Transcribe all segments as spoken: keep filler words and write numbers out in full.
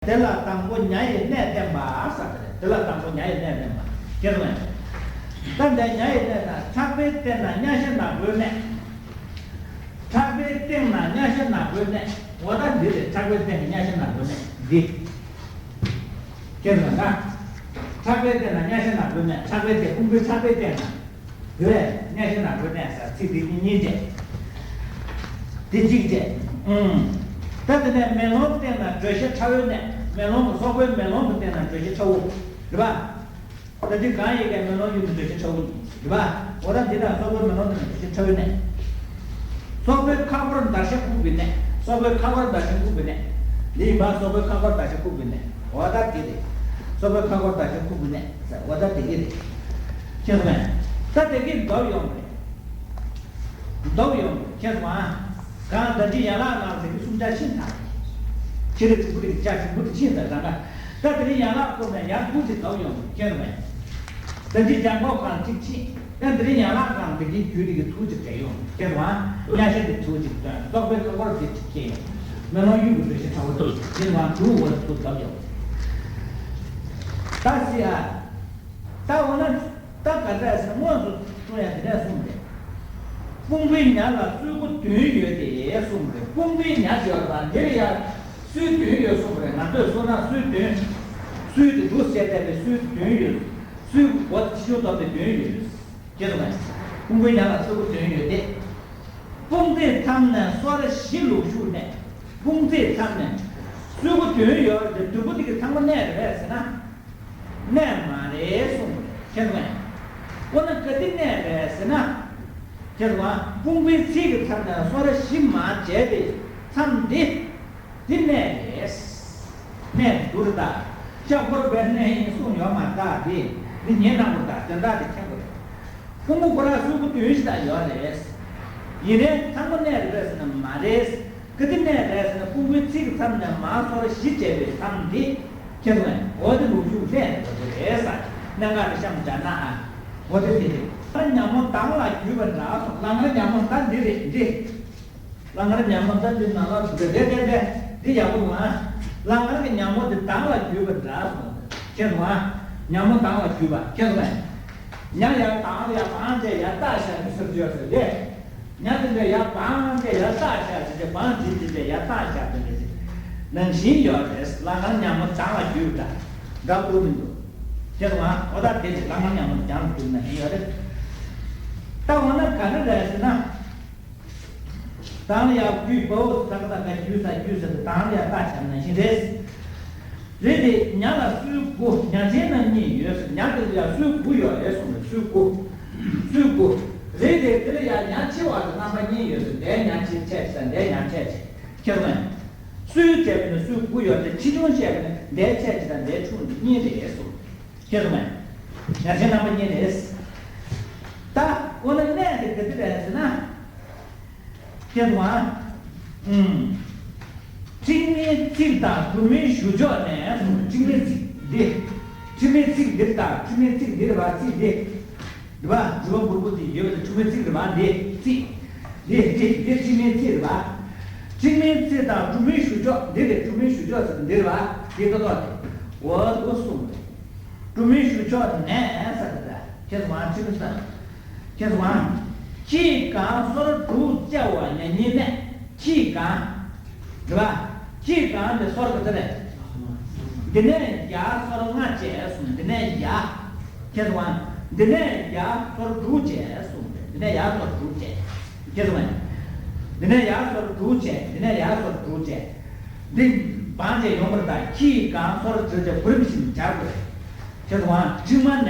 དེ་ལ་དང་པོ་ཉ་ཡི་གནས་བསྟན་པ་ཟེར་དེ་རེད། དེ་ལ་དང་པོ་ཉ་ཡི་གནས་བསྟན་པ། ཁྱེད་རང་། ད་འདི་ཉ་ཡི་གནས་དང་ཕྲག་པའི་སྟེང་ན་གཉའ་ཤིང་ནག་པོའི་གནས། ཕྲག་པའི་སྟེང་ན་གཉའ་ཤིང་ནག་པོའི་གནས། འོ་ད་འདི་རེད། ཕྲག་པའི་སྟེང་གི་གཉའ་ཤིང་ནག་པོའི་གནས་འདི། ཁྱེད་རང་ན། ཕྲག་པའི་སྟེང་ན་གཉའ་ཤིང་ནག་པོའི་གནས། ཕྲག་པའི་སྟེང་། དཔུང་པའི་ཕྲག་པའི་སྟེང་ན། དེ་བས་གཉའ་ཤིང་ནག་པོའི་གནས་ཟེར། ཚིག་འདི་གཉིས་བྱས། འདི་གཅིག་བྱས། ཨུམ། ད་དེ་ནས་མེ་ལོང་སྟེང་ན་དྲོད་ཤིང་ཁྲ་བོའི་གནས། མེ་ལོང་གི་སོག་པོའི་མེ་ལོང་གི་སྟེང་ན་དྲོད་ཤིང་ཁྲ་བོ། རེད་པ། ད་འདི་གང་ཡིན་གྱི་མེ་ལོང་ཡུལ་གྱི་དྲོད་ཤིང་ཁྲ་བོ་ཡིན། རེད་པ། འོ་ད་འདི་དང་སོག་པོའི་མེ་ལོང་སྟེང་ན་དྲོད་ཤིང་ཁྲ་བོའི་གནས། སོག་པོའི་ཁ་སྐོར་འདར་ཤིང་ཁུག་པའི་གནས། སོག་པོའི་ཁ་སྐོར་འདར་ཤིང་ཁུག་པའི་གནས། འདི་ཡིན་པ། སོག་པོའི་ཁ་སྐོར་འདར་ཤིང་ཁུག་པའི་གནས། འོ་ད་དེ་རེད། སོག་པོའི་ཁ་སྐོར་འདར་ཤིང་ཁུག་པའི་གནས་ཟེར། འོ་ད་དེ་གི་རེད། ཁྱེད་ཚོ་མེད། ད་དེ་གི་མདོར་ཡོང་རེད། མདོར་ཡོང་རེད། ཁྱེད་ཚོ་ཨ། གང་ཟླ་སྒྲིལ་ཡན་ལག་ནང་དེ་གི་གསུམ་ཆ་ཤིན་ཐག་ཆོད། ཕྱི་རིགས་དྲུག་པོ་དེ་གི་ཆ་ཆུང་པོ་དེ་ཤིན་ཐག་ཆོད། ད་དེ་རིང་ཡན་ལག་སྐོར་ནས་ཡར་ཐུག་ཅིག་མདོར་ཡོང་རེད། ཁྱེད་ཚོ་མེད། ད་འདི་རྒྱང་ཁོག་གང་གཅིག་ཕྱིན། ད་འདི་རིང་ཡན་ལག་གང་འདི་གི་རྒྱུད་འདི་གི་ཐུགས་ཀྱི་འབྲེལ་ཡོང་། ཁྱེད་དང་གཉའ་ཤིང་འདི་ཐུགས་ཀྱི་སྟོན། སོག་པོའི་ཁ་སྐོར་འདི་གཅིག་སྐྱེས་ཡོང་། མེ་ལོང་གཡུ་གི་དྲོད་ཤིང་ཁྲ་བོ་འདུག། ཁྱེད་དང་དུ་འོ་ཐུགས་འདབ་ཡོང་། ད་སི་ཨ། ད་འོ་ན་ད་ག་འདྲ་ཟེར་དངོས་སུ་གསུང་ཡ་དེ་འདྲ་གསུངས་རེད། དཔུང་པའི་ཉ་ལ་སོལ་ཁུ་བདུན་ཡོད་དེ་གསུངས་རེད། དཔུང་པའི་ཉ་ཟེར་བ་དང་འདིར་ཡ་སོལ་བདུན་ཡོད་གསུངས་རེད། ང་ཚོས་སོལ་ན་སོལ་བདུན། སོལ་དེ་འདུག་བཤད་བསྡད་པའི་སོལ་བདུན་ཡོད། སོལ་གོ་ཆེ་ཆུང་བསྡོམས་ཏེ་བདུན་ཡོད། ཁྱེད་ཚོ་ལ་དཔུང་པའི་ཉ་ལ་སོལ་ཁུ་བདུན་ཡོད་དེ། དཔུང་མཛེས་མཚམས་ནས་སོར་བཞི་ལུག་ཤུགས་གནས། དཔུང་མཛེས་མཚམས་ནས་སོལ་ཁུ་བདུན་ཡོད་དེ་དུམ་བུ་དེ་གི་ཚང་མ་གནས་རེད་ཟེར་ན། གནས་མ་རེད་གསུངས་རེད། ཁྱེད་ཚོ་ལ། འོ་ན་ག་དེ་གནས་རེད་ཟེར་ན། ཁྱེད་ཚོ་ལ་དཔུང་པའི་ཚིགས་ཀྱི་མཚམས་ནས་སོར་བཞི་མར་བྱས་པའི་མཚམས་འདི། འདི་གནས་རེད། གནས་འདུག་རེད་ད། ཤ་འཁོར་བའི་གནས་ཡིན་གསུངས་ཡོད་མ་རེད་ད། འདི་འདི་ཉན་གནང་དགོས་རེད་ད། དོན་དག་འདི་མཁྱེན་དགོས་རེད། ཕུང་པོ་ཁོ་རང་སོལ་ཁུ་བདུན་ཞིག་ད་ཡོད་རེད། ཡིན་ནའི་ཚང་མ་གནས་རེད་ཟེར་ན་མ་རེད། ག་དེ་གནས་རེད་ཟེར་ན་དཔུང་པའི་ཚིགས་ཀྱི་མཚམས་ནས་མར་སོར་བཞི་བྱས་པའི་མཚམས་འདི། ཁྱེད་ཚོ་ལ་འོ་དེ་ལུག་ཤུགས་གནས་རེད་ཟེར། གནད་འགག་དེ་གཤམ་སྦྱར་ན་ཨ། འོ་དེ་དེ་རེད། ད་ཉ་མོ་མདངས་ལ་བརྒྱུས་པ་འདྲ་སོང་། ལ་ངར་ཉ་མོ་ད་འདི་རེད་འདི། ལ་ངར་ཉ་མོ་ད་འདི་ནང་ལ་འདུག་རེད་རེད་རེད། འདི་ཡག་པོ་འདུག་ཨ། ལ་ངར་གྱི་ཉ་མོ་འདི་མདངས་ལ་བརྒྱུས་པ་འདྲ་སོང་། ཁྱེད་ཚོ་ཨ། ཉ་མོ་མདངས་ལ་བརྒྱུས་པ། ཁྱེད་ཚོ་ཨ། ཉ་ཡར་བཏང་ཡར་བཏང་དེ་ཡར་ལྟ་བྱ་མི་སུར་བརྗོད་ཟེར་དེ། ཉ་དེ་འདྲ་ཡར་བཏང་དེ་ཡར་ལྟ་བྱ་ཟེར་དེ། བང་དེ་དེ་འདྲ་ཡར་བཏང་བྱ་དེ་འདྲ་ཟེར། ནང་བཞིན་ཡོད་རེད། ལ་ངར་ཉ་མོ་མདངས་ལ་བརྒྱུས་པ་འདྲ། འདྲ་པོ་མི་འདུག། ཁྱེད་ཚོ་ཨ། འོ་ད་དེ་དེ་ལ་ངར་ཉ་མོ་མདངས་ལ་བརྒྱུས་ན་ཡིན་ཡོད་རེད། ད་འོ་ན་ག་འདྲ་རེད་ཟེར་ན། དང་ཡང་བརྒྱུད་པའོ། ས་ཀ་ད་ག་བརྒྱུད་ས་བརྒྱུད་ཟེར་དུས་དང་ཡང་རྟགས་བྱས་ནང་བཞིན་རེད། རེད་དེ་ཉ་ལ་སོལ་དགུ། ཉ་ཆེན་རྣམ་གཉིས་ཡོད་ཟེར། ཉ་དེ་ལ་ཡང་སོལ་དགུ་ཡོད་རེད་གསུངས་རེད། སོལ་དགུ། སོལ་དགུ། རེད་དེ་དེ་ལ་ཡང་ཉ་ཆེ་བ་དང་རྣམ་པ་གཉིས་ཡོད་ཟེར། འདའི་ཉ་ཆེ་ཆེ་དང་འདའི་ཉ་ཆེ་ཆེ། ཁྱེད་རང་། སོལ་བྱས་པ་ནི་སོལ་དགུ་ཡོད་དེ་ཆེ་ཆུང་བཤད་པ་ནི་འདའི་ཆེ་ཆེ་དང་འདའི་ཆུང་གཉིས་རེད་གསུངས། ཁྱེད་རང་། ཉ་ཆེན་རྣམ་པ་གཉིས་རེད། ད་འོ་ན་གནས་དེ་ག་དེ་རེད་ཟེར་ན། ཁྱེད་དང་། ཨུམ། ཁྲིག་མའི་ཚིགས་དང་གྲུབ་མའི་གཞུ་ཕྱོགས་ནས། ཁྲིག་མའི་ཚིགས་འདི། ཁྲིག་མའི་ཚིགས་འདིར་དང་། ཁྲིག་མའི་ཚིགས་འདིར་བ། ཚིགས་འདི། འདི་བ་འདི་བ་འབུར་པོ་འདི་ཡོད་པ་ཁྲིག་མའི་ཚིགས་རེད་བ། འདི་ཚིགས། འདི་འདི་འདི་ཁྲིག་མའི་ཚིགས་རེད་བ། ཁྲིག་མའི་ཚིགས་དང་གྲུབ་མའི་གཞུ་ཕྱོགས། འདི་རེད། གྲུབ་མའི་གཞུ་ཕྱོགས་ཟེར་འདི་རེད་བ། འདི་ཏོག་ཏོག་དེ། འོ་འདུག་གསུངས་རེད། གྲུབ་མའི་གཞུ་ཕྱོགས་ནས་ཟེར་ཏེ། ཁྱེད་ཚོ་ཁྱེད་ཚོ། ཁྱེད་ཚོ། ཁྱི་གང་སོར་དྲུག་བཅའ་བ་ཉ་གཉིས་གནས། ཁྱི་གང་། རེད་བ། ཁྱི་གང་དེ་སོར་ག་ཚོད་རེད། འདི་ནས་ཡར་སོར་ལྔ་བཅས་གསུངས། འདི་ནས་ཡར། ཁྱེད་ཚོ། འདི་ནས་ཡར་སོར་དྲུག་བཅས་གསུངས། འདི་ནས་ཡར་སོར་དྲུག་བཅས། ཁྱེད་ཚོ། འདི་ནས་ཡར་སོར་དྲུག་བཅས། འདི་ནས་ཡར་སོར་དྲུག་བཅས། འདི་བང་བཅས་ཡོང་བར་ད་ཁྱི་གང་སོར་དྲུག་བཅས་གོ་རིམ་བཞིན་སྦྱར་དགོས། ཁྱེད་ཚོ། ཁྲིག་མ་ནས།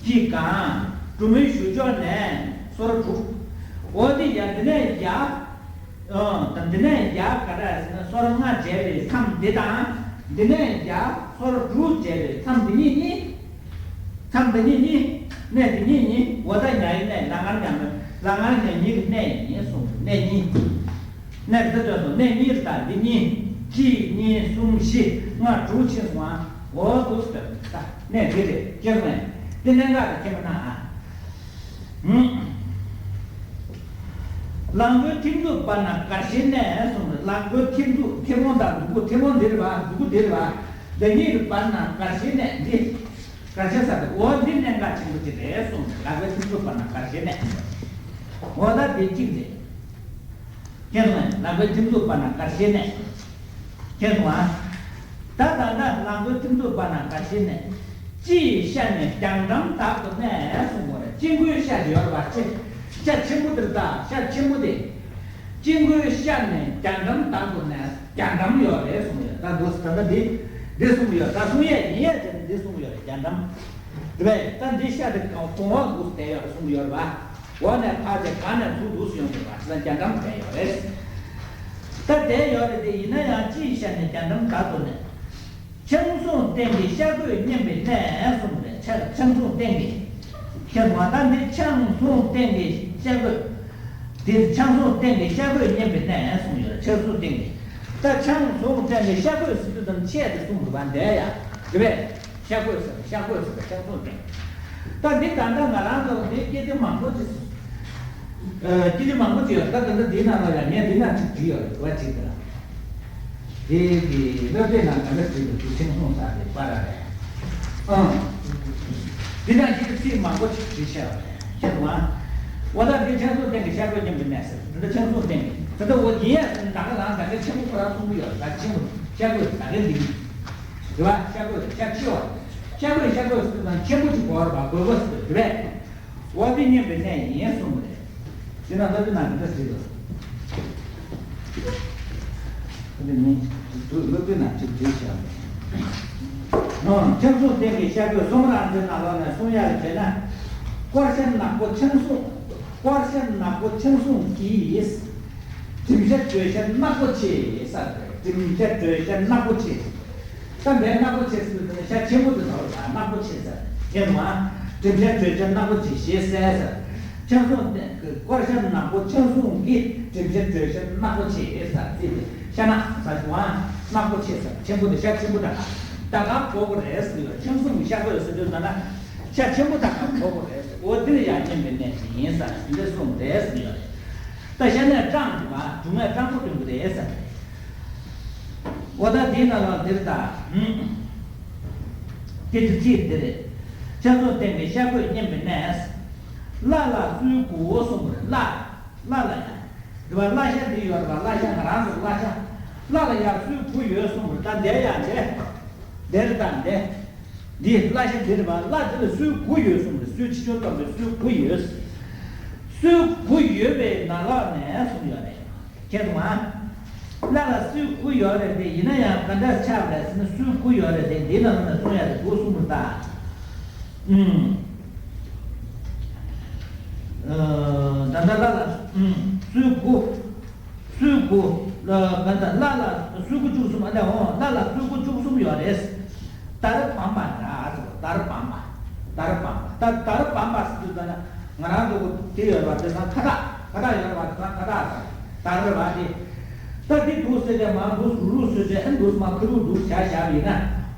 ཁྱི་གང་། གྲུབ་མའི་གཞུ་ཕྱོགས་ནས་སོར་དྲུག། འོ་དེ་ཡ་འདི་ནས་ཡ། ཨང་། ད་འདི་ནས་ཡ་ག་འདྲ་ཟེར་ན་སོར་ལྔ་བྱས་པའི་མཚམས་འདི་དང་། འདི་ནས་ཡ་སོར་དྲུག་བྱས་པའི་མཚམས་འདི་གཉིས་གཉིས། མཚམས་འདི་གཉིས་གཉིས། གནས་འདི་གཉིས་གཉིས། འོ་ད་ཉ་ཡི་གནས། ལ་ངར་ཉ་མོ། ལ་ངར་ཉ་གཉིས་ཀྱི་གནས་ཡིན་གསུངས། གནས་གཉིས། གནས་འདི་ཚོ་གནས་གཉིས་རེད་ད། འདི་གཉིས། གཅིག་གཉིས། གསུམ། བཞི། ལྔ། དྲུག་ཕྱིན་སོང་ཨ། འོ་འདུག་ཟེར། ད་གནས་འདི་རེད། ཁྱེད་རང་འདི་གནད་འགག་རེད། ཁྱེད་མི་ན་ཨ། ཧུམ། ལག་མགོའི་མཐེབ་མཛུབ་བར་ན་དགར་ཤེས་གནས་གསུངས་རེད། ལག་མགོའི་མཐེབ་མཛུབ། མཐེ་བོང་དང་མཛུ་གུ། མཐེ་བོང་འདི་རེད་བ། མཛུ་གུ་འདི་རེད་བ། འདི་གཉིས་ཀྱི་བར་ན་དགར་ཤེས་གནས། འདི་དགར་ཤེས་ས་དེ། འོ་འདི་གནད་འགག་ཆེན་པོ་ཅིག་རེད་གསུངས་རེད། ལག་པའི་མཐེབ་མཛུབ་བར་ན་དགར་ཤེས་གནས། འོ་ད་དེ་གཅིག་རེད། མཁྱེན་སོང་ངས། ལག་པའི་མཐེབ་མཛུབ་བར་ན་དགར་ཤེས་གནས། མཁྱེན་སོང་ཨ། ད་ད་ལྟ་ལག་མགོའི་མཐེབ་མཛུབ་བར་ན་དགར་ཤེས་གནས། དཔྱི་ཡི་ཤ་ནི་རྒྱང་འགྲམ་དག་ཏུ་གནས་གསུངས་པ་རེད། དཔྱི་མགོའི་ཤ་དེ་ཡོད་རེད་པ། ཤ་ཤ་ཆེན་པོ་དེ་རེད་ད། ཤ་ཆེན་པོ་དེ། དཔྱི་མགོའི་ཤ་ནི་རྒྱང་འགྲམ་དག་ཏུ་གནས། རྒྱང་འགྲམ་ཡོད་རེད་གསུངས་ཡོད། ད་འདུག་ད་ལྟ་འདི་འདི་གསུངས་ཡོད། ད་གསུང་ཡས་ཡིན་ཡས་དེ་ནི་འདི་གསུངས་ཡོད་རེད། རྒྱང་འགྲམ་རེད་པས། ད་འདི་ཤ་དེ་གང་གོང་འོག་འདུག་བསྡད་ཡོད་རེད་གསུངས་ཡོད་རེད་པ། འོག་ནས་ཕར་བྱས། སྒང་ནས་ཚུར་འདུག་སེ་ཡོང་དགོས་པ། དེ་ལ་རྒྱང་འགྲམ་བསྡད་ཡོད་རེད། ད་བསྡད་ཡོད་རེད་དེ། ཡིན་ན་ཡང་དཔྱི་ཡི་ཤ་ནི་རྒྱང་འགྲམ་དག་ཏུ་གནས། ཆང་ཟུང་སྟེང་གི་ཤ་རྒོད་སྙེམས་པའི་གནས་གསུངས་རེད། ཆང་ཆང་ཟུང་སྟེང་གི། མཁྱེན་སོང་ཨ། ད་འདི་ཆང་ཟུང་སྟེང་གི་ཤ་རྒོད། འདིར་ཆང་ཟུང་སྟེང་གི་ཤ་རྒོད་སྙེམས་པའི་གནས་གསུངས་ཡོད་རེད། ཆང་ཟུང་སྟེང་གི། ད་ཆང་ཟུང་སྟེང་གི་ཤ་རྒོད་ཟེར་དུས་ཙམ་ཆས་དེ་གསུངས་འདུག་པ། འདས་ཡ་རེད་པས། ཤ་རྒོད་ཟེར། ཤ་རྒོད་ཟེར་བ་ཆང་ཟུང་སྟེང་། ད་འདི་ད་ལྟ་ང་རང་ཚོ་འདི་སྐད་ཆ་མང་པོ་ཅིག་ཨ། སྐད་ཆ་མང་པོ་ཅིག་ཡོད། ད་ད་ལྟ་འདིའི་ནང་ལ་ཡང་ངས་འདི་ནང་ཅིག་བྲིས་ཡོད་རེད། བ་ཅིག་ད་དེ་གི་སློབ་དེབ་ནང་ད་ལྟ་བྲིས་འདུག་དེ་ཆང་ཟུང་ཟེར་དེ་པར་རེད། ཨང་། འདི་ནང་གི་ཚིག་མང་པོ་ཅིག་བྲིས་བཞག་ཡོད་རེད། ཁྱེད་དང་། འོ་ད་འདི་ཆང་ཟུང་སྟེང་གི་ཤ་རྒོད་སྙེམས་པའི་གནས་ཟེར། འདི་ཆང་ཟུང་སྟེང་གི། ད་ལྟ་འོ་དེ་ཡས་ཟེར་ན་ད་ག་རང་ད་ག་ཆེན་པོ་ཁོ་རང་གསུང་གི་ཡོད་རེད། ད་ཆེན་པོ་ཤ་རྒོད་ད་ག་འདི་གི་རེད་བ། ཤ་རྒོད་ཤ་ཆེ་བ། ཤ་རྒོད་ཤ་རྒོད་ཟེར་དུས་ན་ཆེན་པོ་ཅིག་དགོས་རེད་བ། དགོས་པ་ཟེར་དུས་རེད་པས། འོ་དེ་སྙེམས་པའི་གནས་ཡིན་གསུངས་པ་རེད། དེ་ན་སློབ་དེབ་ནང་འདི་འདྲ་བྲིས་འདུག་འདི་ནི་སློབ་དེབ་ནང་ཅིག་བྲིས་བཞག་པ་རེད། ཆང་ཟུང་སྟེང་གི་ཤ་རྒོད། སོ་མ་རང་ཚོའི་ནང་ལོགས་ནས་གསུང་ཡག་བྱས་ན། དཀར་ཤ་ནག་པོ་ཆང་ཟུང་། དཀར་ཤ་ནག་པོ་ཆང་ཟུང་གིས། གྲིམ་ཤ་དྲོད་ཤ་ནག་པོ་ཆེ་ཟེར། གྲིམ་ཤ་དྲོད་ཤ་ནག་པོ་ཆེ། ད་འདི་ནག་པོ་ཆེ་ཟེར་དུས་ཤ་ཆེན་པོ་དེ་ཚོ་ལ་ནག་པོ་ཆེ་ཟེར། མཁྱེན་སོང་ཨ། གྲིམ་ཤ་དྲོད་ཤ་ནག་པོ་ཆེ་ཞེས་གསལ་ཟེར། ཆང་ཟུང་དཀར་ཤ་ནག་པོ་ཆང་ཟུང་གིས། གྲིམ་ཤ་དྲོད་ཤ་ནག་པོ་ཆེ་ཟེར། ཚིག་དེ་ཤ་ནག་ཟེར་བྱུང་ཨ། ནག་པོ་ཆེ་ཟེར། ཆེན་པོ་དེ་ཤ་ཆེན་པོ་དང་ད་ག་གོ་དགོས་རེད་ཟེར་ཡོད། ཆང་ཟུང་གི་ཤ་རྒོད་ཟེར་དུས་ད་ན་ཤ་ཆེན་པོ་དང་ག་གོ་དགོས་རེད་ཟེར། འོ་འདིར་ཡང་སྙེམས་པའི་གནས་ཤིག་ཡིན་ཟེར། འདི་གསུངས་རེད་ཟེར་ཡོད་རེད། ད་ཤ་ནས་སྐྲངས་འདུག་ག་སྒྲུང་ལས་སྐྲངས་པོ་སྟོན་གྱི་རེད་ཟེར། འོ་ད་དེའི་ནང་ལ་འདིར་ད། སྐད་ཆ་ཚིག་འདི་རེད། ཆང་ཟུང་སྟེང་གི་ཤ་རྒོད་སྙེམས་པའི་གནས། བརླ་ལ་སོའི་གུ་བོ་གསུངས་པ་རེད། བརླ། བརླ་ལ་ཡ། འདི་བ་བརླ་ཤ་འདི་ཡོད་རེད་པ། བརླ་ཤ་ང་རང་ཚོ་བརླ་ཤ། བརླ་ལ་ཡ་སོའི་གུ་ཡོད་གསུངས་པ་རེད། ད་འདས་ཡ་འདས། འདིར་ད་འདས། འདི་བརླ་ཤ་འདི་རེད་པ། བརླ་འདི་ལ་སོའི་གུ་ཡོད་གསུངས་པ་རེད། སོའི་ཕྱི་ཕྱོགས་སྟོན་པའི་སོའི་གུ་ཡོད། སོའི་གུ་ཡོད་པའི་ནང་ལོགས་ནས་གསུངས་ཡོད་རེད། ཁྱེད་དང་། བརླ་ལ་སོའི་གུ་ཡོད་རེད་དེ། ཡིན་ན་ཡང་ག་འདྲ་ཆགས་རེད་ཟེར་ན། སོའི་གུ་ཡོད་རེད་དེ། འདི་ནང་ལ་གསུང་ཡ་དེ་གུ་གསུང་རེད་ད། ཨུམ། ཨ། ད་ལྟ་བརླ་ལ། ཨུམ། སོའི་གུ། སོའི་གུ། ལ་ག་ད་བརླ་ལ་སོའི་གུ་བཅུ་གསུམ། ཨ་ནི་འོ་བརླ་ལ་སོའི་གུ་བཅུ་གསུམ་ཡོད་རེད། དར་བམ་པ་འདྲ་ཟེར། དར་བམ་པ། དར་བམ་པ། ད་དར་བམ་པ་ཟེར་དུས་ད་ན་ང་རང་ཚོ་དེ་ཡོད་པ་དེ་ཚང་ཁ་བཏགས། ཁ་བཏགས་ཡོད་པ་དེ་ཚང་ཁ་བཏགས་ཟེར། དར་བ་དེ། ད་དེ་འདུག་ཟེར་ཏེ་མར་འདུག་རུ་རུ་ཟེར་ཏེ། ཨ་འདུག་མར་ཁ་རུ་འདུག་བྱ་བྱ་བ་ཡིན་ན།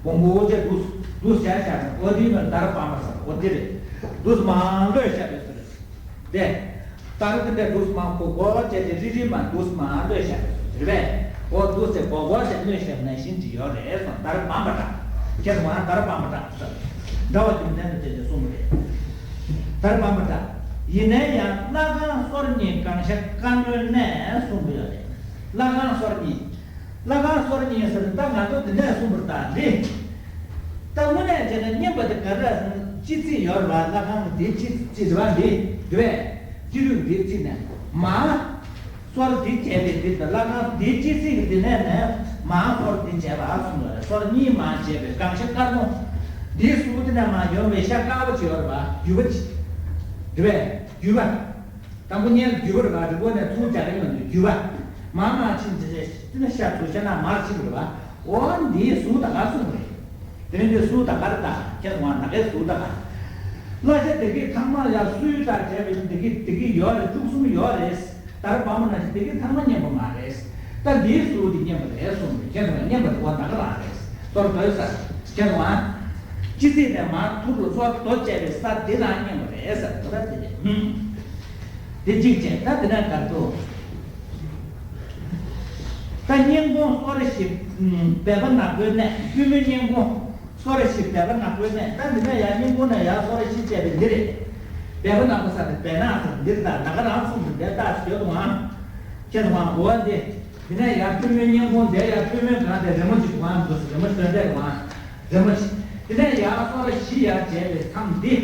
བོང་བུ་འོ་ཅེ་འདུག་འདུག་བྱ་བྱ་བྱ། འོ་དེ་ཡིན་ན་དར་བམ་པ་ཟེར། འོ་དེ་རེད། འདུག་མར་ལྷོད་བྱ་བ་ཟེར། དེ། ད་རེས་དེ་འདྲ་འདུག་སེ་མར་གོ་གོ་བྱས་ཏེ་རི་རི་མར་འདུག་སེ་མར་གནོན་བཞག་པའི་བཟོ་ཅིག་རེད་པས། འོ་འདུག་སེ་གོ་གོ་བྱས་གནོན་བཞག་པ་ནང་བཞིན་ཅིག་ཡོད་རེད་གསུངས། དར་བམ་པ་འདྲ། ཁྱེད་ཚོ་ང་དར་བམ་པ་འདྲ་ཟེར། འདྲ་བ་རྒྱུ་མཚན་དུ་བྱས་ཏེ་གསུངས་པ་རེད། དར་བམ་པ་འདྲ། ཡིན་ན་ཡང་བརླ་སྒང་སོར་གཉིས་སྒང་ཤ་དཀར་མོའི་གནས་གསུངས་པ་ཡོད་རེད། བརླ་སྒང་སོར་གཉིས། བརླ་སྒང་སོར་གཉིས་ཟེར་ན་ད་ང་ཚོ་འདི་ནས་གསུངས་པ་རེད་ད། འདི། ད་དངོས་གནས་བྱས་ན་སྙེམས་པ་དེ་ག་རེ་རེད་ཟེར་ན། སྤྱི་རྩིས་ཡོད་རེད་པ། བརླ་སྒང་གི་དེའི་སྤྱི་རྩིས་རེད་པ། འདི་འདི་བས་སྤྱི་རུས་འདིའི་རྩིས་ནས་མར་སོར་འདི་བྱས་པའི་འདི་དང་། བརླ་སྒང་འདིའི་སྤྱི་རྩིས་ཀྱི་འདི་ནས་ནས་མར་སོར་འདི་བྱས་པ་གསུངས་པ་རེད། སོར་གཉིས་མར་བྱས་པའི་སྒང་ཤ་དཀར་མོ། འདིའི་ཟུར་དེ་ནས་མར་ཡོང་བའི་ཤ་དཀར་པོ་ཅིག་ཡོད་རེད་པ། རྒྱུས་པ་ཅིག་འདི་བས་རྒྱུས་པ། དང་པོ་ཉལ་རྒྱུ་བར་བ་རི་བོ་ནས་ཚུར་རྒྱ་རི་ཡོང་དུས་རྒྱུ་བ། མར་མར་ཕྱིན་ཚེ་ཚེ་ན་ཤ་ཚུར་ཤ་ན་མར་ཕྱིན་པ་རེད་པ། འོ་འདིའི་ཟུར་ད་ག་གསུངས་པ་རེད། དེ་རིང་འདི་ཟུར་ད་ག་རེད་ད། ཁྱེད་ཚོ་ང་ད་གའི་ཟུར་ད་ག་བརླ་ཤ་དེ་གའི་ཚང་མ་ཡར་སོར་ད་བྱས་པའི་དེ་གའི་དེ་གའི་ཡོད་རེད། བཅུ་གསུམ་ཡོད་རེད། དར་བམ་པ་ནང་བཞིན་དེ་གའི་ཚང་མ་སྙེམས་པ་མ་རེད། ད་འདིའི་ཟུར་དེ་སྙེམས་པ་རེད་གསུངས་པ་རེད། ཁྱེད་ཚོ་ང་སྙེམས་པ་དེ་འོ་ད་ག་རང་རེད། སོར་དོད་ས། ཁྱེད་ཚོ་ང་། སྤྱི་རྩིས་ནས་མར་ཐུར་ལ་སོར་དོད་བྱས་པའི་ས་དེ་རང་སྙེམས་པ་རེད་ཟེར། འོ་ད་དེ་རེད། ཧུམ། དེ་གཅིག་བྱས། ད་དེ་ནས་ག་རེ་འདུག་ད་སྙིང་ཁོང་སོར་བཞི། སྦལ་པ་ནག་པོའི་གནས། པུས་མོའི་སྙིང་ཁོང་སོར་བཞི་སྦལ་པ་ནག་པོའི་གནས། ད་འདི་ནས་ཡར་སྙིང་ཁོང་ནས་ཡར་སོར་བཞི་བྱས་པའི་འདི་རེད། སྦལ་པ་ནག་པོ་ས་དེ་སྦལ་ནག་ས་འདིར། ད་ད་ག་རང་གསུངས་འདུག་འདི་ལྟ་ཞོག་དང་། ཁྱེད་དང་འོ་འདི། འདི་ནས་ཡར་པུས་མོའི་སྙིང་ཁོང་དེ། ཡར་པུས་མོའི་སྒང་དེ་རི་མོ་ཅིག་བང་འདུག་རི་མོ་སྟོན་དེ་བང་། རི་མོ་ཅིག་འདི་ནས་ཡར་སོར་བཞི་ཡར་བྱས་པའི་མཚམས་འདི།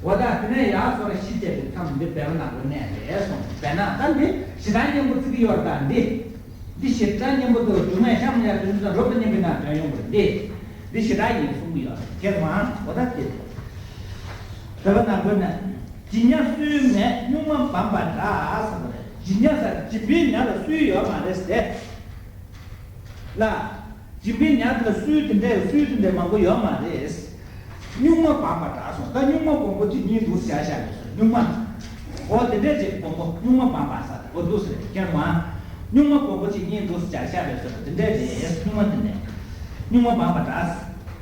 འོ་ད་དེ་ནས་ཡར་སོར་བཞི་བྱས་པའི་མཚམས་འདི་སྦལ་པ་ནག་པོའི་གནས་རེད་གསུངས། སྦལ་ནག་ད་འདི་ཞེ་དྲག་སྙན་པོ་བརྩི་གི་ཡོད་རེད། ད་འདི། འདི་ཞེ་དྲག་སྙན་པོ་འདུག་སྒྲུང་མས་གཤམ་ཡར་དོན་ཚུལ་དང་རོབ་ཏུ་མཉམ་པའི་ནང་དོན་ཡོང་གི་རེད། འདི། འདི་ཞེ་དྲག་ཡིན་གསུང་གི་ཡོད་རེད། ཁྱེད་ཚོ་ཨང་འོ་ད་དེ་རེད། སྦལ་པ་ནག་པོའི་གནས། བྱི་ཉ་སུའི་མེད་སྨྱུག་མ་སྦངས་པ་འདྲ་ཟེར་བ་རེད། བྱི་ཉ་ཟེར་བྱིས་པའི་ཉ་ལ་སུའི་ཡོད་མ་རེད་ཟེར། ལ། སྦྱིན་པའི་ཉ་དེ་ལ་སུའི་དེ་འདྲའི་སུའི་དེ་འདྲའི་མང་པོ་ཡོད་མ་རེད། སྨྱུག་མ་སྦངས་པ་འདྲ་སོང་། ད་སྨྱུག་མ་སྦོམ་པོ་གཅིག་གཉིས་འདུག་བཞག་བཞག་པའི་སོ་སྨྱུག་མ། འོ་དེ་འདྲའི་ཅིག་སྦོམ་པོ་སྨྱུག་མ་སྦངས་པ་ས་དེ་འོ་འདུག་ཟེར་ཁྱེད་མ། སྨྱུག་མ་སྦོམ་པོ་གཅིག་གཉིས་འདུག་བཞག་བཞག་པའི་སོ་དེ་འདྲའི་རེད། སྨྱུག་མ་དེ་འདྲའི། སྨྱུག་མ་སྦངས་པ་འདྲ།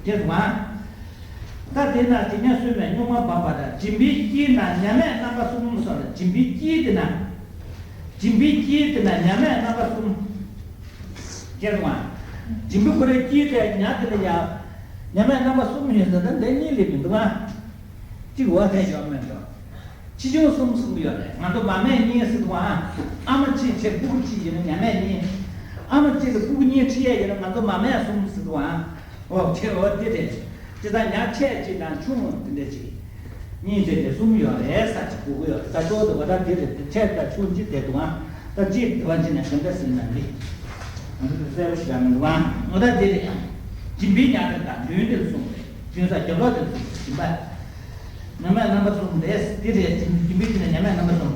ཁྱེད་མ། ད་དེ་ན་དེ་ཉ་སུས་མེད་སྨྱུག་མ་སྦངས་པ་འདྲ། སྦྱིན་པའི་དཀྱིལ་ན་ཉ་མེད་རྣམ་པ་གསུམ་སོགས་ལ། སྦྱིན་པའི་དཀྱིལ་དེ་ན། སྦྱིན་པའི་དཀྱིལ་དེ་ན་ཉ་མེད་རྣམ་པ་གསུམ། ཁྱེད་རང་། སྦྱིན་པའི་ཁོ་རའི་དཀྱིལ་དེ་ཉ་དེ་ལ་ཡ། ཉ་མེད་རྣམ་པ་གསུམ་ཡོད་ཟེར་ན་འདི་གཉིས་ལས་མི་འདུག་ཨ། གཅིག་འོ་དེ་ཡོད་མེད་འགྲོ། ཆེ་ཆུང་གསུམ་གསུམ་ཡོད་རེད། ང་ཚོ་མ་སྨད་གཉིས་ཟེར་འདུག་ཨ། ཨ་མ་གཅིག་བྱས་སྤུ་གུ་གཅིག་ཡིན་ན་ཉ་མེད་གཉིས། ཨ་མ་གཅིག་ལ་སྤུ་གུ་གཉིས་ཁྲིད་ཡས་ཡོད་ན་ང་ཚོ་མ་སྨད་གསུམ་ཟེར་འདུག་ཨ། འོ་དེ་འོ་དེ་རེད། ཇི་ལྟར་ཉ་ཕྲད་གཅིག་དང་ཆུང་དེ་འདྲ་གཅིག་གཉིས་བྱས་ཏེ་གསུམ་ཡོད་རེད་ས་ཅིག་གོ་གི་ཡོད། ད་ཅོག་ཏུ་བ་ད་དེ་རེད། དེ་ཕྲད་དང་ཆུང་གཅིག་དེ་འདུག་ཨང་། ད་གཅིག་དེ་བ་གཅིག་ནས་གང་འདྲ་ཟིན་ན་འདི། ང་ཚོ་གསལ་པོ་ཞིག་ཡང་མི་འདུག་ཨང་། འོ་ད་དེ་རེད། སྦྱིན་པའི་ཉ་དེ་དང་བདུན་དེ་གསུམ་རེད། བདུན་ས་རྒྱབ་ལོག་དེ་གསུམ་རེད། སྦྱིན་པ། ཉ་མེད་རྣམ་པ་གསུམ་རེད། དེ་རེད། སྦྱིན་པའི་དེ་ནས་ཉ་མེད་རྣམ་པ་གསུམ།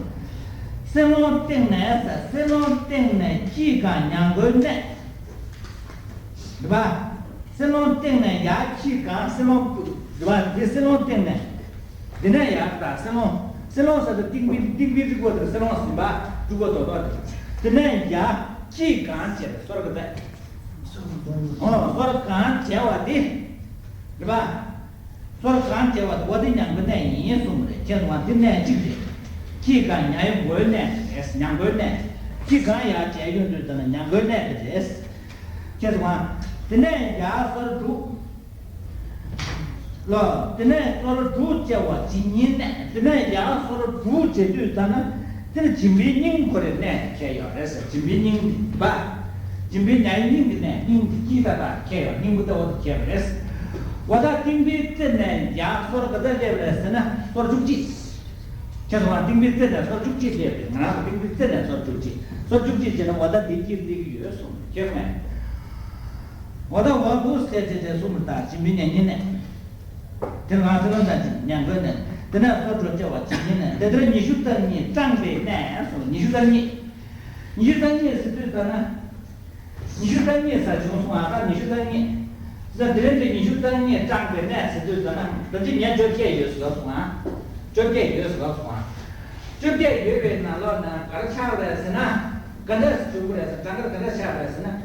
སེན་ལོང་སྟེང་ནས་ས། སེན་ལོང་སྟེང་ནས་དཀྱིལ་གང་ཉ་མགོའི་གནས། རེད་པ། སེན་ལོང་སྟེང་ནས་ཡར་དཀྱིལ་གང་སེན་ལོང་། རེད་པ། འདི་སེན་ལོང་སྟེང་ནས། འདི་ནས་ཡར་དང་སེན་ལོང་། སེན་ལོང་ཟེར་དུས་ཏིང་ཕིང་ཏིང་ཕིང་རིག་པོ་དེ་སེན་ལོང་ཟིན་པ་དཀྲུག་པོ་རྡོག་རྡོག་དེ། འདི་ནས་ཡར་དཀྱིལ་གང་བྱས་པའི་སོར་ག་དེ། ཨོ་སོར་གང་བྱས་པ་དེ། རེད་པ། སོར་གང་བྱས་པ་དེ་འོ་དེ་ཉ་མགོའི་གནས་ཡིན་གསུངས་པ་རེད། ཁྱེད་ཚོ་དེ་གནས་གཅིག་རེད། དཀྱིལ་གང་ཉ་ཡི་མགོའི་གནས་དེ་རེད། ཉ་མགོའི་གནས། དཀྱིལ་གང་ཡར་བྱས་ཡོང་དུས་ཙམ་ན་ཉ་མགོའི་གནས་དེ་རེད། ཁྱེད་ཚོ་དེ་ནས་ཡར་སོར་དྲུག་ལོ། དེ་ནས་སོར་དྲུག་བྱས་པ་བྱིན་ཉིན་གནས། དེ་ནས་ཡར་སོར་དྲུག་བྱེད་དུས་ཙམ་ན་དེ་ནི་སྦྱིན་པའི་སྙིང་ཁོ་རའི་གནས་དེ་ཁེལ་ཡོད་རེད་ཟེར། སྦྱིན་པའི་སྙིང་དེ་པ། སྦྱིན་པའི་ཉ་ཡི་སྙིང་གི་གནས། སྙིང་དེ་དཀྱིལ་ད་ད་ཁེལ་ཡོད། སྙིང་པོ་ལྟ་བུ་དེ་ཁེལ་བ་རེད། འོ་ད་ཏིང་ཕིང་རྩེ་ནས་ཡར་སོར་ག་ཚོད་སླེབས་རེད་ཟེར་ན་སོར་བཅུ་གཅིག་ཁྱེད་ཚོ་ལ་ཏིང་ཕིང་རྩེ་ནས་སོར་བཅུ་གཅིག་སླེབས་རེད། ང་རང་ཚོ་ཏིང་ཕིང་རྩེ་ནས་སོར་བཅུ་གཅིག་སོར་བཅུ་གཅིག་བྱས་ན་འོ་ད་དེ་དཀྱིལ་སླེབས་ཀྱི་ཡོད་གསུངས། ཁྱེད་ཚོ་ལ། འོ་ད་འོ་འདུག་ཟེར་བྱས་བྱས་གསུངས་པ་ལྟར་སྦྱིན་པའི་ཉ་ཡི་གནས། དེ་ང་ཚོ་ལ་ད་ཅིག་ཉ་མགོའི་གནས། དེ་ནས་སོར་དྲུག་བྱས་པ་བྱིན་ཉིན་གནས། དེ་ལྟར་ཉི་ཤུ་རྩ་གཉིས་བགྲངས་པའི་གནས་སོ། ཉི་ཤུ་རྩ་གཉིས། ཉི་ཤུ་རྩ་གཉིས་ཟེར་དུས་ཙམ་ན། ཉི་ཤུ་རྩ་གཉིས་ས་བྱུང་སོང་ཨ། ད་ཉི་ཤུ་རྩ་གཉིས། ད་དེ་རིང་དེ་ཉི་ཤུ་རྩ་གཉིས་བགྲངས་པའི་གནས་ཟེར་དུས་ཙམ་ན་ད་ཅི་ཉ་བཅོ་བརྒྱད་ཡོད་ཟེར་སོང་ཨ། བཅོ་བརྒྱད་ཡོད་ཟེར་སོང་ཨ། བཅོ་བརྒྱད་ཡོད་པའི་ནང་ལོགས་ན་ག་རེ་ཆགས་རེད་ཟེར་ན། ག་འདྲ་བྱུང་རེད་ཟེར། གྲངས་ཀ་ག་འདྲ་ཆགས་རེད་ཟེར་ན།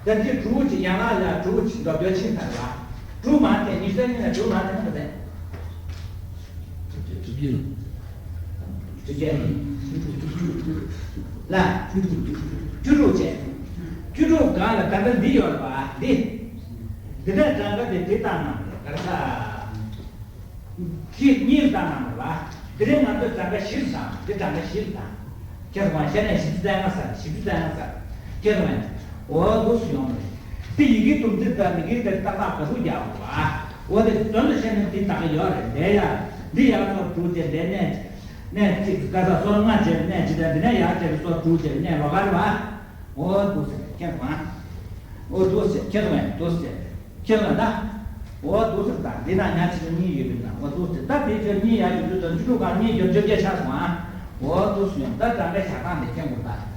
ད་འདི་དྲུག་ཅིག་ཡང་ལ་ལ་དྲུག་ཅིག་འགྲོ་འདོད་ཕྱིན་ཚར་བ། དྲུག་མ་དེ་ཉི་ཤུ་རྩ་གཉིས་ལ་དྲུག་མ་དེ་ནི་ག་ཚད། དྲུག་བརྒྱ། ལ། བཅུ་དྲུག་བཅས། བཅུ་དྲུག་སྒང་ལ་གྲངས་ཀ་འདི་ཡོད་རེད་པ། འདི། འདི་འདྲ་གྲངས་ཀ་འདི་འདི་བཏང་ན་ག་རེ་ད། གཅིག་གཉིས་བཏང་ན་མ་རེད་པ། དེ་རིང་ང་ཚོས་གྲངས་ཀ་བཞིར་བཏང་། འདི་གྲངས་ཀ་བཞིར་བཏང་། ཁྱེད་རང་བཤད་ན་བཞི་བཅུ་རྩ་ལྔ་ཚར། བཞི་བཅུ་རྩ་ལྔ་ཚར། ཁྱེད་རང་འོ་འདུག་སུ་ཡོང་རེད། དེ་ཡི་གེ་དུམ་ཚིགས་དང་མི་གེ་དེ་ཏག་ཏག་ག་ཚོད་རྒྱག་དགོས་པ། འོ་དེ་དོན་དུ་བཤད་ན་འདི་ད་ག་ཡོད་རེད། འདས་ཡ་འདི་ཡར་སོར་དྲུག་བྱས་འདས་གནས་གནས་གཅིག་ག་ས་སོར་ལྔ་བྱས་གནས་གཅིག་དང་འདི་ནས་ཡར་བྱས་སོར་དྲུག་བྱས་གནས་ལོགས་ཀ་རེད་པ། འོ་འདུག་སེ་ཁྱེད་རང་། འོ་འདུག་སེ་ཁྱེད་རང་འདུག་སེ། ཁྱེད་ལ་ད། འོ་འདུག་ཟེར། ད་འདི་ན་ཉ་ཆེ་ཆུང་གཉིས་ཡོད་པའི་ནང་འོ་འདུག་ཟེར། ད་དེ་ཚོ་གཉིས་ཡར་བཅུ་དྲུག་དང་བཅུ་དྲུག་གང་གཉིས་བརྒྱབ་བཅོ་བརྒྱད་ཆགས་སོང་ཨ། འོ་འདུག་སེ་ཡོང་ད་གྲངས་ཀ་བཞག་སྟངས་དེ་མཁྱེན་དགོས་ད།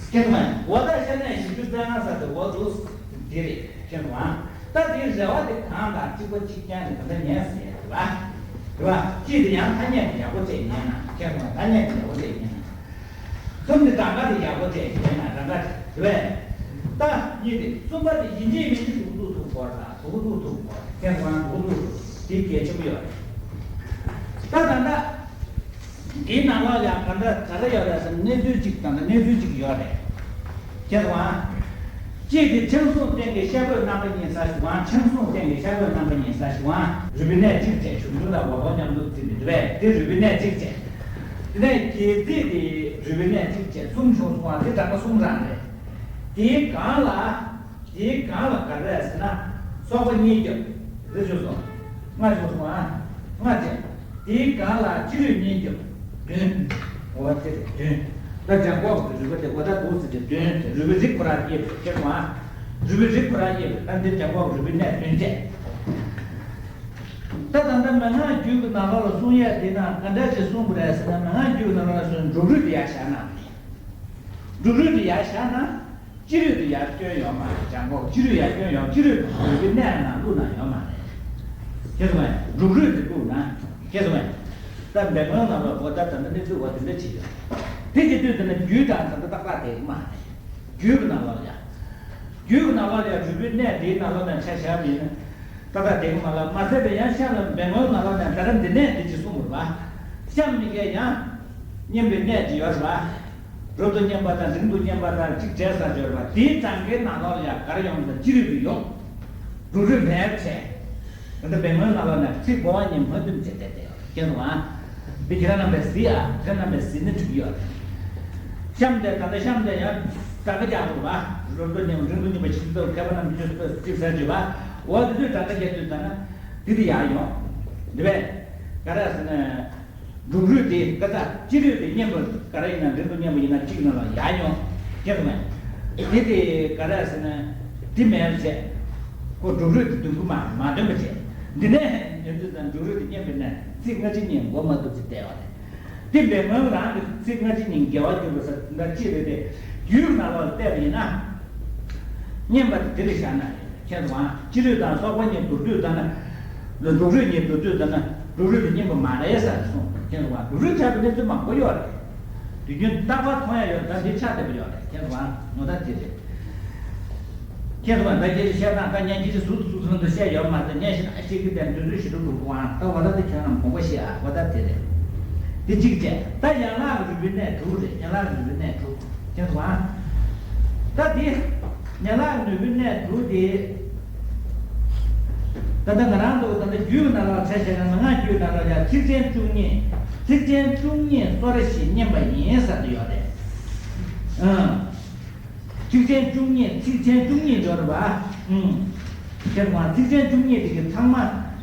མཁྱེན་མ་ཡོང་འོ་ད་བཤད་ན་བཞི་བཅུ་རྩ་ལྔ་ཟེར་དེ་འོ་འདུག་ཟེར་དེ་རེད་མཁྱེན་དགོས་ཨ། ད་དེའི་རེ་བ་དེ་གང་དང་གཅིག་པ་གཅིག་རྐྱང་དེ་ག་འདྲ་ཉན་ཟེར་རེད་བ། རེད་བ། གཅིག་དེ་ཡང་ཐ་སྙད་དེ་ཡག་པོ་བྱས་ཉན་ན་མཁྱེན་དགོས། ཐ་སྙད་དེ་ཡག་པོ་བྱས་ཉན་ན། གསུམ་དེ་གྲངས་ཀ་དེ་ཡག་པོ་བྱས་ཡིན་ན་གྲངས་ཀ་དེ་རེད། ད་གཉིས་དེ་གསུམ་པ་དེ་ཡིན་གཅིག་མིན་གཅིག་དུག་དུག་ཐུག་སྐོར་དང་དུག་དུག་ཐུག་སྐོར་ཁྱེད་ཚོ་རང་དུག་དུག་དེ་གལ་ཆེན་པོ་ཡོད་རེད། ད་ད་ད། དེའི་ནང་ལོགས་ལ་ག་འདྲ་ག་རེ་ཡོད་རེད་ཟེར་ན། གནས་ཚུལ་གཅིག་དང་གནས་ཚུལ་གཅིག་ཡོད་རེད། ཁྱེད་ཚོ་ཨ། གཅིག་དེ་ཆང་གསུམ་སྟེང་གི་ཤ་གོས་རྣམ་པ་གཉིས་ཟ་ཞིག་ཨ། ཆང་གསུམ་སྟེང་གི་ཤ་གོས་རྣམ་པ་གཉིས་ཟ་ཞིག་ཨ། རུས་པའི་གནད་གཅིག་བྱས། གཞུང་ལུགས་དང་འོ་ཐོག་མཉམ་དུ་བརྩིས་ནས་འདུག་པས། དེ་རུས་པའི་གནད་གཅིག་བྱས། དེ་ནས་སྒལ་ཚིགས་དེ་རུས་པའི་གནད་གཅིག་བྱས། གསུམ་བྱུང་སོང་ཨ། དེ་གྲངས་ཀ་གསུམ་རང་རེད། དེའི་སྒང་ལ། དེའི་སྒང་ལ་ག་རེ་རེད་ཟེར་ན། སོག་པོ་གཉིས་རྒྱབ། འདི་བྱུང་སོང་། ལྔ་བྱུང་སོང་ཨ། ལྔ་བྱས། དེའི་སྒང་ལ་སྤྱི་རུས་གཉིས་རྒྱབ། བདུན། འོ་དེ་རེད་བདུན། ད་བྱང་ཁོག་གི་རུས་པ་དེ་འོ་ད་འདུག་ཟེར་ཏེ་བདུན་དེ་རུས་པའི་རིགས་ཁོ་རང་དབྱེ་བ་ཁྱེར་སོང་ཨ། རུས་པའི་རིགས་ཁོ་རང་དབྱེ་བ། ད་འདི་བྱང་ཁོག་གི་རུས་པའི་གནས་བདུན་བྱས། ད་ད་ལྟ་མན་ངག་རྒྱུད་ཀྱི་ནང་ལོགས་ལ་གསུང་ཡས་དེ་ན་ག་འདྲ་ཅིག་གསུངས་པ་རེད་ཟེར་ན། མན་ངག་རྒྱུད་ཀྱི་ནང་ལོགས་ལ་སོང་འབྲུག་རུས་དེ་ཡར་བཞག་ན། འབྲུག་རུས་དེ་ཡར་བཞག་ན། སྤྱི་རུས་དེ་ཡར་བསྐྱོན་ཡོད་མ་རེད། བྱང་ཁོག་སྤྱི་རུས་ཡར་བསྐྱོན་ཡོད། སྤྱི་རུས་དེ་རུས་པའི་གནས་ནང་བླུགས་ན་ཡོད་མ་རེད། ཁྱེད་སོང་ངས་འབྲུག་རུས་དེ་བླུགས་ན། ཁྱེད་སོང་ངས། ད་འབད་མེད་ནང་ལ་འོ་ད་ད་ལྟ་གནས་ཚུལ་འོ་དེ་འདྲ་བྱེད་ཡོད། དེ་བྱེད་དུས་དེ་ནི་རྒྱུད་དང་ད་ལྟ་ཏག་ཏག་དེ་མ་རེད། རྒྱུད་ཀྱི་ནང་ལོགས་ལ་ཡ། རྒྱུད་ཀྱི་ནང་ལོགས་ལ་ཡ་རུས་པའི་གནས་དེའི་ནང་ལོགས་ནས་ཆ་བཞག་པ་ཡིན་ན། ཏག་ཏག་དེ་གི་མ་ལ་མ་ཟད་པའི་ཡང་གཤམ་ལ་འབད་མེད་ནང་ལོགས་ནས་ད་ར་འདི་ནས་འདི་ཅི་གསུངས་པ་རེད་པ། གཤམ་མི་འགལ་ཡང་། མཉམ་པའི་གནད་ཅིག་ཡོད་རེད་པ། རབ་ཏུ་མཉམ་པ་དང་འབྲིང་དུ་མཉམ་པ་དང་གཅིག་བྲལ་ས་ཡོད་རེད་པ། དེའི་གྲངས་ཀའི་ནང་ལོགས་ལ་ཡང་ག་རེ་ཡོང་ཟེར་ན་སྤྱི་རུས་ཀྱི་ཡོང་། འབྲུག་རུས་མེད་པ་བྱས། ད་ལྟ་འབད་མེད་ནང་ལོགས་ནས་ཚིག་གོ་བ་གཉིས་མ་བསྡུམས་བྱས་བསྡད་བསྡད་ཡོད་རེད། མཁྱེན་སོང་ཨ། འདི་ཁྱེད་རང་རྣམ་པས་གཟིགས་ཨ། ཁྱེད་རང་རྣམ་པས་གཟིགས་ན་འགྲིག་གི་ཡོད་རེད། གཤམ་དེ་ད་ལྟ་གཤམ་དེ་ཡང་གྲངས་ཀ་རྒྱག་དགོས་པ། རབ་ཏུ་མཉམ་པ། འབྲིང་དུ་མཉམ་པ། ཆེ་ཆུང་ལྟ་བུ་མཁས་པ་རྣམས་ཀྱིས་ཚིག་ཟེར་བརྗོད་པ། འོ་དེ་དུས་གྲངས་ཀ་རྒྱག་དུས་ད་ན་འདི་དེ་ཡར་ཡོང་། འདི་བས། ག་རེ་ཟེར་ན། འབྲུག་རུས་དེ་ག་ད་སྤྱི་རུས་དེ་མཉམ་པ་ག་རེ་ཡིན་ན། འབྲིང་དུ་མཉམ་པ་ཡིན་ན་གཅིག་ནང་ལ་ཡར་ཡོང་། ཁྱེད་སོང་ངས། དེ་དེ་ག་རེ་ཟེར་ན། འདི་མེད་པ་བྱས། ཁོ་འབྲུག་རུས་དེ་འདོན་གི་མ་མ་འདོན་པ་བྱས། འདི་ནས་ཉོན་དུས་ཙང་འབྲུག་རུས་དེ་མཉམ་པའི་ནས་ཚིག་སྔ་ཕྱི་གཉིས་མགོ་མ་ཐུག་ཅིག་བལྟས་པ་རེད། དེ་འབད་མེད་རང་གི་ཚིག་སྔ་ཕྱི་གཉིས་འགལ་བ་གྱུར་པ་ཟེར་འདྲ་ཅིག་རེད་དེ། རྒྱུད་ནང་ལོགས་ལ་བལྟས་པ་ཡིན་ན། མཉམ་པ་དེ་འདི་ལ་བཞག་ན་རེད། ཁྱེད་ཚོ་ཨ། སྤྱི་རུས་དང་སོག་པོ་གཉིས་མདོར་བསྡུས་ལྟར་ན། འབྲུག་རུས་གཉིས་མདོར་བསྡུས་ལྟར་ན་འབྲུག་རུས་དེ་མཉམ་པ་མ་རེད་ཟེར་གསུངས། ཁྱེད་ཚོ་ཨ། འབྲུག་རུས་ཆགས་པའི་གནས་ཚུལ་མང་པོ་ཡོད་རེད། དུས་རྒྱུན་རྟག་པར་མཐོང་ཡ་ཡོད། ད་འདི་ཆགས་བསྡད་པ་ཡོད་རེད། ཁྱེད་ཚོ་ཨ། ངོ་ཐག་དེ་རེད། ཁྱེད་ཚོ་ད་ཁྱེད་ཀྱིས་བཤད་སྟངས་ད་ཉན་ཁྱེད་ཀྱིས་ཟུར་དུ་ཟུར་ཙམ་དུ་བཤད་ཡོད་མ་རེད། ཉན་ཞིག་ད་ཁྱེད་ཀྱིས་དེ་འདོད་ཚུལ་ཞིག་ཏུ་འགྲོ་དགོས་ཨང་། ད་འོ་ད་དེ་ཁྱེད་རྣམས་དགོངས་པ་བཞེས་ཨ། འོ་ད་དེ་རེད། དེ་གཅིག་བྱས། ད་ཡན་ལག་རུས་པའི་གནད་དྲུག་རེད། ཡན་ལག་རུས་པའི་གནད་དྲུག་ཁྱེད་ཚོ་ཨང་། ད་དེ་ཡན་ལག་རུས་པའི་གནད་དྲུག་དེ། ད་ལྟ་ང་རང་ཚོ་ད་ལྟ་རྒྱུད་ནང་ལ་བྱས་བྱས་ན། མན་ངག་རྒྱུད་ནང་ལ་ཡང་ཚིགས་ཆེན་བཅུ་གཉིས། ཚིགས་ཆེན་བཅུ་གཉིས་སོ་ར་བཞི་བསྙེན་པ་ཡིན་ཟེར་དུ་ཡོད་རེད། ཨང་། ཚིགས་ཆེན་བཅུ་གཉིས། ཚིགས་ཆེན་བཅུ་གཉིས་འབྱོར་བ། ཨུམ། ཁྱེད་ཚོ་ཚིགས་ཆེན་བཅུ་གཉིས་དེ་གི་ཚང་མ་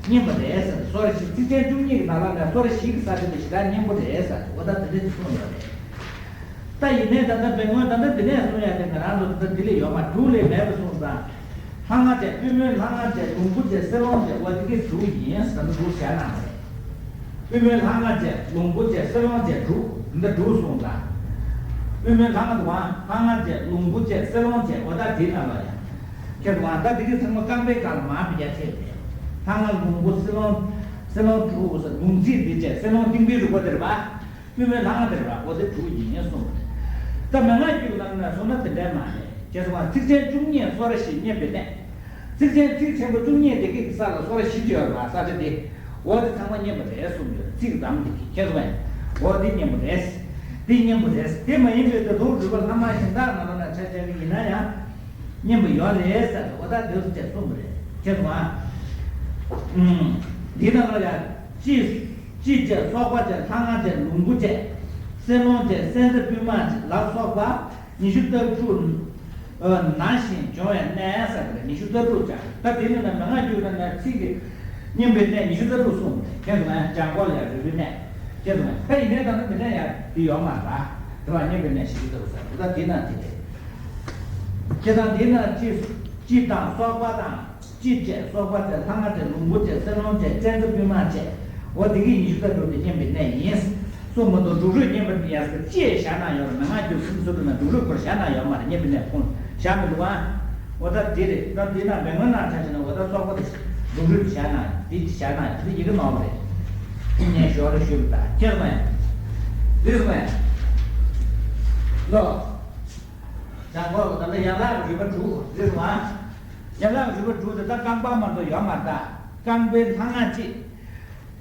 བསྙེན་པ་རེད་ཟེར། སོ་ར་བཞི། ཚིགས་ཆེན་བཅུ་གཉིས་ཀྱི་ནང་ལ་ནས་སོ་ར་བཞི་གི་ས་ཆ་དེ་ཞེ་དྲག་བསྙེན་པོ་རེད་ཟེར། འོ་ད་དེ་འདྲ་ཅིག་གསུངས་ཡོད་རེད། ད་ཡིན་ནའི་ད་ལྟ་དཔེ་སྔོན་ད་ལྟ་འདི་ནས་གསུང་ཡ་དེ་ང་རང་ཚོ་ད་འདི་ལས་ཡོད་མ། དྲུག་ལས་མེད་པ་གསུངས་ཙང་། ལྷ་ལྔ་བྱས། པུས་མོའི་ལྷ་ལྔ་བྱས། ལོང་བུ་བྱས། བསེ་ལོང་བྱས། འོ་དེ་གི་དྲུག་ཡིན་ཟེར་ན་དྲུག་བྱས་ན་མ་རེད། པུས་མོའི་ལྷ་ལྔ་བྱས། ལོང་བུ་བྱས། བསེ་ལོང་བྱས། དྲུག་འདི་དྲུག་གསུངས་དང་། པུས་མོའི་ལྷ་ལྔ་དུ་བ་ལྷ་ལྔ་བྱས། ལོང་བུ་བྱས། བསེ་ལོང་བྱས། འོ་ད་དེའི་ནང་ལ་ཡང་། ཁྱེད་དུ་བ་ད་དེ་གི་ཚང་མ་རྐང་པའི་སྒང་ལ་མར་བི་རྒྱ་ཐེབས་ཏེ། ལྷ་ལྔ་ལོང་བུ་བསེ་ལོང་། བསེ་ལོང་དྲུག་ཟེར། ལོང་ཚིགས་འདི་བྱས། བསེ་ལོང་རྟིང་པའི་རུས་པ་དེར་བ། པུས་མོའི་ལྷ་ལྔ་དེར་བ། འོ་དེ་དྲུག་ཡིན་གསུངས་པ་རེད། ད་མན་ངག་རྒྱུད་ནང་ན་སོང་ན་དེ་འདྲ་མ་རེད། ཁྱེད་ཚོ་བ་ཚིགས་ཆེན་བཅུ་གཉིས་སོ་ར་བཞི་བསྙེན་པའི་གནད། ཚིགས་ཆེན་ཚིགས་ཆེན་པོ་བཅུ་གཉིས་དེ་གི་ས་ལ་སོ་ར་བཞི་ཅིག་ཡོད་རེད་པ། ས་ཆ་དེ། འོ་དེ་ཚང་མ་བསྙེན་པ་རེད་གསུངས་ཡོད་རེད། ཚིག་དམ་དེ་གི། ཁྱེད་ཚོ་བས། འོ་དེ་བསྙེན་པ་རེད། དེ་བསྙེན་པ་རེད། དེ་མ་ཡིན་པའི་ད་དུང་རུས་པ་ལྷག་མ་གཞན་དག་ནང་ལོགས་ན་ཆ་བཞག་གི་ཡིན་ན་ཡང་། བསྙེན་པ་ཡོད་རེད་ཟེར། འོ་ད་དེ་ཚོ་བཅས་གསུངས་པ་རེད། ཁྱེད་ཚོ་བ། ཨུམ། འདི་ནང་ལོགས་ཡ། སྤྱི། སྤྱི་བྱས། སོག་པ་བྱས། ལྷ་ལྔ་བྱས། ལོང་བུ་བྱས། བསེ་ལོང་བྱས། སེན་ཚ་པུས་མ་བྱས་ལ་སོགས་པ། ཉི་ཤུ་རྩ་དྲུག་ན་ཞིང་སྦྱོང་བའི་གནས་ཟེར་བ་རེད། ཉི་ཤུ་རྩ་དྲུག་ཅིག་ད་དེ་ནི་ན་མན་ངག་རྒྱུད་ནང་ན་ཚིག་གི་བསྙེན་པའི་གནས་ཉི་ཤུ་རྩ་དྲུག་གསུངས་པ་རེད། ཁྱེད་ཚོ་ན་བྱང་ཁོག་ལ་ཡ་རུས་པའི་གནས། ཁྱེད་ཚོ་ན་ད་ཡིན་ནའི་ད་ནི་དེ་འདྲ་ཡ་དེ་ཡོད་མ་རེད་པ། དེ་བ་བསྙེན་པའི་གནས་ཉི་ཤུ་རྩ་དྲུག་ཟེར་ད་དེ་ན་དེ་རེད། ཁྱེད་དང་དེ་ན་སྤྱི། སྤྱི་དང་སོག་པ་དང་། སྤྱི་བྱས། སོག་པ་བྱས། ལྷ་ལྔ་བྱས། ལོང་བུ་བྱས། བསེ་ལོང་བྱས། སེན་ཚ་པུས་མ་བྱས། འོ་དེ་གི་ཉི་ཤུ་རྩ་དྲུག་དེ་བསྙེན་པའི་གནས་ཡིན། གསུངས་མ་གཏོགས་འབྲུག་རུས་བསྙེན་པ་ཡ་ཟེར་ཅེས་བཞག་ན་ཡོད་རེད། མན་ངག་རྒྱུད་སུམ་ཅུ་སོ་དྲུག་ན་འབྲུག་རུས་སྐོར་བཞག་ན་ཡོད་མ་རེད། བསྙེན་པའི་གནས་ཁུངས་བཞག་མི་འདུག་ཨ། འོ་ད་དེ་རེད། ད་འདི་ན་མན་ངག་ནང་ཆ་བཞག་ན་འོ་ད་སོག་པོ་དེ་འབྲུག་རུས་བཞག་ན་དེ་བཞག་ན་དེ་ཡི་གེ་ནོར་རེད། དེ་ངས་ཞོར་ལ་ཞུས་པ་ད་ཁྱེད་མ་ཡིན། འདི་སོང་ཡ། ལོ། བྱང་ཁོག་ད་ལྟ་ཡན་ལག་རུས་པ་དྲུག་འདི་སོང་ཨ། ཡན་ལག་རུས་པ་དྲུག་དེ་ད་རྐང་པ་མ་གཏོགས་ཡོད་མ་རེད་ད། རྐང་པའི་ལྷ་ལྔ་གཅིག་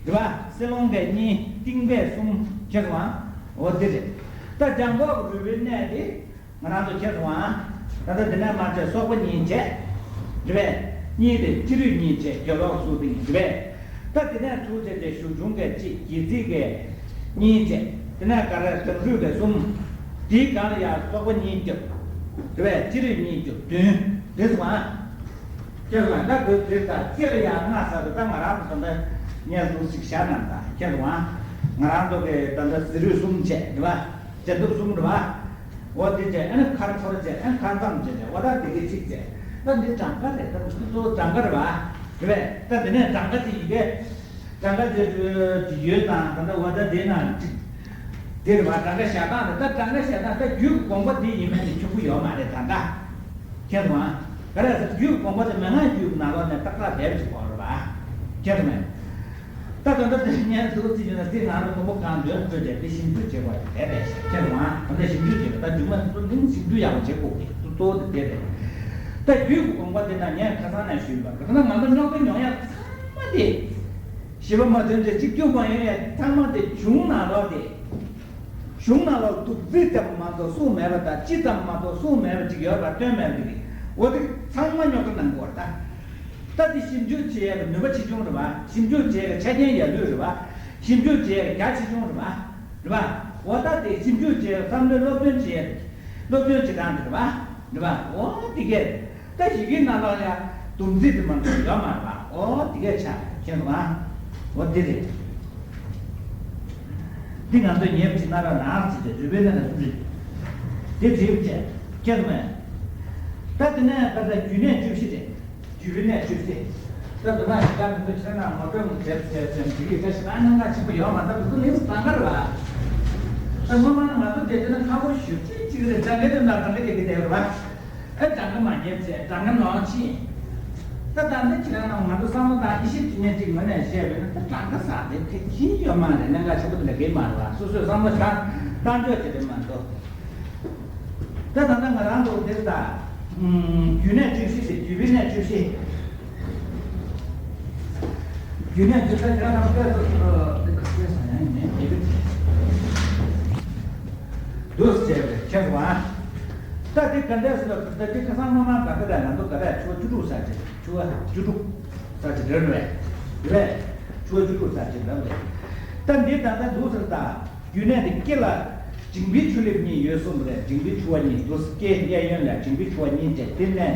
རེད་པ། བསེ་ལོང་པས་གཉིས། རྟིང་པས་གསུམ། ཁྱེད་རང་། འོ་དེ་རེད། ད་ལྗང་ཁོག་གི་རུས་པའི་གནས་དེ་ང་རང་ཚོ་ཁྱེད་རང་། ད་ལྟ་འདི་ནས་མར་བྱས་སོག་པོ་གཉིས་བྱས། རེད་པས། གཉིས་དེ་སྤྱི་རུས་གཉིས་བྱས་རྒྱབ་ལོགས་སུ་དེ་གཉིས། རེད་པས། ད་དེ་ནས་ཚུར་བྱས་ཏེ་གཞུ་ཆུང་གི་གཅིག་སྒལ་ཚིགས་ཀྱི་གཉིས་བྱས། དེ་ནས་ག་རེ་གདང་རུས་ཀྱི་གསུམ། དེའི་སྒང་ལ་ཡང་སོག་པོ་གཉིས་རྒྱབ། རེད་པས། སྤྱི་རུས་གཉིས་རྒྱབ་བདུན། རེད་སོང་ཨ། ཁྱེད་རང་ད་དུས་དེ་ད་སྐེ་ལ་ཡང་ལྔ་ཟེར་དུས་ད་ང་རང་ཚོ་ད་ལྟ་ངས་འདུག་ཅིག་བཞག་ན་ད་ཁྱེད་རང་ང་རང་ཚོ་གི་ད་ལྟ་གཟི་རུས་གསུམ་བྱས་རེད་པ། རྒྱ་མདུད་གསུམ་རེད་པ། འོ་དེ་བྱས་ཨ་ནི་ཁར་ཐོར་བྱས་ཨ་ནི་ཁར་ཙམ་བྱས་ནས་འོ་ད་དེ་གི་གཅིག་བྱས། ད་འདི་གྲངས་ཀ་རེད། ད་འདི་གཙོ་བོ་གྲངས་ཀ་རེད་པ། རེད་པས། ད་དེ་ནས་གྲངས་ཀ་དེ་ཡི་གེ་གྲངས་ཀ་དེ་ཡོད་དང་ད་ལྟ་འོ་ད་དེ་ན་གཅིག་དེ་རེད་པ། གྲངས་ཀ་བཞག་སྟངས་རེད། ད་གྲངས་ཀ་བཞག་སྟངས་ད་རྒྱུད་ཀྱི་དགོངས་པ་དེ་ཡིན་མིན་དེ་ཆོག་གི་ཡོད་མ་རེད་ད་ལྟ། ཁྱེད་རང་། ག་རེ་ཟེར། རྒྱུད་དགོངས་པ་དེ་མན་ངག་རྒྱུད་ཀྱི་ནང་ལོགས་ནས་ཏག་ཏག་བསྡད་པ་ཞིག་གོ་རེད་པ། ཁྱེད་རང་། ད་ད་ལྟ་དེ་ངས་འདུག་ཟེར་གྱི་ན་དེ་ནང་ལ་མགོན་པོ་གང་འདོན་འདོན་བྱས་དེ་ཞིབ་འཇུག་བྱེད་དགོས་དེ་རེད། ཁྱེད་རང་། ད་ལྟ་ཞིབ་འཇུག་བྱེད་པ་ད་རྒྱུད་མ་ཚོ་ནི་ཞིབ་འཇུག་ཡག་པོ་བྱེད་དགོས་ཀྱི་གཙོ་བོ་དེ་དེ་རེད། ད་རྒྱུད་ཀྱི་དགོངས་པ་དེ་ན་ངས་ཁ་སང་ནས་ཞུས་པ་ག་ད་ང་ཚོ་རྙོག་དྲ་མྱོང་ཡག་ཚང་མ་དེ། ཞིབ་པ་མ་ཐོན་ཚེ་གཅིག་གྱུར་མ་ཡོང་ཡག་ཚང་མ་དེ་གཞུང་ནང་ལོགས་དེ། གཞུང་ནང་ལ་འདུག་རྩིས་ཙམ་མ་གཏོགས་གསུངས་མེད་པ་དང་སྤྱི་ཙམ་མ་གཏོགས་གསུངས་མེད་པ་ཅིག་ཡོད་པ་སྟོན་མེད་པ་འདི་རེད། འོ་དེ་ཚང་མ་རྙོག་དྲ་གནང་དགོས་རེད་ད། ད་དེ་ཞིབ་འཇུག་བྱེད་ཡས་ཀྱི་ནུས་པ་ཆེ་ཆུང་རེད་པ། ཞིབ་འཇུག་བྱེད་ཡས་ཀྱི་ཆ་རྐྱེན་ཡར་ལུས་རེད་པ། ཞིབ་འཇུག་བྱེད་ཡས་ཀྱི་རྒྱ་ཆེ་ཆུང་རེད་པ། རེད་པ། འོ་ད་དེ་ཞིབ་འཇུག་བྱེད་ཡས་བསམ་བློའི་སློབ་སྟོན་བྱེད་ཡས་སློབ་སྟོན་བྱེད་སྟངས་དེ་རེད་པ། རེད་པ། འོ་དེ་གས། ད་ཡི་གེའི་ནང་ལོགས་ཡང་སྡོམ་རྩིས་དེ་མ་གཏོགས་ཡོད་མ་རེད་པ། འོ་དེ་གས་ཆགས་ཁྱེད་རང་། འོ་དེ་རེད། འདི་ང་ཚོས་ཉེ་བའི་ཕྱི་ནང་ར་ནང་ཅི་བྱས་རུས་པའི་གནས་ལ་སུམ་ཅུ། དེ་བྲིས་བྱས་ཁྱེད་རང་། ད་དེ་ནས་ད་ལྟ་རྒྱུད་གནས་བཅུ་བཞི་རེད། རྒྱུད་པའི་གནས་བཅུ་བཞི། ད་དེ་མ་ཡིན་ད་མི་ཚོ་ཁྱེད་རང་ངོ་སྤྲོད་མི་བྱེད་བྱེད་བྱེད་འདི་གི་ད་ཞེ་དྲག་གནད་འགག་ཆེན་པོ་ཡོད་མ་རེད། ད་མི་ཚོ་ལེགས་སུ་གཏང་ག་རེད་པ། ད་སྔོན་མ་ང་ཚོ་བསྡད་དེ་ན་ཁག་པོ་ཞེ་པོ་ཅིག་རེད། ད་ངས་དེ་ན་ད་ངས་དེ་གི་བསྡད་རེད་པ། ཨེ་གྲངས་ཀ་མ་རྒྱབ་བྱས་གྲངས་ཀ་ནང་ཕྱིན། ད་ད་འདི་ཁྱེད་རང་རྣམས་ང་ཚོ་བསམ་བློ་བཏང་ཡེ་ཤེས་ཀྱི་གནས་གཅིག་ངོས་ནས་བཤད་པས་ན་ད་གྲངས་ཀ་ཟེར་དེ་གལ་ཆེན་ཡོད་མ་རེད། གནད་འགག་ཆེན་པོ་དེ་འདྲ་གང་ཡང་མ་རེད་པ། སོ་སོས་བསམ་བློ་བཏང་བཏང་ཕྱོགས་དེ་རེད་མ་གཏོགས། ད་ད་ལྟ་ང་རང་ཚོ་འདིར་ད་རྒྱུད་གནས་བཅུ་བཞི་དེ་རྒྱུད་པའི་གནས་བཅུ་བཞི། རྒྱུད་གནས་བཅུ་བཞི་ཁྱེད་རང་རྣམས་དཔེ་སོ་སོ་དེ་ག་ཚོད་ཟེར་ཡང་ཡིན་ནའི་དེ་གི་འདུག་ཟེར་བའི་ཁྱེད་རང་། ད་དེ་ག་འདྲས་སུ་ད་དེ་ཁ་སང་སྔོན་མ་ག་ག་ལ་ང་ཚོ་ག་རེ་ཆུ་བོ་བཅུ་དྲུག་ས་ཆེ་ཆུ་བོ་བཅུ་དྲུག་ས་ཆེ་འདྲ་རེད་རེད། ཆུ་བོ་བཅུ་དྲུག་ས་ཆེ་འདྲ་རེད། ད་འདི་ད་ལྟ་འདུག་ཟེར་ད་རྒྱུད་གནས་དེ་སྐེ་ལ་མཇིང་པའི་ཆུ་ལེབ་གཉིས་ཡོད་གསུངས་པ་རེད། མཇིང་པའི་ཆུ་བ་གཉིས་འདུག་སྐེ་གཡས་གཡོན་ལ་མཇིང་པའི་ཆུ་བ་གཉིས་བཅས་དེ་ནས།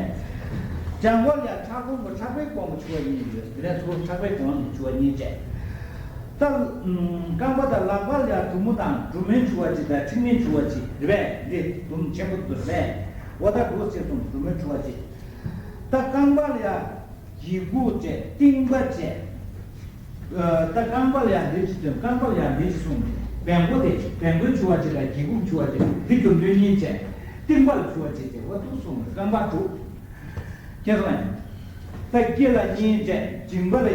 ལྗང་ཁོག་ལ་ཡང་ཕྲག་གོང་གི་ཕྲག་པའི་གོང་གི་ཆུ་བ་གཉིས་ཡོད། དེ་ནས་ཚུར་ཕྲག་པའི་གོང་གི་ཆུ་བ་གཉིས་བཅས། ད་རྐང་པ་དང་ལག་པ་ལ་ཡང་གྲུ་མོ་དང་གྲུ་མོའི་ཆུ་བ་གཅིག་དང་མཁྲིག་མའི་ཆུ་བ་གཅིག་རེད་པས། འདི་དུམ་ཆེན་པོ་འདུག་རེད་པས། འོ་ད་འདུག་ཅེས་གསུངས། གྲུ་མོའི་ཆུ་བ་གཅིག་ད་རྐང་པ་ལ་ཡང་སྒྱེད་འགུག་བཅས་རྟིང་པ་བཅས། ད་རྐང་པ་ལ་ཡང་འདི་ཅི་སྟོན། རྐང་པ་ལ་ཡང་འདི་ཅི་གསུངས་ནས་བེམ་པོ་དེ་བེམ་པོའི་ཆུ་བ་གཅིག་དང་སྒྱེད་འགུགས་ཆུ་བ་གཅིག་འདི་དུམ་བུ་གཉིས་བཅས་རྟིང་པ་ལ་ཆུ་བ་གཅིག་བཅས་འོ་འདུག་གསུངས་ནས་རྐང་པ་དྲུག་ཁྱེད་རང་། ད་སྐེ་ལ་གཉིས་བཅས་མཇིང་པ་ལ་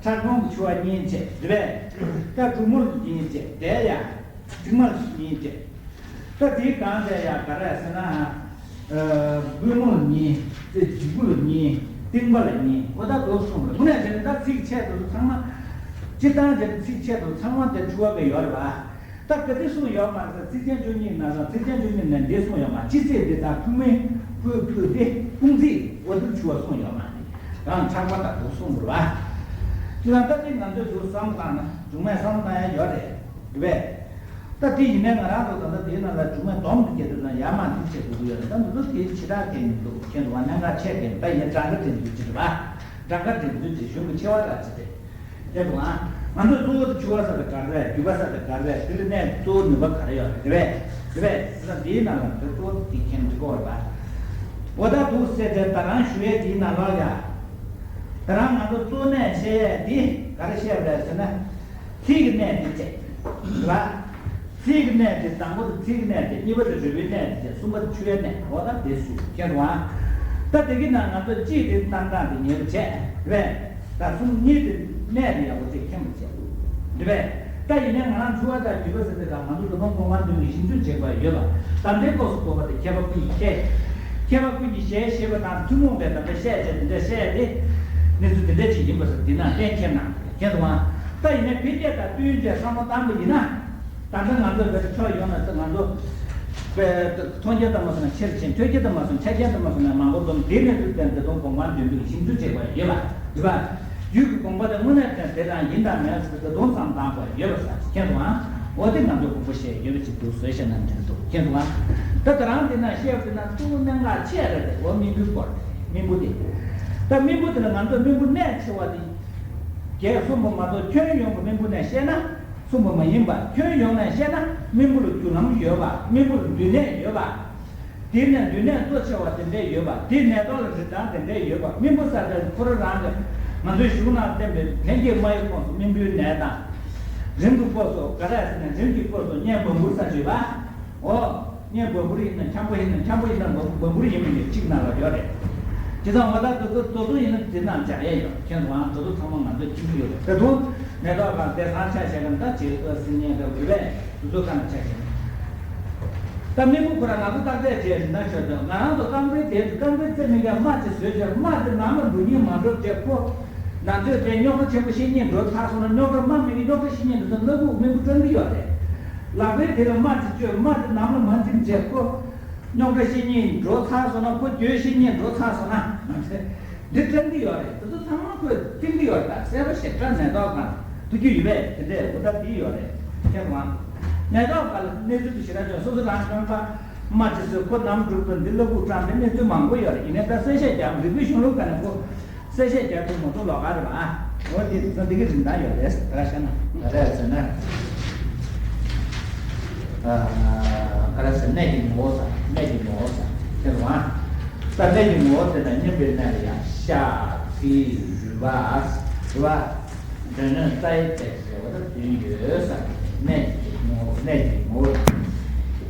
ཕྲག་གོང་གི་ཆུ་བ་གཉིས་བཅས་རེད་པས། ད་གྲུ་མོ་ལ་གཉིས་བཅས་དེ་ཡང་མཇིང་མ་ལ་གཉིས་བཅས། ད་དེའི་སྒང་དེ་ཡང་ག་རེ་ཟེར་ན། པུས་མོ་ལ་གཉིས། སྒྱེད་འགུགས་ལ་གཉིས། རྟིང་པ་ལ་གཉིས། འོ་ད་འདུག་གསུངས་པ་རེད། དངོས་གནས་བྱས་ན་ད་ཚིགས་ཆད་དུ་ཚང་མ། སྤྱིར་བཏང་བྱས་ན་ཚིགས་ཆད་དུ་ཚང་མ་དེ་ཆུ་བ་གི་ཡོད་རེད་པ། ད་ག་དེ་གསུངས་ཡོད་མ་རེད་ཟེར། ཚིགས་བཅད་བཅུ་གཉིས་ནང་ལ་ཚིགས་བཅད་བཅུ་གཉིས་ནས་འདི་གསུངས་ཡོད་མ། སྤྱི་ཚིག་འདི་དག་ཕུགས་མིན་ཕུགས་ཕུགས་ཏེ་དཔུང་ཚིག་འོ་འདིར་ཆུ་བ་གསུངས་ཡོད་མ་རེད། རང་ཆགས་པ་དང་འདུག་གསུངས་པ་རེད་པ། ཁྱེད་རང་ད་ཅིག་ང་ཚོས་འདུག་བསམ་བློ་བཏང་ན་སྒྲུང་མས་བསམ་བློ་བཏང་ཡ་ཡོད་རེད། རེད་པས། ད་དེ་ཡིན་ནའི་ང་རང་ཚོ་ད་ལྟ་དེའི་ནང་ལ་སྒྲུང་མས་སྡོམ་དུ་སྐྱེལ་དུས་ན་ཡར་མར་འདི་བྱེད་དགོས་ཀྱི་ཡོད་རེད། ད་འདི་ཚོ་དེ་ཞེ་དྲག་གལ་མི་འདུག་ཁྱེད་ཚོ་བ་གནད་འགག་ཆེ་གལ་མི་འདུག་ད་ཡིན་ན་གྲངས་ཀ་འགྲན་རྩོད་ཅིག་རེད་པ། གྲངས་ཀ་འགྲན་རྩོད་ཅིག་གཞུང་གི་ཆེ་བ་འདྲ་ཅིག་རེད། ཁྱེད་ཚོ་ང་ང་ཚོ་གཙོ་བོ་དེ་ཆུ་བ་ཟེར་དེ་ག་རེ་རེད། རྒྱུས་པ་ཟེར་དེ་ག་རེ་རེད། དེ་ལ་གནས་གཙོ་བོ་ནུས་པ་ག་རེ་ཡོད་རེད། རེད་པས། དེ་ལ་འདིའི་ནང་ལ་འདི་གཙོ་བོ་དེ་མཁྱེན་འདི་དགོས་རེད་པ། འོ་ད་འདུག་ཟེར་ཏེ་ད་རང་ཞུ་ཡས་དེའི་ནང་ལོགས་ལ་ཡ། ད་རང་ང་ཚོ་གཙོ་གནད་བཤད་ཡས་དེ་ག་རེ་བཤད་པ་རེད་ཟེར་ན། ཚིག་གི་གནད་དེ་བཅས། རེད་པ། ཚིག་གི་གནད་དེ་དང་པོ་དེ་ཚིག་གི་གནད་དེ། གཉིས་པ་དེ་རུས་པའི་གནད་དེ་བཅས། གསུམ་པ་དེ་ཆུ་བའི་གནད། འོ་ད་དེ་སུ་ཁྱེད་རང་། ད་དེ་གི་ནང་ང་ཚོ་གཅིག་དེ་བཏང་སྟངས་དེ་ཉེ་བར་བྱས། རེད་པས། ད་གསུམ་གཉིས་དེ་གནད་དེ་ཡག་པོ་ཅིག་མཁྱེན་པ་བྱས། རེད་པས། ད་ཡིན་ནའི་ང་རང་ཆུ་བ་དང་རྒྱུས་པ་ཟེར་དེ་དང་ང་ཚོ་ལོ་མ་གོང་མ་འདོན་གྱི་ཞིབ་འཇུག་བྱེད་དགོས་ཡོད་པ། ད་ལྟའི་སྐབས་སུ་བབས་པ་དེ་མཁས་པ་ཀུན་གྱིས་མཁས། མཁས་པ་ཀུན་གྱིས་ཞལ་བཞེས་པ་དང་ཐུན་མོང་པའི་ད་ལྟ་བཤད་བྱས་དེ་འདྲ་བཤད་དེ། གནས་ཚུལ་དེ་འདྲ་ཅིག་ཡིན་པ་ཟེར་འདི་ན་གཏན་འཁེལ་གནང་། ཁྱེད་ཚོ་ད་ཡིན་ནའི་འཕེལ་རྒྱས་དང་བསྟུན་བྱས་བསམ་བློ་བཏང་པ་ཡིན་ན། ད་ལྟ་ང་ཚོ་བོད་ཕྱོགས་ཡོངས་ནས་ང་ཚོ་བོད་མཐོང་རྒྱ་ཙམ་མ་སོང་ན་ཆེར་ཕྱིན། ཐོས་རྒྱ་ཙམ་མ་སོང་ན་ཆ་རྐྱེན་ཙམ་མ་སོང་ན་མང་པོ་འཛོམས། དེ་ནས་བསྡུས་ཏེ་འདི་དང་གོང་མ་འདོན་པའི་ཞིབ་འཇུག་བྱེད་དགོས་ཡོད་པ་འདི་པ། རྒྱུད་ཀྱི་དགོངས་པ་དེ་དངོས་གནས་དྲན་དེ་རང་ཡིན་དང་མེད་ཟེར་དེ་དོན་ཙམ་དང་པོ་ཡོད་པ་ཟེར་མཁྱེན་སོང་ཨ། འོ་དེ་ང་ཚོ་དགོངས་པ་བཞེས་ཡོད་པ་ཅིག་འདུག་བཟོས་བཤད་ན་འགྲིག་འདུག་མཁྱེན་སོང་ཨ། ད་ད་རང་དེ་ན་བཤད་པ་དེ་ན་གཙོ་བོ་གནད་འགག་ཆེ་རེད་དེ། འོ་སྨིན་པོའི་སྐོར་དེ་སྨིན་པོ་དེ། ད་སྨིན་པོ་དེ་ལ་ང་ཚོ་སྨིན་པོ་གནད་ཆེ་བ་དེ་རྒྱས་གསུངས་པ་མ་གཏོགས་ཁྱོན་ཡོངས་ཀྱི་སྨིན་པོ་ནས་བཤད་ན་གསུངས་པ་མ་ཡིན་པ། ཁྱོན་ཡོངས་ནས་བཤད་ན་སྨིན་པོ་ལ་རྒྱུ་ལམ་ཡོད་པ། སྨིན་པོ་ལ་འདུས་གནས་ཡོད་པ། དེ་ནས་འདུས་གནས་གཙོ་ཆེ་བ་དེ་འདྲས་ཡོད་པ། དེ་ནས་ཐོག་ལ་རིན་ཐང་དེ་འདྲས་ཡོད་པ། སྨིན་པོ་ཟེར་དེ་ཁོ་རང་རང་གི་ང་ཚོའི་གཞུང་ནང་བསྟན་པའི་ལྷན་སྐྱེས་མ་ཡི་ཁོངས་སུ་སྨིན་པོའི་གནས་དང་། རིམ་གྱིས་སྐོར་སོགས་ག་རེ་ཟེར་ན་རིམ་གྱིས་སྐོར་སོགས་གཉེན་སྦོམ་པོ་ཟེར་ཡོད་པ། འོ། གཉེན་སྦོམ་པོ་ཡིན་ན་འཁྱམ་པོ་ཡིན་ན་འཁྱམ་པོ་ཡིན་ན་སྦོམ་པོ་ཡིན་མིན་གྱི་གཅིག་ནང་ལ་ཡོད་རེད། དེ་ཚང་མ་ད་དུ་དུ་དུ་དུ་ཡིན་ན་དེ་ནང་སྦྱར་ཡས་ཡོད་མཁྱེན་སོང་ཨ། དུ་དུ་ཚང་མ་ང་ཚོ་གཅིག་ཡོད་རེད། ད་དུ་མེ་ཏོག་གང་དེ་སང་ཆ་བྱས་ཀྱང་ད་བྱེད་ཨ་སྲིད་ཉན་ད་འོས་པས། དུ་ཚོད་གང་ཆ་ཤེས། ད་མི་བུ་ཁོ་ར་ང་ཚོ་རྟགས་ཚད་བྱས་ཟིན་ན་ཆོད་དོ། ང་རང་ཚོ་རྐང་པའི་དེ་རྐང་པའི་རྩེ་མི་འགའ་རྨ་ཅིག་བཟོས་བྱས་རྨ་དེ་ནང་ལ་འགྲོ་སྙིང་མ་འདོད་བྱས་ཁོ། ན་ཚོད་དེ་རྙོག་དྲ་ཆེན་པོ་བཤད་སྙིང་འདོད་ཚར་སོང་ན་རྙོག་དྲ་རྨ་མི་གི་རྙོག་དྲ་བཤད་སྙིང་འདོད་ཚར་སྣ་ཁུག་མི་བུ་སྐྲང་གི་ཡོད་རེད། ལག་པའི་དེ་ལ་རྨ་ཅིག་བཅོས་རྨ་དེ་ནང་ལ་མ་འཛིན་བྱས་ཁོ། རྙོག་དྲ་བཤད་སྙིང་འདོད་ཚར་སོང་ན་ཁོ་འགྱོད་བཤད་སྙིང་འདོད་ཚར་སོང་ན། འདི་དྲན་གྱི་ཡོད་རེད། དེ་ཚོ་ཚང་མ་ཁོས་བསྟན་གྱི་ཡོད་རེད། ད་གསལ་པོ་ཞེ་དྲག་མེ་ཏོག་གང་ཐུག་རྒྱུ་ཡོད་པས། དེ་འདྲས་འུ་ད་འདི་ཡོད་རེད། མཁྱེན་སོང་ཨ། མེ་ཏོག་གང་ལ་གནས་ཚུལ་དེ་ཞེ་དྲག་བྱུང་། སོ་སོ་རང་རྐང་པ་རྨ་ཅིག་བཟོས་ཁོ་ནམ་འགྲུབ་ཏུ་འདི་སློབ་ཕྲུག་སྤྲང་པའི་གནས་ཚུལ་མང་པོ་ཡོད་རེད། ཡིན་ནའི་ད་གསལ་བཤད་རྒྱག་རིག་པའི་གཞུང་ལུགས་ག་ནས་ཁོ་གསལ་བཤད་རྒྱག་ཐུབ་མ་ཐུབ་ལོགས་ཀ་རེད་པ། འོ་དེ་དེ་ཚོ་འདི་གི་རིན་ཐང་ཡོད་རེད། ག་རེ་བཤད་ན་ག་རེ་ཟེར་ན། ཨ། ག་རེ་ཟེར། གནད་ཀྱི་ངོ་བོ་ཟེར། གནད་ཀྱི་ངོ་བོ་ཟེར། མཁྱེན་སོང་ཨ། ད་གནད་ཀྱི་ངོ་བོ་དེ་དང་མཉམ་པའི་གནད་ལ་ཡང་ཤ་ཚིལ་རུས་པ་རུས་པ། འདོད་ནུས་རྩ་ཡི་རྫས་ཟེར་བ་ད་བདུན་ཡོད་ཟེར། གནད་ཀྱི་ངོ་བོ། གནད་ཀྱི་ངོ་བོ།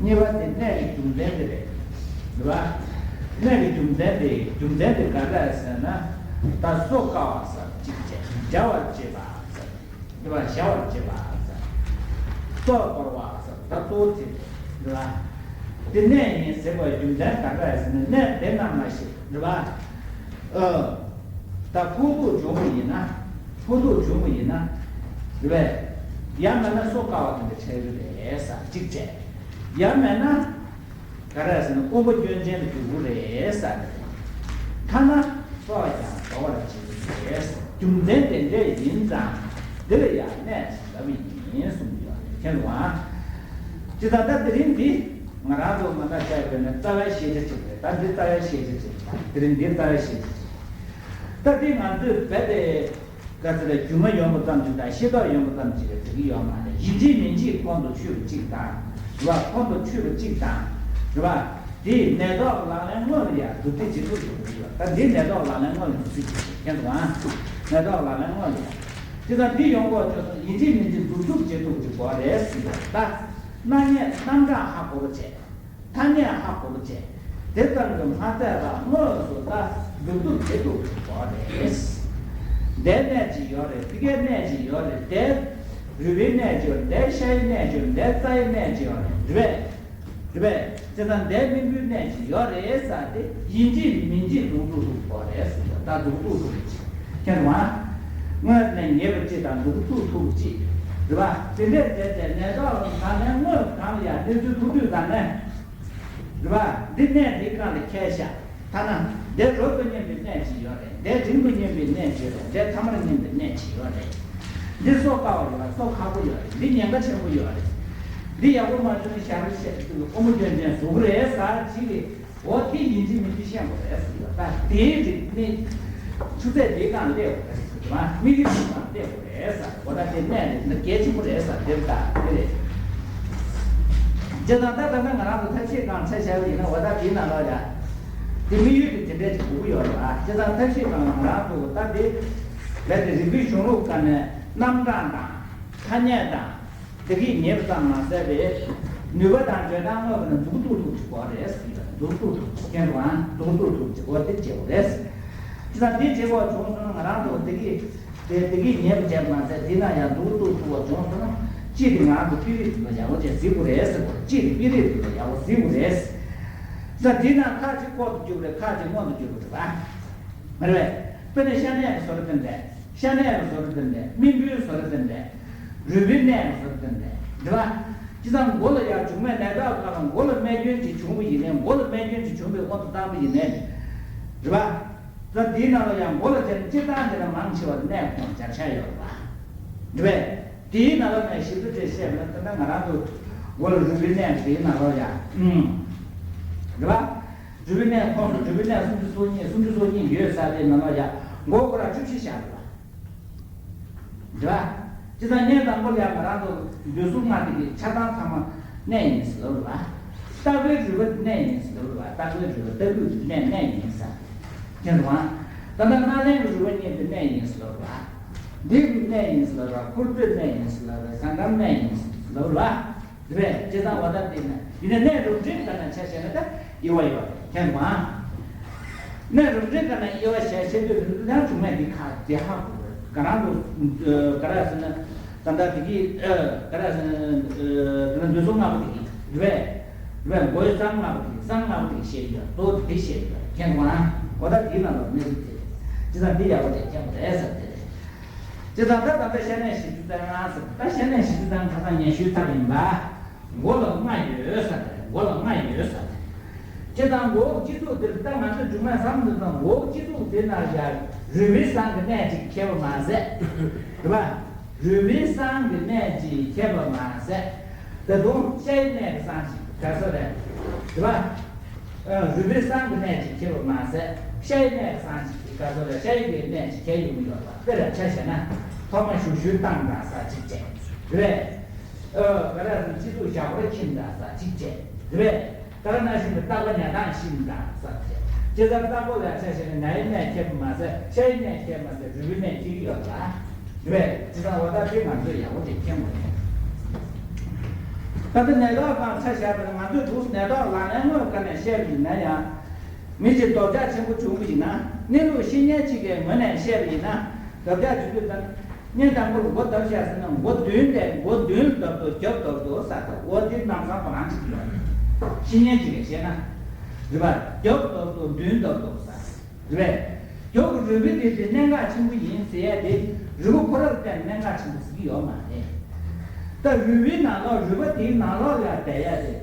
གཉིས་པ་དེ་གནད་ཀྱི་རྒྱུ་མཚན་དེ་རེད། རུས་པ། གནད་ཀྱི་རྒྱུ་མཚན་དེ་རྒྱུ་མཚན་དེ་ག་འདྲ་ཟེར་ན། ད་སོ་བསྐ་བ་ཟེར་གཅིག་བྱས། བྱ་བར་བྱེད་པ་ཟེར། འདི་བ་བྱ་བར་བྱེད་པ་ཟེར། སོ་བསྐོར་བ་ཟེར། ད་གཙོ་བོ་དེ་རེད། འདི་བ། དེ་གནད་ཡིན་ཟེར་བའི་རྒྱུ་མཚན་ག་འདྲ་ཟེར་ན་གནད་དེ་རྣམས་ལ་ཞེས་འདི་བ། ཨ། ད་ཕོག་ཐུག་བྱུང་བ་ཡིན་ན། ཕོག་ཐུག་བྱུང་བ་ཡིན་ན། འདི་བས། ཡང་མིན་ན་སོ་བསྐ་བ་དེ་འདྲ་འཕྲད་ཀྱི་རེད་ཟེར་གཅིག་བྱས། ཡང་མིན་ན། ག་རེ་ཟེར་ན་དབང་པོ་སྐྱོན་ཅན་དུ་འགྱུར་གྱི་རེད་ཟེར། ཐ་ན་སྲོག་ཀྱང་གྲོལ་བར་བྱེད་ཀྱི་རེད། རྒྱུ་མཚན་དེ་འདྲ་ཡིན་ཙང་འདི་ལ་ཡང་གནད་ཟེར་ལབ་ཡིན་གསུངས་ཡོད་རེད། མཁྱེན་སོང་ཨ། ཅི་ལྟར་ད་དེ་རིང་འདི་ང་རང་ཚོ་མ་ལྟ་བྱས་པས་ན་རྩ་བའི་ཤེས་བྱ་ཅིག་རེད། ད་འདི་རྩ་བའི་ཤེས་བྱ་ཅིག་རེད། དེ་རིང་འདི་རྩ་བའི་ཤེས་བྱ་ཅིག་རེད། ད་འདི་ང་ཚོས་རྦད་དེ། ག་ཚོད་ལ་རྒྱུས་མངའ་ཡོང་བ་ཙམ་གྱིས་དང་ཤེས་རྟོགས་ཡོང་བ་ཙམ་གྱིས་འགྲིག་གི་ཡོད་མ་རེད། ཡིན་གཅིག་མིན་གཅིག་ཁོང་དུ་ཆུད་པ་གཅིག་དང་། རེད་བ། ཁོང་དུ་ཆུད་པ་གཅིག་དང་། རེད་བ། དེས་མེ་ཏོག་ལག་ལེན་དངོས་ལ་ཡང་མཛུབ་སྟེགས་བྱེད་ཐུབ་ཐུབ་ཀྱི་ཡོད། ད་འདིས་མེ་ཏོག་ལག་ལེན་དངོས་ལ་མཛུབ་སྟེགས་བྱེད་ཀྱི་ཡོད། མཁྱེན་སོང་ཨ། མེ་ཏོག་ལག་ལེན་དངོས་ལ་ཡང་། དེ་ཙང་འདི་ཡོང་གོ་ཆོག་སོང་། ཡིན་གཅིག་མིན་གཅིག་མཛུབ་སྟེགས་བྱེད་ཐུབ་ཀྱི་དགོས་རེད་ཟེར་ཡོད། ད་སྣང་བརྙན་རྣམ་གྲངས་ཧ་གོ་བ་བྱས། ཐ་སྙད་ཧ་གོ་བ་བྱས། དེ་ཙམ་གྱིས་མ་ཚད་པར་དངོས་སུ་ལྟ་མཛུབ་སྟེགས་བྱེད་ཐུབ་དགོས་རེད། འདའི་གནད་ཅིག་ཡོད་རེད། འདི་གའི་གནད་ཅིག་ཡོད་རེད། འདའི་རུས་པའི་གནད་ཅིག་ཡོད་རེད། འདའི་ཤའི་གནད་ཅིག་ཡོད་རེད། འདའི་རྩ་བའི་གནད་ཅིག་ཡོད་རེད། རེད་པས། རེད་པས། དེ་ལྟར་འདའི་སྨིན་པོའི་གནད་ཅིག་ཡོད་རེད་ཟེར་ཏེ་ཡིན་གཅིག་མིན་གཅིག་མཛུབ་སྟེགས་ཐུབ་དགོས་རེད་ཟེར། ད་མཛུབ་སྟེགས་ཐུབ་ཅིག་མཁྱེན་སོང་ཨ། དངོས་ནས་ངེས་པ་ཅིག་དང་མཛུབ་སྟེགས་ཐུབ་ཅིག་རེད་པ། དེ་འདྲས་བྱས་ཏེ་མེ་ཏོག་ལ་ནང་ནས་དངོས་གང་ལ་ཡང་གནས་ཚུལ་ཐུག་དུས་ཙམ་ནས། རེད་པ། འདི་གནད་འདིའི་སྒང་ལ་ཁྱད་བཞག་ཐ་ན་འདི་རབ་ཏུ་གཉན་པའི་གནད་ཅིག་ཡོད་རེད། འདི་རིང་དུ་གཉན་པའི་གནད་ཅིག་ཡོད་རེད། འདི་ཐ་མར་གཉན་པའི་གནད་ཅིག་ཡོད་རེད། འདི་སོ་བསྐ་བ་ཡོད་རེད། སོ་ཁག་པོ་ཡོད་རེད། འདི་ཉེན་ཁ་ཆེན་པོ་ཡོད་རེད། འདི་ཡག་པོ་མ་བྱུང་ན་ཞར་བཤད་དུས་དབང་པོ་སྐྱོན་ཅན་བཟོ་གི་རེད་ཟེར་ཅིག་གིས། འོ་དེ་ཡིན་གཅིག་མིན་གཅིག་ཤེས་དགོས་རེད་ཟེར་ཡོད། ད་དེའི་རིགས་ནི་ཆུ་ཚད་དེའི་སྒང་སླེབས་དགོས་རེད་ཟེར་གྱི་མ། དམིགས་ཡུལ་དེའི་སྒང་སླེབས་དགོས་རེད་ཟེར། འོ་ད་དེ་གནད་རེད། འདི་གལ་ཆེན་པོ་རེད་ཟེར་དེ་ལྟ་དེ་རེད། བྱས་ཙང་ད་ད་ལྟ་ང་རང་ཚོ་ཐབས་ཤེས་སྒང་ཆ་བཞག་པ་ཡིན་ན། འོ་ད་དེའི་ནང་ལོགས་ཡ་དེ་དམིགས་ཡུལ་དེ་དེ་འདྲས་ཅིག་དགོས་ཀྱི་ཡོད་རེད་པ། བྱས་ཙང་ཐབས་ཤེས་སྒང་ང་རང་ཚོ་ད་དེ་རྦད་དེ་རིག་པའི་གཞུང་ལུགས་སྒང་ནས་རྣམ་གྲངས་དང་ཐ་སྙད་དང་། དེ་གིས་ཉེས་པ་ཙམ་མ་ཟད་པའི་ནུས་པ་དང་འཇོན་ཐང་དངོས་པོ་ནི་མཛུབ་སྟེགས་ཐུབ་ཅིག་དགོས་རེད་ཟེར་གྱི་ཡོད། མཛུབ་སྟེགས་ཐུབ་ཅིག་མཁྱེན་སོང་ཨ། མཛུབ་སྟེགས་ཐུབ་ཅིག་འོ་དེ་བྱེད་དགོས་རེད། དེ་ཙང་དེ་བྱེད་དགོས་བྱུང་སོང་ན་ང་རང་ཚོ་དེ་གིས་དེ་དེ་གིས་ཉེས་པ་བྱས་པ་མ་ཟད་དེ་ན་ཡང་མཛུབ་སྟེགས་ཐུབ་པ་བྱུང་སོང་ན་སྤྱི་དེ་ང་རང་ཚོ་དཔེ་རིས་དེ་ལ་ཡག་པོ་བྱས་གཟིགས་དགོས་རེད་ཟེར་གོ། སྤྱི་དེ་དཔེ་རིས་དེ་ལ་ཡག་པོ་གཟིགས་དགོས་རེད། དེ་ཙང་དེ་ན་ཁ་ཅིག་ལྐོག་ཏུ་གྱུར་པ་རེད། ཁ་ཅིག་སྔོན་དུ་གྱུར་པ་རེད་པ། མ་རེད་པས། དཔེར་ན་ཤ་གནད་ཀྱི་བཟོ་འདྲ་དེ་འདྲ། ཤ་གནད་ཀྱི་བཟོ་འདྲ་དེ་འདྲ། སྨིན་པོའི་བཟོ་འདྲ་དེ་འདྲ། རུས་པའི་གནད་ཀྱི་བཟོ་འདྲ་དེ་འདྲ། འདི་བ། བྱས་ཙང་མགོ་ལ་ཡང་མཇུག་མའི་ནད་རྟགས་སྒང་ལ་མགོ་ལ་རྨས་སྐྱོན་ཅིག་བྱུང་བ་ཡིན་ནའི་མགོ་ལ་རྨས་སྐྱོན་ཅིག་བྱུང་བའི་དབང་དུ་བཏང་བ་ཡིན་ནའི་རེད་པ། ད་དེའི་ནང་ལ་ཡང་མགོ་ལ་དེ་ནི་སྤྱིར་བཏང་དེ་ལ་མང་ཆེ་བ་ནད་ཁོང་བརྒྱབ་ཆགས་ཡོད་རེད་པ། རེད་པས། དེའི་ནང་ལ་ནས་ཞིབ་ཏུ་དེ་བཤད་པ་ན་ད་ལྟ་ང་རང་ཚོ་མགོ་ལ་རུས་པའི་ནད་དེའི་ནང་ལ་ཡང་། ཨུམ། རེད་པ། རུས་པའི་གནས་ཁོངས་སུ་རུས་པའི་གནས་སུམ་ཅུ་སོ་གཉིས་སུམ་ཅུ་སོ་གཉིས་ཡོད་ས་དེའི་ནང་ལ་ཡང་མགོ་སྐོར་ར་བཅུ་བཞི་བཞག་རེད་པ། རེད་པ། སྤྱིར་བཏང་བརྙན་དང་པོ་ལ་ཡང་ང་རང་ཚོ་འདོད་གཟུགས་ལྔ་དེ་གི་ཆགས་སྡང་ཚང་མ་གནས་ཡིན་ཟེར་ལབ་རེད་པ། ལྟག་པའི་རུས་པ་དེ་གནས་ཡིན་ཟེར་ལབ་རེད་པ། ལྟག་པའི་རུས་པ་ལྟ་ལུས་དེ་གནས་གནས་ཡིན་ཟེར། མཁྱེན་སོང་ང་། ད་ལྟ་སྣ་ལེན་གྱི་རུས་པ་གཉིས་དེ་གནས་ཡིན་ཟེར་ལབ་རེད་པ། མདེའུ་གནས་ཡིན་ཟེར་ལབ་རེད་པ། ཁུར་ཚོས་གནས་ཡིན་ཟེར་ལབ་རེད་པ། ཟ་འགྲམ་གནས་ཡིན་ཟེར་ལབ་རེད་པ། རེད་པས། བྱས་ཙང་འོ་ད་དེ་ནས་ཡིན་ན་གནས་རུ་འདྲེན་ག་ན་ཆ་བཞག་ན་ད་དབྱེ་བ་ཡོད་རེད། མཁྱེན་སོང་ང་། གནས་རུ་འདྲེན་ག་ན་དབྱེ་བ་བཞག་བཤད་དུས་རུ་འདྲེན་ཡང་བྱུང་མེད་འདི་ཁ་དེ་ཧ་གོ་རེད། ག་རང་དུ་ག་ར་ཟེར་ན་ད་ལྟ་དེ་གི་ག་ར་ཟེར་ན་དེ་ན་འདོད་གཟུགས་ལྔ་པོ་དེ་གི་རེད་པས། རེད་པས། མགོའི་རྩ་ལྔ་པོ་དེ་གི་རྩ་ལྔ་པོ་དེ་གི་བཤད་ཡོད། གཙོ་བོ་དེ་བཤད་ཡོད། མཁྱེན་སོང་ང་། འོ་ད་དེའི་ནང་ལ་གནས་ཚུལ་དེ་རེད། བྱས་ཙང་འདི་ཡག་པོ་དེ་མཁྱེན་པ་རེད་ཟེར་དེ་རེད། བྱས་ཙང་ད་ད་ལྟ་བཤད་གནས་བཞི་བཅུ་རྩ་ལྔ་ཟེར། ད་བཤད་གནས་བཞི་བཅུ་རྩ་ལྔ་ཁ་སང་སྙན་ཞུའི་ཚབ་ཡིན་པ། མགོ་ལ་རྔ་ཡོད་ས་དེ་རེད། མགོ་ལ་རྔ་ཡོད་ས་དེ་རེད། བྱས་ཙང་མགོ་སྤྱི་གཙུག་དེར་ད་ང་ཚོས་མཇུག་མ་བསམ་དུ་ཙང་མགོ་སྤྱི་གཙུག་དེ་ན་ཡ་རུས་པའི་གསང་གི་གནས་ཅིག་ཁེལ་བ་མ་ཟད། རེད་པ། རུས་པའི་གསང་གི་གནས་ཅིག་ཁེལ་བ་མ་ཟད། ད་དུང་ཤ་ཡི་གནས་ཀྱི་གསང་ཅིག་ག་ཚོད་རེད། རེད་པ། རུས་པའི་གསང་གི་གནས་ཅིག་ཁེལ་བ་མ་ཟད། ཤ་ཡི་གནས་ཀྱི་གསང་ཅིག་ག་ཚོད་རེད། ཤ་ཡི་གི་གནས་ཅིག་ཁེལ་ཡོང་གི་ཡོད་པ་དཔེར་ཆ་བཞག་ན། ཐོག་མ་ཞུགས་ཞུགས་བཏང་ད་ས་ཅིག་བྱས། རེད་པས། ཨ། ག་རེ་ཟེར་ན་སྤྱི་གཙུག་ཞབས་ཀྱི་ཁྱིམ་འདྲ་ས་གཅིག་བྱས། རེད་པས། ད་ག་ནང་བཞིན་དུ་ལྟག་པ་ཉལ་སྟངས་ཤིན་ཏུ་འདྲ་ས་བྱས། ཇི་ལྟར་ལྟག་པ་ལ་ཆ་བཞག་ན་ན་ཡི་གནས་ཁེལ་བ་མ་ཟད་ཤ་ཡི་གནས་ཁེལ་མ་ཟད་རུས་པའི་གནས་ཁེལ་གྱི་ཡོད་ལ། རེད་པས། ཇི་ལྟར་འོ་ད་དེ་ང་ཚོས་ཡག་པོ་ཅིག་མཁྱེན་དགོས་རེད། ད་ལྟ་ནད་རྟགས་སྒང་ཆ་བཞག་པ་ན་ང་ཚོས་འདུག་ནད་རྟགས་ལག་ལེན་དངོས་ཀ་ནས་བཤད་པ་ཡིན་ན་ཡང་། མི་གཅིག་འདོད་ཆགས་ཆེན་པོ་བྱུང་བ་ཡིན་ན། གནས་ལུགས་ཤེས་མཁན་གཅིག་གི་ངོས་ནས་བཤད་པ་ཡིན་ན། འདོད་ཆགས་བྱུང་དུས་ཙམ། བརྙན་དང་པོར་མགོ་བརྡབ་བཞག་ཟེར་ན་མགོ་མདུན་དེ་མགོ་མདུན་བརྡབ་འདུག་རྒྱབ་བརྡབ་འདུག་ས་ད་འོ་དེ་ནམ་སང་ཁོ་རང་ཅིག་ཡོད་རེད། ཤེས་མཁན་ཅིག་གིས་བཤད་ན། རེད་པ། རྒྱབ་བརྡབ་འདུག་མདུན་བརྡབ་འདུག་ས། རེད་པས། རྒྱབ་ཀྱི་རུས་པའི་དེ་དེ་གནད་འགག་ཆེན་པོ་ཡིན་ཟེར་ཡ་དེ་རུས་པ་ཁོ་རང་ལ་བརྟེན་གནད་འགག་ཆེན་པོ་ཟེར་གྱི་ཡོད་མ་རེད། ད་རུས་པའི་ནང་ལོགས་རུས་པ་དེའི་ནང་ལོགས་ལ་བསྡད་ཡ་དེ་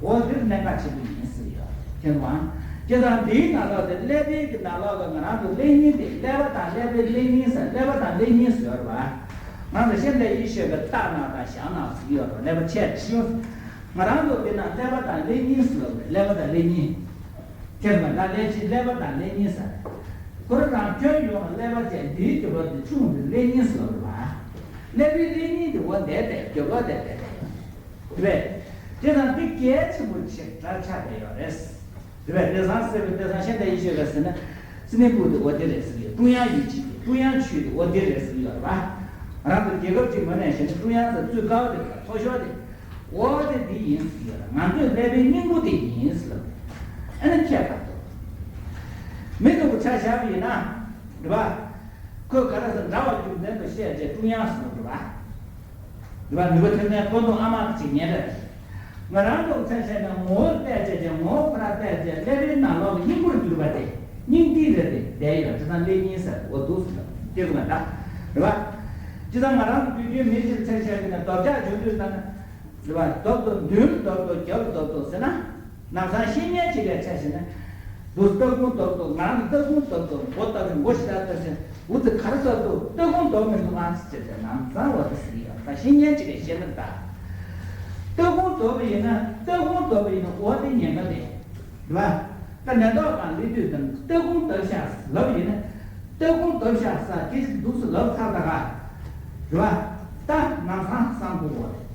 འོ་དེར་གནད་འགག་ཆེན་པོ་ཡིན་ཟེར་ཡོད། མཁྱེན་སོང་ང་། བྱས་ཙང་འདིའི་ནང་ལོགས་དེ་ཀླད་པའི་གི་ནང་ལོགས་ལ་ང་རང་ཚོ་ཀླད་སྙིང་དེ་ཀླད་པ་དང་ཀླད་པའི་ཀླད་སྙིང་ཟེར་ཀླད་པ་དང་ཀླད་སྙིང་ཟེར་ཡོད་རེད་པ། ང་ཚོ་ཤེས་ལྡན་ཡེ་ཤེས་ཀྱི་རྟ་ནག་དང་ཞྭ་ནག་ཟེར་གྱི་ཡོད་རེད་པ། ཀླད་པ་ཆེ་ཆེ་ཡོད། ང་རང་ཚོ་དེ་ན་ཀླད་པ་དང་ཀླད་སྙིང་ཟེར་ཡོད་རེད། ཀླད་པ་དང་ཀླད་སྙིང་། མཁྱེན་པ་ན་ཀླད་ཀྱི་ཀླད་པ་དང་ཀླད་སྙིང་ཟེར། ཁོ་རང་རང་ཁྱོན་ཡོངས་ལ་ཀླད་པ་ཅན་འདིའི་རྒྱབ་ལོགས་དེ་ཆུང་དུ་ཀླད་སྙིང་ཟེར་བ་རེད་པ། ཀླད་པའི་ཀླད་སྙིང་དེ་འོ་འདས་པས་རྒྱབ་ལོགས་དེ་བསྡད་པས། རེད་པས། དེ་དང་དེ་གལ་ཆེན་པོ་ཞིག་འདྲ་ཆགས་བསྡད་ཡོད་རེད། རེད་པས། དེང་སང་ཟེར་བའི་དེང་སང་ཤེས་ལྡན་ཡེ་ཤེས་ཀྱིས་ཟེར་ན། སྲིན་པོ་དེ་འོ་དེ་རེད་ཟེར་གྱི་ཡོད། ཀྲུང་དབྱང་ཡིད་བྱེད་དེ་ཀྲུང་དབྱང་ཆོས་དེ་འོ་དེ་རེད་ཟེར་གྱི་ཡོད་རེད་པ། ང་རང་ཚོ་རྒྱལ་ཁབ་ཅིག་ངོས་ནས་བཤད་ན་ཀྲུང་དབྱང་ཟེར་གཙོས་ཀ་བ་དེ་རེད་པ། མཐོ་ཤོས་དེ། འོ་དེ་འདི་ཡིན་ཟེར་གྱི་ཡོད་རེད། ང་ཚོའི་ཀླད་པའི་སྙིང་པོ་དེ་ཡིན་ཟེར་ལབ་རེད། ཨ་ནི་ཁྱད་པར་འདུག་མི་སྡུག་པོ་ཆ་བཞག་པ་ཡིན་ན། རེད་པ། ཁོས་ག་རེ་ཟེར་འདྲ་བ་རྒྱུ་མཚན་དུ་བཤད་རྗེས་ཀྲུང་དབྱང་ཟེར་ལབ་རེད་པ། རེད་པ། ནུས་པ་ཐོན་མཁན་ཀོན་ཏུ་ཨ་མ་གཅིག་ཉན་རེད། ང་རང་ཚོ་ཚན་བཤད་ན་ངོ་བོར་བལྟས་རྗེས་ཀྱང་ངོ་བོ་ཁོ་རང་བལྟས་རྗེས་ཀླད་པའི་ནང་ལོགས་ཀྱི་སྙིང་པོར་གྱུར་པ་དེ་སྙིང་ཏིག་རེད་དེ་བསྡད་ཡོད་ཅེས་ན་ཀླད་སྙིང་ཟེར་འོ་འདུག་ཟེར་ལབ་སྐྱེ་དགོས་མེད་ད། རེད་པ། ཅི་ཙམ་ང་རང་ཚོ་དུས་རྒྱུན་མི་གཅིག་ཚན་བཤད་ཀྱི་ན་འདོད་ཆགས་བྱུང་དུས་ཙམ་ན། རེད་པ། རྡོབ་རྡོབ་མདུན་རྡོབ་རྡོབ་རྒྱབ་རྡོབ་རྡོབ་ཟེར་ན། ནམ་སང་ཤེས་མཁན་གཅིག་ལ་ཆ་བཞག་ན། འདུག་སྟ་གོན་རྡོབ་རྡོབ་ང་རང་གི་སྟ་གོན་རྡོབ་རྡོབ་མགོ་བཏབ་ནས་མགོ་ཞིག་ལ་བཏབ་ཟིན་འུ་ཚོ་ག་རེ་ཟེར་འདུག་སྟ་གོན་རྡོབ་མི་འདུག་ཨང་ཟེར་ཏེ་ནམ་སང་འོ་དེ་ཟེར་གྱི་ཡོད། ད་ཤེས་མཁན་གཅིག་ལ་བཤད་ན་ད། སྟ་གོན་རྡོབ་པ་ཡིན་ན་སྟ་གོན་རྡོབ་པ་ཡིན་ན་འོ་དེ་ཉེན་ཁ་རེད། རེད་པ། ད་ནད་ཐོག་སྒང་སླེབས་དུས་དང་སྟ་གོན་རྡོབ་ཤག་ལབ་ཡིན་ན། སྟ་གོན་རྡོབ་ཤག་ས་དེ་འདུག་སེ་ལབ་ཚར་ད་ག་རེད་པ། ད་ནམ་སང་བསམ་དགོས་པ་རེད།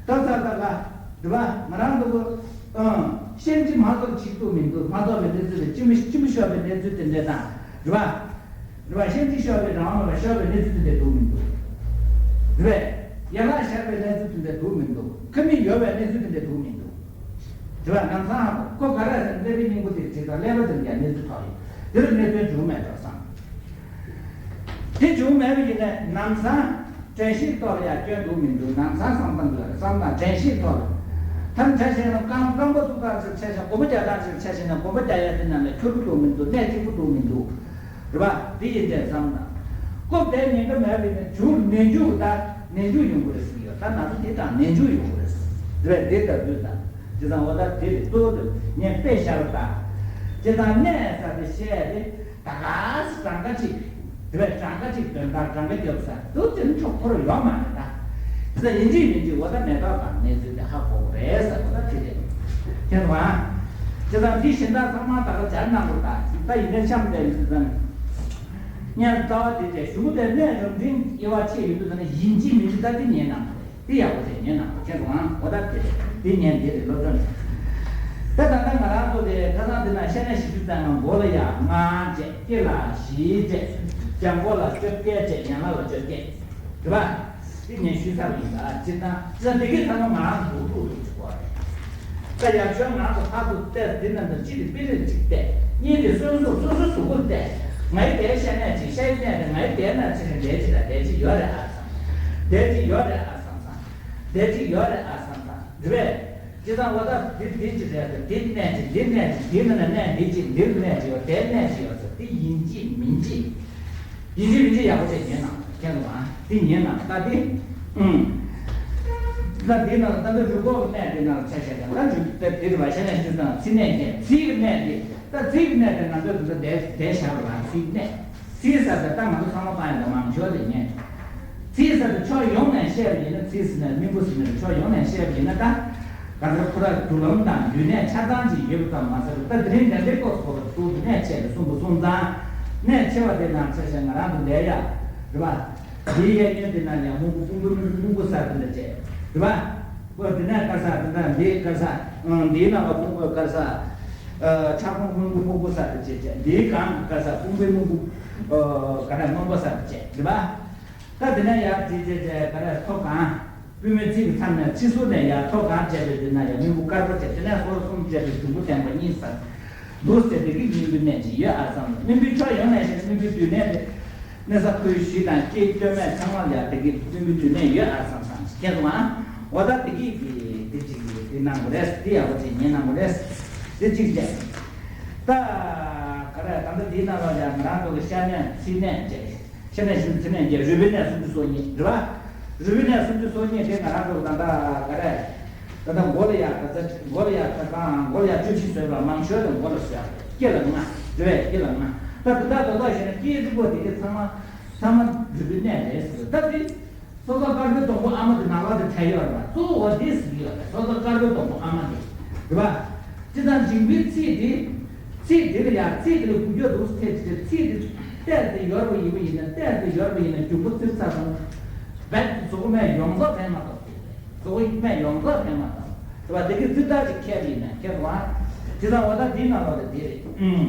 ད་ཚར་ད་ག་རེད་པ། ང་རང་ཚོ་གི་ཨང་། བཤད་རྒྱུ་མ་གཏོགས་བྱེད་ཐུབ་མི་འདུག་མ་གཏོགས་པའི་གནས་ཚུལ་དེ་ལྕི་མོ་ལྕི་མོ་ཤོར་བའི་གནས་ཚུལ་དེ་འདྲ་དང་རེད་པ། རེད་པ། བཤད་རྒྱུ་ཤོར་བའི་རང་དབང་མེད་པ་ཤོར་བའི་གནས་ཚུལ་དེ་འདྲ་འདུག་མི་འདུག་རེད་པས། ཡན་ལག་ཤར་བའི་གནས་ཚུལ་དེ་འདྲ་འདུག་མི་འདུག་ཁ་མིག་ཡོར་བའི་གནས་ཚུལ་དེ་འདྲ་འདུག་མི་འདུག་རེད་པ། ནམ་སང་ཁོ་ག་རེ་ཟེར་ན་ཀླད་པའི་སྙིང་པོ་དེ་བྲིས་དང་ཀླད་པ་དེ་ལ་ཡང་གནས་ཚུལ་ཐོགས་ཡོད། དེ་ལ་གནད་དོན་བྱུང་མེད་འགྲོ་བསམ། དེ་བྱུང་མེད་པ་ཡིན་ནའི་ནམ་སང་དྲན་ཤེས་ཐོག་ལ་ཡང་སྐྱོན་འདུག་མི་འདུག་ནམ་སང་བསམ་སྟངས་འདུག་བསམ་སྟངས་དྲན་ཤེས་ཐོག་ལ། ཐམས་ཅད་བྱས་ན་རྐང་རྐང་པ་བཙུགས་སྟངས་ཅིག་ཆ་བཞག་གོམ་པ་རྒྱག་སྟངས་ཅིག་ཆ་བཞག་ན་གོམ་པ་རྒྱག་ཡ་དེ་ནང་ལ་འཁྱོར་པོ་འདུག་མི་འདུག་གནད་གཅིག་པུ་འདུག་མི་འདུག་རེད་པ། དེ་ཡིན་དྲན་བསམ་དང་། སྐབས་དེ་ཉེན་ཁ་མེད་པ་ཡིན་ན་མཇུག་ནད་འཇུག་ད་ནད་འཇུག་ཡོང་གི་རེད་ཟེར་གྱི་ཡོད། ད་ང་ཚོ་དེ་དང་ནད་འཇུག་ཡོང་གི་རེད། དེ་བས་འདི་ལྟ་དུས་དང་། བྱས་ཙང་འོ་ད་དེ་རེད། གཙོ་བོ་དེ་ངས་དཔེ་བཞག་པ་དང་། བྱས་ཙང་གནས་ཟེར་དེ་བཤད་དེ་ད་ག་སེ་གྲངས་ཀ་གཅིག་དེ་བས་གྲངས་ཀ་གཅིག་དོན་དག་གྲངས་ཀ་རྒྱབ་ས་དུ་དེ་ནི་ཆོག་ཁོ་རང་ཡོད་མ་རེད་ད། བྱས་ཙང་ཡིན་གཅིག་མིན་གཅིག་འོ་ད་མེ་ཏོག་དང་གནས་ཚུལ་དེ་ཧ་གོ་དགོས་རེད་ཟེར་འོ་ད་དེ་རེད། མཁྱེན་སོང་ཨ། བྱས་ཙང་འདི་གཞན་དག་ཚང་མ་ད་ག་སྦྱར་གནང་དགོས་ད། ད་ཡིན་ན་འཆམ་དེ་ཡིན་ཙང་། སྙན་རྩ་བ་དེ་བྱས་གཞུང་དེ་གནས་རབ་འབྲིང་དབྱེ་བ་ཕྱེ་ཡོད་དུས་ཙང་ནས་ཡིན་གཅིག་མིན་གཅིག་ད་དེ་ཉན་གནང་དགོས་རེད། དེ་ཡག་པོ་བྱས་ཉན་གནང་དགོས། མཁྱེན་སོང་ཨ། འོ་ད་དེ་རེད། དེ་ཉན་དེ་རེད་སློབ་སྦྱོང་རེད། ད་ད་ལྟ་ང་རང་ཚོ་དེ་ཁ་སང་དེ་ན་བཤད་ན་བཞི་བཅུ་ཙམ་ང་མགོ་ལ་ཡ་ལྔ་བྱས། སྐེ་ལ་བཞི་བྱས། བྱང་མགོ་ལ་བཅོ་བརྒྱད་བྱས། ཡན་ལག་ལ་བཅོ་བརྒྱད། རེད་པ། དེ་ངས་ཞུས་ཚར་བ་ཡིན་ད། སྤྱིར་བཏང་སྤྱིར་བཏང་དེ་གའི་ཚང་མ་ང་རང་ཚོ་འདུག་འདུག་འདུག་ཅིག་གོ་རེད། ད་ཡག་ཤོས་ང་རང་ཚོ་ཕར་ཚུར་བལྟས། དེ་རྣམས་དང་གཅིག་དེ་དཔེ་རིས་གཅིག་བལྟས། གཉིས་དེ་སོ་སོ་སོ་སོའི་གཟུགས་པོ་བལྟས། ང་ཡི་དེའི་ཤ་གནད་ཅིག་ཤ་ཡི་གནད་དེ་ང་ཡི་དེའི་ནང་ཕྱིན་ནས་དེ་ཅིག་དང་དེ་ཅིག་ཡོད་རེད་ཨ་བསམ། དེ་ཅིག་ཡོད་རེད་ཨ་བསམ་ཙང་། དེ་ཅིག་ཡོད་རེད་ཨ་བསམ་ཙང་། རེད་པས། བྱས་ཙང་འོ་ད་འདི་འདི་ཅིག་རེད་ཟེར། འདི་གནད་ཅིག་འདི་གནད་ཅིག་འདི་ནང་ན་གནད་འདི་ཅིག་འདིར་གནད་ཅིག་ཡོད། དེ་གནད་ཅིག་ཡོད་ཟེར། འདི་ཡིན་གཅིག་མིན་གཅིག་ཡིན་གཅིག་མིན་གཅིག་ཡག་པོ་བྱས་ཉན་གནང་། མཁྱེན་སོང་ཨ། འདི་ཉན་གནང་། ད་འདི། ཨུམ། ད་འདི་ནང་ད་འདི་རུས་ཁོག་གི་གནད་འདི་ནང་ཆ་བཞག་ཀྱང་ད་རུས་དེ་འདི་རུ་བ་ཤ་གནད་བཅུ་དང་ཚིལ་གནད་བརྒྱད། ཚིལ་གྱི་གནད་འདི། ད་ཚིལ་གྱི་གནད་དེ་ང་ཚོས་འདི་ཚོ་བསྡད་བསྡད་བཞག་པ་རང་ཚིལ་གནད། ཚིལ་ཟེར་དེ་ད་ང་ཚོ་ཚང་མ་པ་ཡིན་ད་མང་ཤོས་དེ་ཉན། ཚིལ་ཟེར་དེ་ཕྱོགས་ཡོངས་ནས་བཤད་པ་ཡིན་ན། ཚིལ་ཟེར་ནས་སྨན་པོ་ཟེར་ནས་ཕྱོགས་ཡོངས་ནས་བཤད་པ་ཡིན་ན། ད་ག་ཚོད་ཁོ་ར་རྒྱུ་ལམ་དང་རྒྱུ་གནད་ཆ་ཚང་ཅིག་ཡོད་པ་ཙམ་མ་ཟད། ད་དེ་རིང་དེ་འདྲའི་སྐོར་སོགས་ལ་གཙོ་བོ་གནད་ཆེ་བའི་གསུང་དུ་གསུང་ཙང་། གནད་ཆེ་བ་དེ་ནང་ཆ་བཞག་ང་རང་ཚོ་ལས་ཡ། རེད་པ། འདིའི་གཡས་གཡོན་དེ་ན་ཡང་སྨུག་པོ་སྨུག་པོ་སྨུག་པོ་ས་དེ་འདྲ་བྱས། རེད་པ། ཨོ་དེ་ནས་དཀར་ས་དེ་འདྲ། འདིའི་དཀར་ས། ཨང་། འདིའི་ནང་ལ་སྨུག་པོ་དཀར་ས། ཨ། ཕྲ་ཕུང་སྔོན་པོ་སྔོན་པོ་ས་དེ་བྱས་བྱས། འདིའི་སྒང་གི་དཀར་ས་སྤུངས་པའི་སྔོན་པོ། ཨོ་ག་རེ་སྔོན་པོ་ས་དེ་བྱས། རེད་པ། ད་དེ་ནས་ཡར་བྱས་བྱས་བྱས་ག་རེ་མཐོ་སྒང་། པུས་མོའི་རྩིབས་ཀྱི་མཚམས་ནས་ཕྱི་ཟུར་ནས་ཡར་མཐོ་སྒང་བྱས་པའི་དེ་ན་ཡང་སྨིན་པོ་དཀར་པོ་བྱས། དེ་ནས་སོར་གསུམ་བྱས་པའི་འབྱུང་པོ་ལྡན་པ་གཉིས་ས། འདུག་ཟེར་དེ་གི་སྨིན་པོའི་གནད་ཅིག་ཡོད་ཨ་བསམ། སྨིན་པོའི་ཕྱོགས་ཡོངས་ནས་བཤད་ན་སྨིན་པོའི་རྒྱུ་གནད་དེ། གནས་ས་ཁོའི་གཞི་དང་སྐྱེ་སྐྱོན་མེད་ཚང་མ་ལ་ཡང་དེ་གི་སྨིན་པོའི་རྒྱུ་གནད་ཡོད་ཨ་བསམ་བསམ་ཞིག་སྐྱེ་སོང་ཨ། འོ་ད་དེ་གི་དེ་དེ་ཅིག་གི་དེ་གནང་དགོས་རེད། དེ་ཡག་པོ་ཅིག་ཉན་གནང་དགོས་རེད། དེ་གཅིག་བྱས། ད་ག་རེ་ད་ལྟ་དེའི་ནང་ལ་ཡང་ང་རང་ཚོ་གི་ཤ་གནད་ཚིལ་གནད་བྱས། ཤ་གནད་བཞི། ཚིལ་གནད་བརྒྱད། རུས་པའི་གནད་སུམ་ཅུ་སོ་གཉིས། རེད་པ། རུས་པའི་གནད་སུམ་ཅུ་སོ་གཉིས་དེ་ང་རང་ཚོ་ད་ལྟ་ག་རེ། ད་ལྟ་མགོ་ལ་ཡ་ད་ལྟ་མགོ་ལ་ཡ་ད་ལྟ་མགོ་ལ་ཡ་བཅུ་གཅིག་བཟོས་པ་མང་ཤོས་དེ་མགོ་ལ་བཟོས་ཡ་རེད། སྐེ་ལ་ལྔ། རེད་པས། སྐེ་ལ་ལྔ། ད་དེ་དག་ཏོག་ཏོག་བྱས་ན་སྐེའི་རིགས་པོ་དེ་གའི་ཚང་མ་ཚང་མ་རུས་པའི་གནད་རེད་ཟེར། ད་དེ་སོ་སོ་དཀར་པོའི་སྡོང་པོ་ཨ་མ་དེ་ནང་ལ་དེ་བྲལ་ཡོད་རེད་པ། གཙོ་བོ་དེ་ཟེར་གྱི་ཡོད་རེད། སོ་སོ་དཀར་པོའི་སྡོང་པོ་ཨ་མ་དེ། རེད་པ། སྤྱིར་བཏང་མཇིང་པའི་ཚིགས་དེ། ཚིགས་དེ་ལ་ཡ། ཚིགས་དེ་ལ་འགུལ་སྐྱོད་འདུག་སེ་ཐེབས་ཀྱི་རེད། ཚིགས་དེ་བལྟས་ཏེ་ཡོར་བ་ཡིན་པ་ཡིན་ན། བལྟས་ཏེ་ཡོར་བ་ཡིན་ན་མཇུག་པོ་ཚིགས་ཚར་སོང་། རྦད་དེ་རྫོགས་མེད་ཡོངས་རྫོགས་ཕན་མ་ཐོགས་ཟེར། རྫོགས་མེད་ཡོངས་རྫོགས་ཕན་མ་ཐོགས། རེད་པ། དེ་གི་ཚིག་ཐག་ཅིག་ཁེལ་ཡིན་ན་ཁེལ་སོང་ཨ། དེ་དང་འོ་ད་དེའི་ནང་ལོགས་ལ་དེ་རེད། ཨུམ།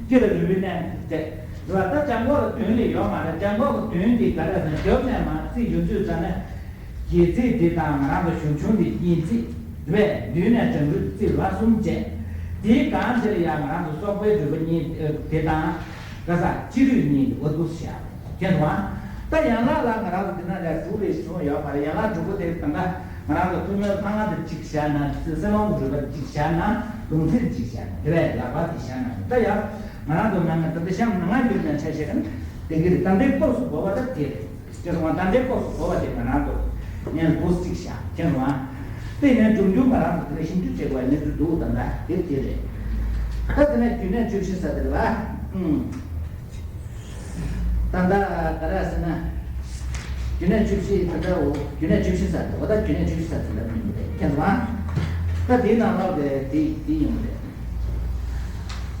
སྐེ་ལ་རུས་པའི་གནད་དེ། རེད་པ། ད་བྱང་ཁོག་ལ་དོན་ལས་ཡོད་མ་རེད། བྱང་ཁོག་གི་དོན་དེ་ག་རེ་ཟེར་ན། རྒྱབ་ནས་མར་ཚིགས་ཡོད་ཚུལ་ཙམ་ན། སྒལ་ཚིགས་དེ་དང་ང་རང་ཚོ་གཞུ་ཆུང་དེ་གཉིས་ཚིགས། རེད་པས། མདུན་ནས་བྱང་རུས་ཚིགས་ལ་གསུམ་བྱས། དེའི་སྒང་དེ་ལ་ཡང་ང་རང་ཚོ་སོག་པོའི་རུས་པ་གཉིས་དེ་དང་། ག་ས་སྤྱི་རུས་གཉིས་དེ་འོ་འདུག་སེ་བཞག་མཁྱེན་སོང་ཨ། ད་ཡན་ལག་ལ་ང་རང་ཚོ་འདི་ན་ལས་དྲུག་རེ་བྱུང་ཡོད་མ་རེད། ཡན་ལག་དྲུག་པོ་དེ་ད་ལྟ་ང་རང་ཚོ་པུས་མོའི་ལྷ་ང་དེ་གཅིག་བཞག་ན། སྲིན་ལོང་གི་རུས་པ་གཅིག་བཞག་ན། ལྡོང་ཚིགས་གཅིག་བཞག་ན། དེ་བས་ལག་པ་དེ་བཞག་ན། ད་ཡང་ང་རང་ཚོ་ནང་ན་ད་ལྟ་གཤམ་ན་ང་བསྒྱུར་ནས་ཆ་བཞག་ན་དེ་གི་རེད། ད་ལྟའི་སྐབས་སུ་གོ་བ་ད་དེ་རེད། ཁྱེད་རང་ད་ལྟའི་སྐབས་སུ་གོ་བ་དེ་ང་རང་ཚོ་ངས་འདུག་སེ་གཅིག་བཞག་ཁྱེད་རང་། དེ་ནས་འབྱུང་འགྱུར་ང་རང་ཚོ་དེ་ལ་ཞིབ་འཇུག་བྱེད་དགོས་གནས་ཚུལ་འདུག་ད་ལྟ་དེ་དེ་རེད། ད་དེ་ནས་རྒྱུ་གནད་བཅུ་བཞི་ས་དེ་རེད་པ། ཨུམ། ད་ལྟ་ག་རེ་ཟེར་ན། རྒྱུ་གནད་བཅུ་བཞི་ད་ལྟ་འོ། རྒྱུ་གནད་བཅུ་བཞི་ས་དེ། འོ་ད་རྒྱུ་གནད་བཅུ་བཞི་ས་དེ་ལ་མིན་པ་རེད། ཁྱེད་རང་། ད་དེའི་ནང་ལོགས་དེ་དེ་དེ་ཡིན་པ་རེད།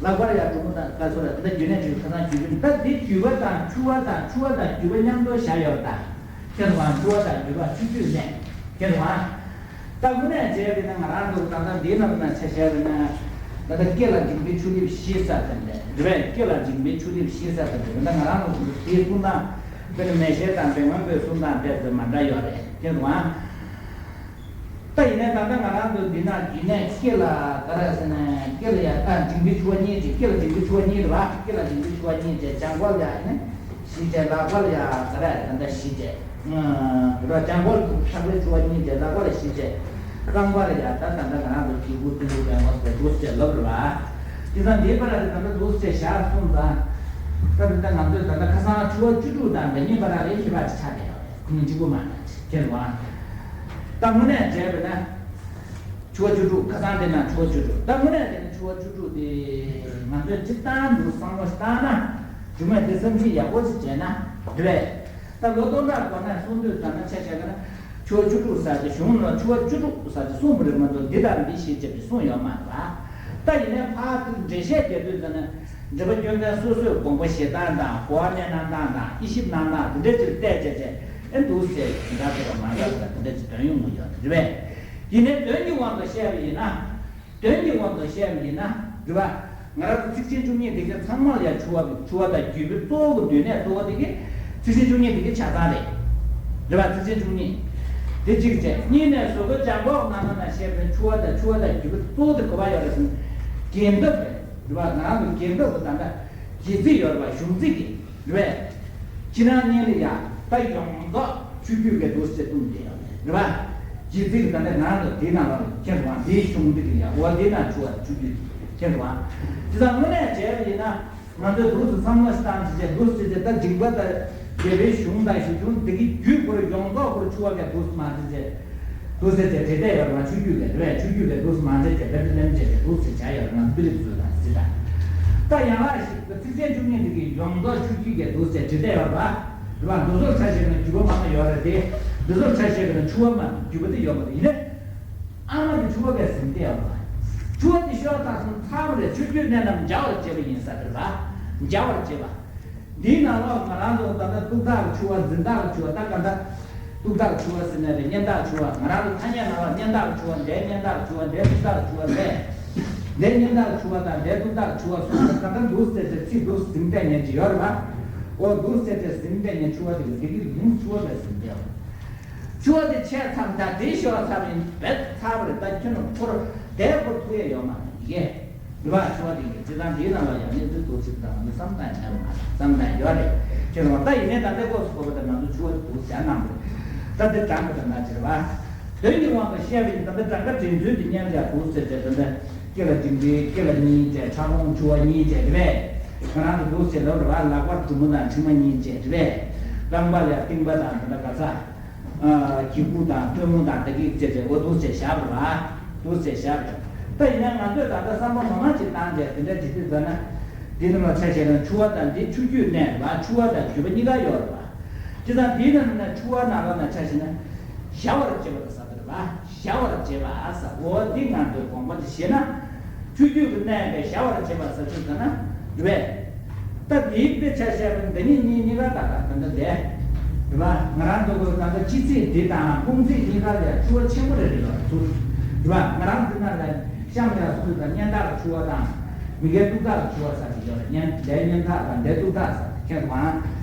ལག་པར་ཡང་གྲུ་མོ་དང་ཀ་སོ་ར། ད་རྒྱུ་གནད་བཅུ་ཁ་སང་རྒྱུ་རྒྱུ། ད་འདི་རྒྱུ་བ་དང་ཆུ་བ་དང་ཆུ་བ་དང་རྒྱུ་བ་མཉམ་དུ་བཞག་ཡོད་ད། ཁྱེད་རང་ཆུ་བ་དང་རྒྱུ་བ་ཆུ་རྒྱུས་གནད། ཁྱེད་རང་། ད་དངོས་གནས་བྱས་པ་ཡིན་ན་ང་རང་ཚོ་ད་ལྟ་འདིའི་ནང་ན་ཆ་བཞག་པ་ཡིན་ན། ད་ལྟ་སྐེ་ལ་འཇིང་པའི་ཆུ་གླིབ་བཞི་ཟེར་དེ་འདྲ་རེད་པས། སྐེ་ལ་འཇིང་པའི་ཆུ་གླིབ་བཞི་ཟེར་དེ་འདྲ་རེད། ད་ང་རང་ཚོ་དེའི་གསུང་སྟངས་དཔེར་ན་མེ་ཤེལ་དང་བེ་སྔོན་པོའི་གསུང་སྟངས་དེ་ཚོ་མ་འདྲ་ཡོད་རེད། ཁྱེད་རང་། ད་ཡིན་ནའི་ད་ལྟ་ང་རང་ཚོ་འདི་ན་འདི་ནས་སྐེ་ལ་ག་རེ་ཟེར་ན། སྐེ་ལ་ཡ་ད་འཇིང་པའི་ཆུ་བ་གཉིས་ཅིག་སྐེ་ལ་འཇིང་པའི་ཆུ་བ་གཉིས་རེད་པ། སྐེ་ལ་འཇིང་པའི་ཆུ་བ་གཉིས་བྱས། བྱང་ཁོག་ལ་ཡ་ཡིན་ན་བཞི་བྱས། ལག་པ་ལ་ཡ་ག་རེ་ད་ལྟ་བཞི་བྱས། ཨ་རེད་པ། བྱང་ཁོག་ལ་ཁྲག་པའི་ཆུ་བ་གཉིས་བྱས། ལག་པ་ལ་བཞི་བྱས། རྐང་པ་ལ་ཡ་ད་ད་ལྟ་ང་རང་ཚོ་གི་གུ་ཏི་གུ་བེང་བ་ཟེར་འདུག་སེ་ལབ་རེད་པ། དེ་ཙང་འདིའི་བར་ལ་ད་ལྟ་འདུག་སེ་བཞག་སོང་ཙང་། ད་ད་ལྟ་ང་ཚོས་ད་ལྟ་ཁ་སང་ཆུ་བ་བཅུ་དྲུག་དང་འདྲ་མཉམ་པ་རང་རེད། ཁྱད་པར་ཆགས་བསྡད་ཡོད་རེད། ཁོ་གཉིས་གཅིག་པོ་མ་རེད། ཁྱེད་རང་། ད་ ད་དངོས་གནས་བྱས་པ་ན། ཆུ་བ་བཅུ་དྲུག་ཁ་སང་དེ་ན་ཆུ་བ་བཅུ་དྲུག་ད་དངོས་གནས་དེ་ན་ཆུ་བ་བཅུ་དྲུག་དེ་ང་ཚོས་སྤྱིར་བཏང་དུ་བསམ་བློ་ཞིག་བཏང་ན། སྒྱུ་མ་དེ་བསམ་གཞིག་ཡག་པོ་ཞིག་བྱས་ན་འགྲིག་པས། ད་ལོ་སྟོང་ཕྲག་གོང་ན་གསུང་དུས་ཙམ་ན་ཆ་བཞག་ན་ཆུ་བ་བཅུ་དྲུག་ཟེར་ཏེ་གཞུང་ལ་ཆུ་བ་བཅུ་དྲུག་ཟེར་ཏེ་གསུངས་པ་རེད་མ་གཏོགས་འདི་དང་འདི་ཞེས་བྱས་ཏེ་གསུངས་ཡོད་མ་རེད་པ། ད་ཡིན་ནའི་ཕར་དེ་འགྲེལ་བཤད་རྒྱག་དུས་ཙམ་ན། འགྲེལ་པ་སྐྱོན་མཁན་སོ་སོའི་དགོངས་པ་བཞེས་སྟངས་དང་གོ་བ་གནས་སྟངས་དང་དབྱེ་ཞིབ་གནང་སྟངས་དེ་འདྲ་ཅིག་བལྟས་བྱས་བྱས་ཨེ་འདུག་ཟེར་འདྲ་ཟེར་བ་མ་འདྲ་ཟེར་དེ་འདྲ་ཅིག་དོན་ཡོང་གི་ཡོད་རེད་པས། ཡིན་ནའི་དོན་གྱི་དབང་དུ་བཤད་པ་ཡིན་ན། དོན་གྱི་དབང་དུ་བཤད་པ་ཡིན་ན་རེད་པ། ང་རང་ཚོ་ཚིགས་བཅད་བཅུ་གཉིས་དེ་ག་ཚང་མ་ལ་ཡང་ཆུ་བ་ཆུ་བ་དང་རྒྱུས་པའི་གཙོ་བོ་གི་སྡོད་གནས་གཙོ་བོ་དེ་ག་ཚིགས་བཅད་བཅུ་གཉིས་དེ་ག་ཆ་ཚང་རེད། རེད་པ། ཚིགས་བཅད་བཅུ་གཉིས། དེ་གཅིག་བྱས་གཉིས་ནས་བཟོ་བཀོད་བྱ་འགོག་ནང་ན་བཤད་པའི་ཆུ་བ་དང་ཆུ་བ་དང་རྒྱུས་པའི་གཙོ་བོ་དེ་ག་པར་ཡོད་རེད་ཟེར་ན། རྒྱན་ཐབས་རེད། རེད་པ། ང་རང་ཚོ་རྒྱན་ཐབས་དེ་ད་ལྟ་རྒྱན་ཚིག་ཡོད་རེད་པ། གཞུང་ཚིག་གི་རེད་པས། ཕྱི་ནང་གཉིས་ལ་ཡ་ད་ཡོངས་རྫོགས་ཆོས་བརྒྱུད་ཀྱི་འདུག་ཟེར་གཏོང་གི་ཡོད་རེད་པ། རྒྱུ་མཚན་གྱི་ད་ལྟ་ང་ཚོ་དེ་ནང་ལ་ཁྱེད་རང་དེའི་གཞུང་འདི་གི་ཡ་འོ་དེ་ནང་ཆུ་བ་ཆོས་བརྒྱུད་ཁྱེད་རང་དེ་ཙང་དངོས་གནས་བྱས་པ་ཡིན་ན་ང་ཚོས་འདུག་སེ་བསམ་བློ་ཞིག་བཏང་ཅི་བྱས་འདུག་སེ་བྱས་ད་འཇིགས་པ་ད་རྒྱལ་པོའི་གཞུང་དང་ཞིག་གཞུང་འདི་གི་རྒྱུད་ཁོ་ར་ཡོངས་རྫོགས་ཁོ་ར་ཆུ་བ་ག་འདུག་སེ་མ་ཅི་བྱས། དུ་ཟེར་ཏེ་འབྲེལ་སྡེ་ཡོད་རེད་པ། ཆོས་བརྒྱུད་ལས་རེད་པས། ཆོས་བརྒྱུད་ལས་དུ་མ་འབྲེལ་ཏེ་བེད་ལེམ་བྱས་ཏེ་དུ་ཟེར་བྱ་ཡོད་རེད། ང་ཚོ་འདི་རིགས་ཚོས་དང་ཟེར་དང་། ད་ཡང་ལ་ཞིག་ཚིགས་བཅད་བཅུ་གཉིས་འདི་གི་ཡོངས་རྫོགས་ཆོས་བརྒྱུད་ཀྱི་དུ་ཟེར་འབྲེལ་སྡེ་ཡོད་རེད་པ། རེད་པ། འདི་ཚོར་ཆ་བཞག་ན་རྒྱུད་པ་མང་པོ་ཡོད་རེད་དེ། འདི་ཚོར་ཆ་བཞག་ན་ཆུ་བ་མ་རྒྱུད་པ་དེ་ཡོད་མ་རེད། ཡིན་ནའི་ཨ་མ་གི་ཆུ་བ་གས་ཟིན་ཏེ་ཡོད་པ། ཆུ་བ་དེ་ཤོར་དང་སོང་ཚར་བ་རེད། ཆོས་བརྒྱུད་གནད་རྣམས་འཇལ་བར་བྱེད་པ་ཡིན་ས་རེད་པ། འཇལ་བར་བྱེད་པ། འདིའི་ནང་ལོགས་ང་རང་ཚོ་ད་ལྟ་ཏུག་ཏག་ཆུ་བ་འཛིན་སྟངས་ཆུ་བ་ད་ག་འདྲ། ཏུག་ཏག་ཆུ་བ་ཟེར་ནས་རེད། སྙན་སྟགས་ཆུ་བ། ང་རང་ཚོ་ཐ་སྙད་ནང་ལ་སྙན་སྟགས་ཆུ་བ་འདྲ། སྙན་སྟགས་ཆུ་བ་འདྲ། ཏུག་ཏག་ཆུ་བ་འདྲ། འདྲ་སྙན་སྟགས་ཆུ་བ་དང་འདྲ་ཏུག་ཏག་ཆུ་བ་གསུམ་ད་ག་འདྲ་འདུག་ཟེར་ཏེ་ཚིག་འདུག་ཟིན་བསྡད་མཁན་ཅིག་ཡོད་རེད་པ། འོ་འདུག་ཟེར་ཏེ་ཟིན་བསྡད་མཁན་ཆུ་བ་དེ་ལ་དེ་གི་མིང་ཆུ་བ་ལ་ཟིན་བསྡད་པ། ཆུ་བ་དེ་ཆད་མཚམས་ད་དེ་ཤོར་མཚམས་ཡིན་བེད་ཚར་བ་རེད། ད་ཁྱོད་རང་ཁོར་དེ་ཁོར་ཐུག་ཡས་ཡོད་མ་རེད་ཡེ། འདི་བ་ཆུ་བ་དེ་གི་སྤྱི་བཏང་དེའི་ནང་ལ་ཡང་གནས་ཚུལ་ཐུག་ཅིག་དང་མི་བསམ་དང་ཉར་མ་བསམ་དང་ཡོད་རེད། ཁྱོད་རང་ད་ཡིན་ནའི་ད་ལྟའི་སྐབས་སུ་བབས་པ་དང་ང་ཚོ་ཆུ་བ་དེ་འདུག་བྱ་གནང་བ་རེད། ད་དེ་དྲང་གི་དང་ན་ཅིར་བ། དོན་གྱི་དབང་དུ་བཤད་པ་ཡིན། ད་ལྟ་གྲངས་ཀ་འདྲེན་ཚུལ་དེ་མཉམ་བཞག་འདུག་ཟེར་བྱས་ད་ལྟ་སྐེ་ལ་འཇིག་འདི་སྐེ་ལ་གཉིས་བྱས། ཕྲ་ལོང་ཆུ་བ་གཉིས་བྱས་རེད་པས། ང་རང་ཚོ་འདུག་ཟེར་ལབ་རེད་བ། ལག་པར་གྲུ་མོ་དང་མཁྲིག་མ་གཉིས་བྱས་རེད་པས། རྐང་པ་ལ་རྟིང་པ་དང་ད་ལྟ་ག་ས། ཨ། གྱི་གུ་དང་སྟོན་མོ་དང་ད་གི་བྱས་བྱས་འོ་འདུག་ཟེར་བཞག་རེད་བ། འདུག་ཟེར་བཞག་རེད། ད་ཡིན་ན་ང་ཚོས་ད་ལྟ་བསམ་བློ་མང་མང་ཅིག་བཏང་བྱས་དེ་འདྲ་ཅིག་བྱས་ཙང་ན། འདི་ནང་ལ་ཆ་བཞག་ན་ཆུ་བ་དང་འདི་ཆུ་རྒྱུས་གནས་རེད་བ། ཆུ་བ་དང་རྒྱུས་པ་གཉིས་ཀ་ཡོད་རེད་བ། བྱས་ཙང་འདིའི་ནང་ན་ཆུ་བ་ནང་ལ་ན་ཆ་བཞག་ན་བཞག་པར་བྱེད་པ་དང་ཟ་འདོད་རེད་བ། བཞག་པར་བྱེད་པ་ཟེར། འོ་འདི་ང་ཚོའི་དགོངས་པ་དེ་བཞེས་ན། ཆུ་རྒྱུས་ཀྱི་གནས་པའི་བཞག་པར་བྱེད་པ་ཟེར་ཚུལ་ཟེར་ན། རེད་པས། ད་འདིའི་དཔེ་ཆ་བཤད་པ་འདི་གཉིས་གཉིས་གཉིས་ཀ་ད་ལྟ་ད་ལྟ་ལས། རེད་པ། ང་རང་ཚོ་གི་ད་ལྟ་སྤྱི་ཚིག་འདི་དང་ཀུན་ཚིག་གཉིས་ཀ་ལས་ཆུ་བ་ཆེན་པོ་རེ་རེ་ཡོད་རེད་ཚུལ། རེད་པ། ང་རང་འདི་ན་ལས་གཤམ་ལ་སུ་དང་སྙན་དར་ཆུ་བ་དང་། མི་འགལ་ཏུ་དར་ཆུ་བ་ཟེར་གྱི་ཡོད་རེད། སྙན་ལས་སྙན་དར་དང་ལས་ཏུ་དར་ཟེར། ཁྱེད་དང་།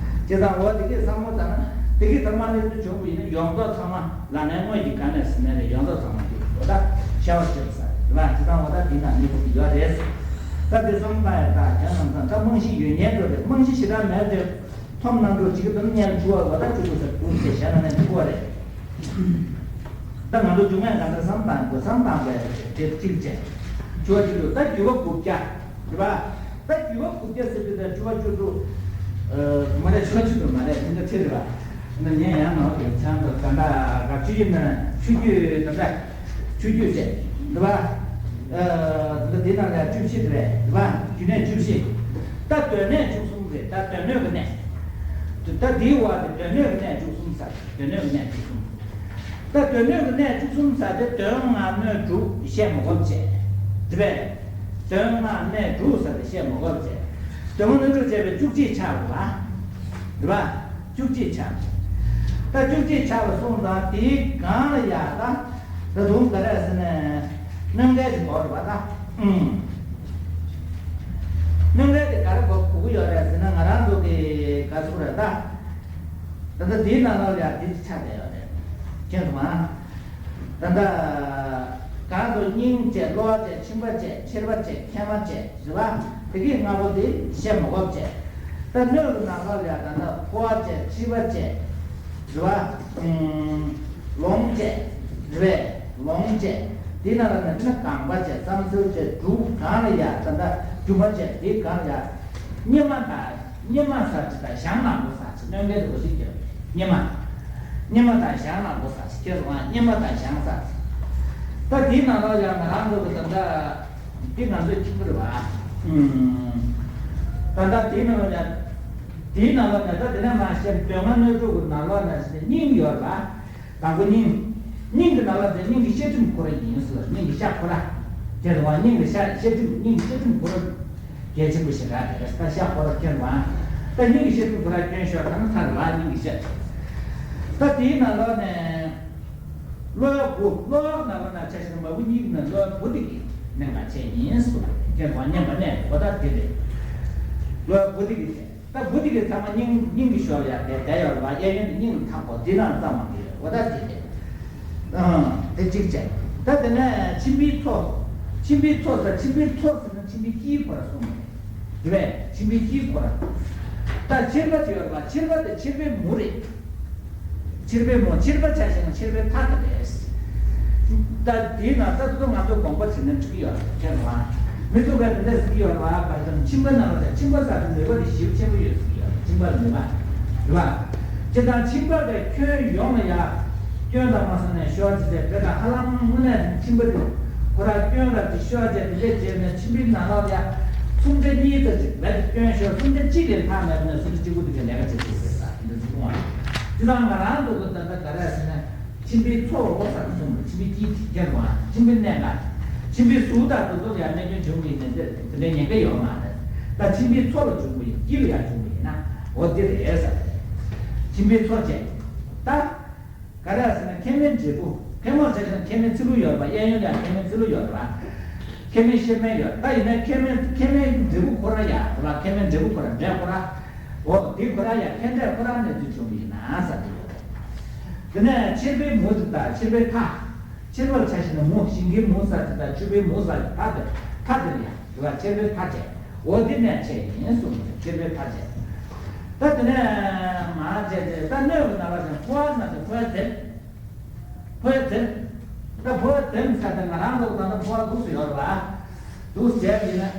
ཇི་ལྟར་འོ་དེ་གའི་བསམ་བློ་བཏང་ན་དེ་གའི་ཚང་མ་ལས་དུ་བྱུང་བ་ཡིན་ན་ཡོངས་རྫོགས་ཚང་མ་ལ་ནས་དངོས་ཀྱི་ག་ནས་ཟིན་ནས་རེད། ཡོངས་རྫོགས་ཚང་མ་དེ་འོ་ད་ཤ་བ་ཤེས་པ་ས་རེད་བ། ཇི་ལྟར་འོ་ད་དེ་ན་མི་ཚུགས་ཡོད་རེད། ད་དེ་བསམ་པ་ཡ་ད་ཁྱེད་རྣམས་ད་རྨང་གཞི་ཡོད་ཉེན་འགྲོ་རེད། རྨང་གཞི་ཞེ་དྲག་མེད་དེ་ཐོམ་ནང་འགྲོ་ཅིག་གི་དུམ་ཉལ་འགྲོ་བ་འོ་ད་ཅུ་ཀུ་ས་ཀུ་ཚེ་ཞེ་ན་ནས་འགྲོ་བ་རེད། ད་ང་ཚོ་རྒྱུ་མཚན་གང་འདྲ་བསམ་བཏང་དགོས། བསམ་བཏང་བའི་དེབ་གཅིག་བྱས། ཆུ་བ་བཅུ་དྲུག་ད་རྒྱུ་བ་དགུ་བརྒྱ། རེད་པ། ད་རྒྱུ་བ་དགུ་བརྒྱ་ཟེར་དུས་ད་ཆུ་བ་བཅུ་དྲུག་ཨ། མ་རེད། ཆུ་བ་བཅུ་དྲུག་མ་རེད། དེ་འདྲ་ཚིག་རེད་པ། ད་ངས་ཡང་ནོར་གྱི་ཆང་དུ་ད་ད་ག་ཆུ་ཡིན་ན་ཆུ་རྒྱུས་ད་ད་ཆུ་རྒྱུས་བྱས། རེད་པ། ཨ། ད་འདི་ནང་ལ་བཅུ་བཞི་རེད་པ། རྒྱུ་གནས་བཅུ་བཞི། ད་སྡོད་གནས་བཅུ་གསུམ་རེད། ད་སྡོད་གནས་ཀྱི་གནས། ད་འདིའི་བར་དུ་སྡོད་གནས་ཀྱི་གནས་བཅུ་གསུམ་ཟེར། སྡོད་གནས་ཀྱི་གནས་བཅུ་གསུམ། ད་སྡོད་གནས་ཀྱི་གནས་བཅུ་གསུམ་ཟེར་ཏེ་སྡོད་གནས་སྣོད་དྲུག་བཤད་མ་དགོས་པ་བྱས། རེད་པས། སྡོད་གནས་སྣོད་དྲུག་ཟེར་ཏེ་བཤད་མ་དགོས་པ་བྱས། སྡོད་གནས་སྣོད་དྲུག་བྱས་པའི་བཅུ་གཅིག་ཆགས་པ་རེད་པ། བཅུ་གཅིག་ཆགས། ད་བཅུ་གཅིག་ཆགས་པ་སོང་ཙང་དེའི་སྒང་ལ་ཡ་ད་ད་དུང་ག་རེ་ཟེར་ནས་སྣོད་འགལ་གྱི་སྐོར་རེད་པ་ད། ཨུམ། སྣོད་འགལ་དེ་ག་རེ་གོ་གོ་གི་ཡོད་རེད་ཟེར་ན་ང་རང་ཚོ་གི་ག་ཚོད་རེད་ད། ད་ལྟ་དེའི་ནང་ལོགས་ལ་ཡང་དེ་ཆགས་བསྡད་ཡོད་རེད། མཁྱེན་སོང་ང་། ད་ལྟ་གང་དུ་སྙིང་བཅས་གློ་བ་བཅས་མཆིན་པ་བཅས་མཆེར་པ་བཅས་མཁལ་མ་བཅས་རེད་པ། དེ་གའི་ལྔ་པོ་དེ་བཤད་མ་དགོས་པ་བྱས། ད་སྣོད་ཀྱི་ནང་ལོགས་ལ་ཡང་ད་ལྟ་ཕོ་བ་བཅས་མཁྲིས་པ་བཅས་རེད་པ། ལོང་བཅས་རེད་པས། ལོང་བཅས་དེ་ནང་ལ་ནི་རྐང་པ་བཅས་རྩམ་ཟེར་བཅས་དྲུག་སྒང་ལ་ཡང་ད་ལྟ་རྒྱུ་མ་བཅས་དེ་སྒང་ལ་ཡང་སྙེ་མ་དང་། སྙེ་མ་ཟེར་ཅིག་དང་ཞང་ནག་པོ་ཟེར་ཅིག་སྣོད་འགལ་དུ་གོ་ཞིག་ཀྱང་སྙེ་མ། སྙེ་མ་དང་ཞང་ལ་མགོ་ཟ་ཟེར། ཁྱེད་རང་སྙེ་མ་དང་ཞང་ཟ་ཟེར། ད་དེའི་ནང་ལ་ཡང་ང་རང་ཚོ་གི་ད་ལྟ་འདི་ང་ཚོའི་ཁྱིམ་གྱི་རེད་བ། ཨུམ། ད་ལྟ་དེའི་ནང་ལ་ཡང་དེའི་ནང་ལ་ཡང་ད་དེ་ནས་མར་བཤད་སྡོད་ང་སྣོད་དྲུག་གི་ནང་ལ་ཡང་སྙིང་ཡོད་རེད་བ། དང་པོ་སྙིང་། སྙིང་གི་ནང་ལ་དེ་སྙིང་གི་ཤ་ཁྲིམས་ཁོ་རང་ཡིན་ཟེར། སྙིང་གི་ཤ་ཁོ་ར། དེ་རེད་བ། སྙིང་གི་ཤ་ཤ་ཁྲིམས། སྙིང་གི་ཤ་ཁྲིམས་ཁོ་ར། གལ་ཆེན་པོ་ཞིག་རེད་དེ། ད་ཤ་ཁོ་ར་ཁྱེར་བ། ད་སྙིང་གི་ཤ་ཁྲིམས་ཁོ་ར་སྐྱོན་ཤོར་ད་ནི་ཚར་བ། སྙིང་གི་ཤ། ད་དེའི་ནང་ལོགས་ནས། གློ་བ་བུ། གློ་བ་ནང་ལོགས་ན་ཆ་ཤས་མ་བུ་གཉིས་ནི་གློ་བ་བུ་དེ་གི་མནན་པ་བྱས་ཡིན་གསུངས། ཁྱེད་རང་མནན་པ་ནས་འོ་ད་དེ་རེད། གློ་བ་བུ་དེ་གི་བྱས། ད་བུ་དེ་གི་ཚང་མ་སྙིང་སྙིང་གི་ཞོར་ཡ་དེ་དེ་ཡོད་རེད་བ། གཡས་གཡོན་དེ་སྙིང་ཐག་པོ་དེ་ནང་ཙམ་མ་གི་རེད། འོ་ད་དེ་རེད། ཨང་། དེ་གཅིག་བྱས། ད་དེ་ནས་མཆིན་པའི་མཚོ། མཆིན་པའི་མཚོ་ཟེར། མཆིན་པའི་མཚོ་ཟེར་ན་མཆིན་པའི་དཀྱིལ་ཁོ་ར་གསུངས་ནས། དེ་བས་མཆིན་པའི་དཀྱིལ་ཁོ་ར། ད་མཆེར་པ་དེ་ཡོད་རེད་བ། མཆེར་པ་དེ་མཆེར་པའི་མུ་རེད། མཆེར་པའི་མུ། མཆེར་པ་ཆ་བཞག་ན་མཆེར་པའི་མཐའ་དེ་རེད། ད་དེའི་ནང་ད་དུ་ང་ཚོ་དགོངས་པ་བྱེད་ན་འགྲིག་གི་ཡོད་རེད། ཁྱེད་རང་མི་ཚོ་ག་དེ་འདྲ་ཟེར་གྱི་ཡོད་རེད་བ། ག་རེ་ཟེར་ན་མཆིན་པ་ནང་ལ་ད་མཆིན་པ་ཟ་དུས་ནུས་པ་དེ་ཞེ་པོ་ཆེན་པོ་ཡོད་ཟེར་གྱི་ཡོད་རེད། མཆིན་པ་ལ་ནུས་པ་རེད་བ། དེ་དང་མཆིན་པ་གི་ཁྱོན་ཡོངས་ལ་ཡ། སྐྱོན་དང་མ་སོང་ནས་ཤོར་ཅི་ཟེར། དེ་དང་ཧ་ལམ་དངོས་གནས་མཆིན་པ་དེ་ཁོ་ར་སྐྱོན་རབ་ཀྱི་ཤོར་བྱས། དེ་འདྲས་བྱས་ནས་མཆིན་པའི་ནང་ལོགས་ལ་ཡ་སུམ་ཆ་གཉིས་ཙམ་ཅིག་མེད་དུ་སྐྱོན་ཤོར། སུམ་ཆ་གཅིག་ལས་ལྷག་མེད་པ་ནས་སུམ་ཆ་གཅིག་པོ་དེ་གའི་ལས་ཀ་བྱེད་ཐུབ་ཟེར་ས་དེ་འདྲ་ཟེར་གྱི་ཡོད་རེད། དེ་དང་ང་རང་ཚོ་གི་ད་ལྟ་ག་རེ་ཟེར་ན། མཆིན་པའི་མཚོ་འོ་ཟེར་གསུངས་པ། མཆིན་པའི་དཀྱིལ་དེ་ཁྱེར་བ། མཆིན་པའི་གནས་ལ། མཆིན་པའི་ཟུར་དང་དེ་ཚོ་ལ་ཡང་རྨས་སྐྱོན་བྱུང་གི་ཡིན་ན་དེ་དེ་འདྲའི་ཉེན་ཁ་ཡོད་མ་རེད། ད་མཆིན་པའི་མཚོ་ལ་བྱུང་བ་ཡིན། དཀྱིལ་ལ་ཡང་བྱུང་བ་ཡིན་ན་འོ་དེ་རེད་ཟེར། མཆིན་པའི་མཚོ་བྱས། ད་ག་རེ་ཟེར་ན་མཁལ་མའི་འབྲས་བུ། མཁལ་མ་བྱས་ན་མཁལ་མའི་ཚིལ་ལུ་ཡོད་རེད་པ། གཡས་གཡོན་ལ་མཁལ་མའི་ཚིལ་ལུ་ཡོད་རེད་པ། མཁལ་མའི་གཤེར་རྨེན་ཡོད། ད་ཡིན་ན་མཁལ་མའི་མཁལ་མའི་འབྲས་བུ་ཁོ་ར་ཡ་རེད་པ། མཁལ་མའི་འབྲས་བུ་ཁོ་ར་འབྲས་ཁོ་ར། འོ་དེ་ཁོ་ར་ཡ་མཁལ་འབྲས་ཁོ་ར་གནས་ཚུལ་བྱུང་བ་ཡིན་ན་ཟེར་དེ་ཡོད་རེད། དེ་ནས་མཆེར་པའི་མུ་དེ་དང་མཆེར་པའི་མཐའ། མཆེར་པ་ལ་ཆ་བཞག་ན་མུ། ཞིང་ཁའི་མུ་ཟེར་དེ་དང་ཆུ་བའི་མུ་ཟེར་དེ་མཐའ་དེ་མཐའ་དེ་ལ་ཡ་རེད་པ། མཆེར་པའི་མཐའ་བྱས། འོ་དེ་ནས་བྱས་ཡིན་གསུངས་པ་རེད། མཆེར་པའི་མཐའ་བྱས། ད་དེ་ནས་མར་བྱས་ཏེ་ད་སྣོད་ཀྱི་ནང་ལ་ཕོ་བ་ཟེར་དེ་ཕོ་བའི་རྫེམ། ཕོ་བའི་རྫེམ། ད་ཕོ་བའི་རྫེམ་ཟེར་དེ་ང་རང་ཚོ་ད་ལྟ་ཕོ་བ་འདུག་སེ་ཡོད་རེད་པ། འདུག་སེ་བྱས་པ་ཡིན་ན།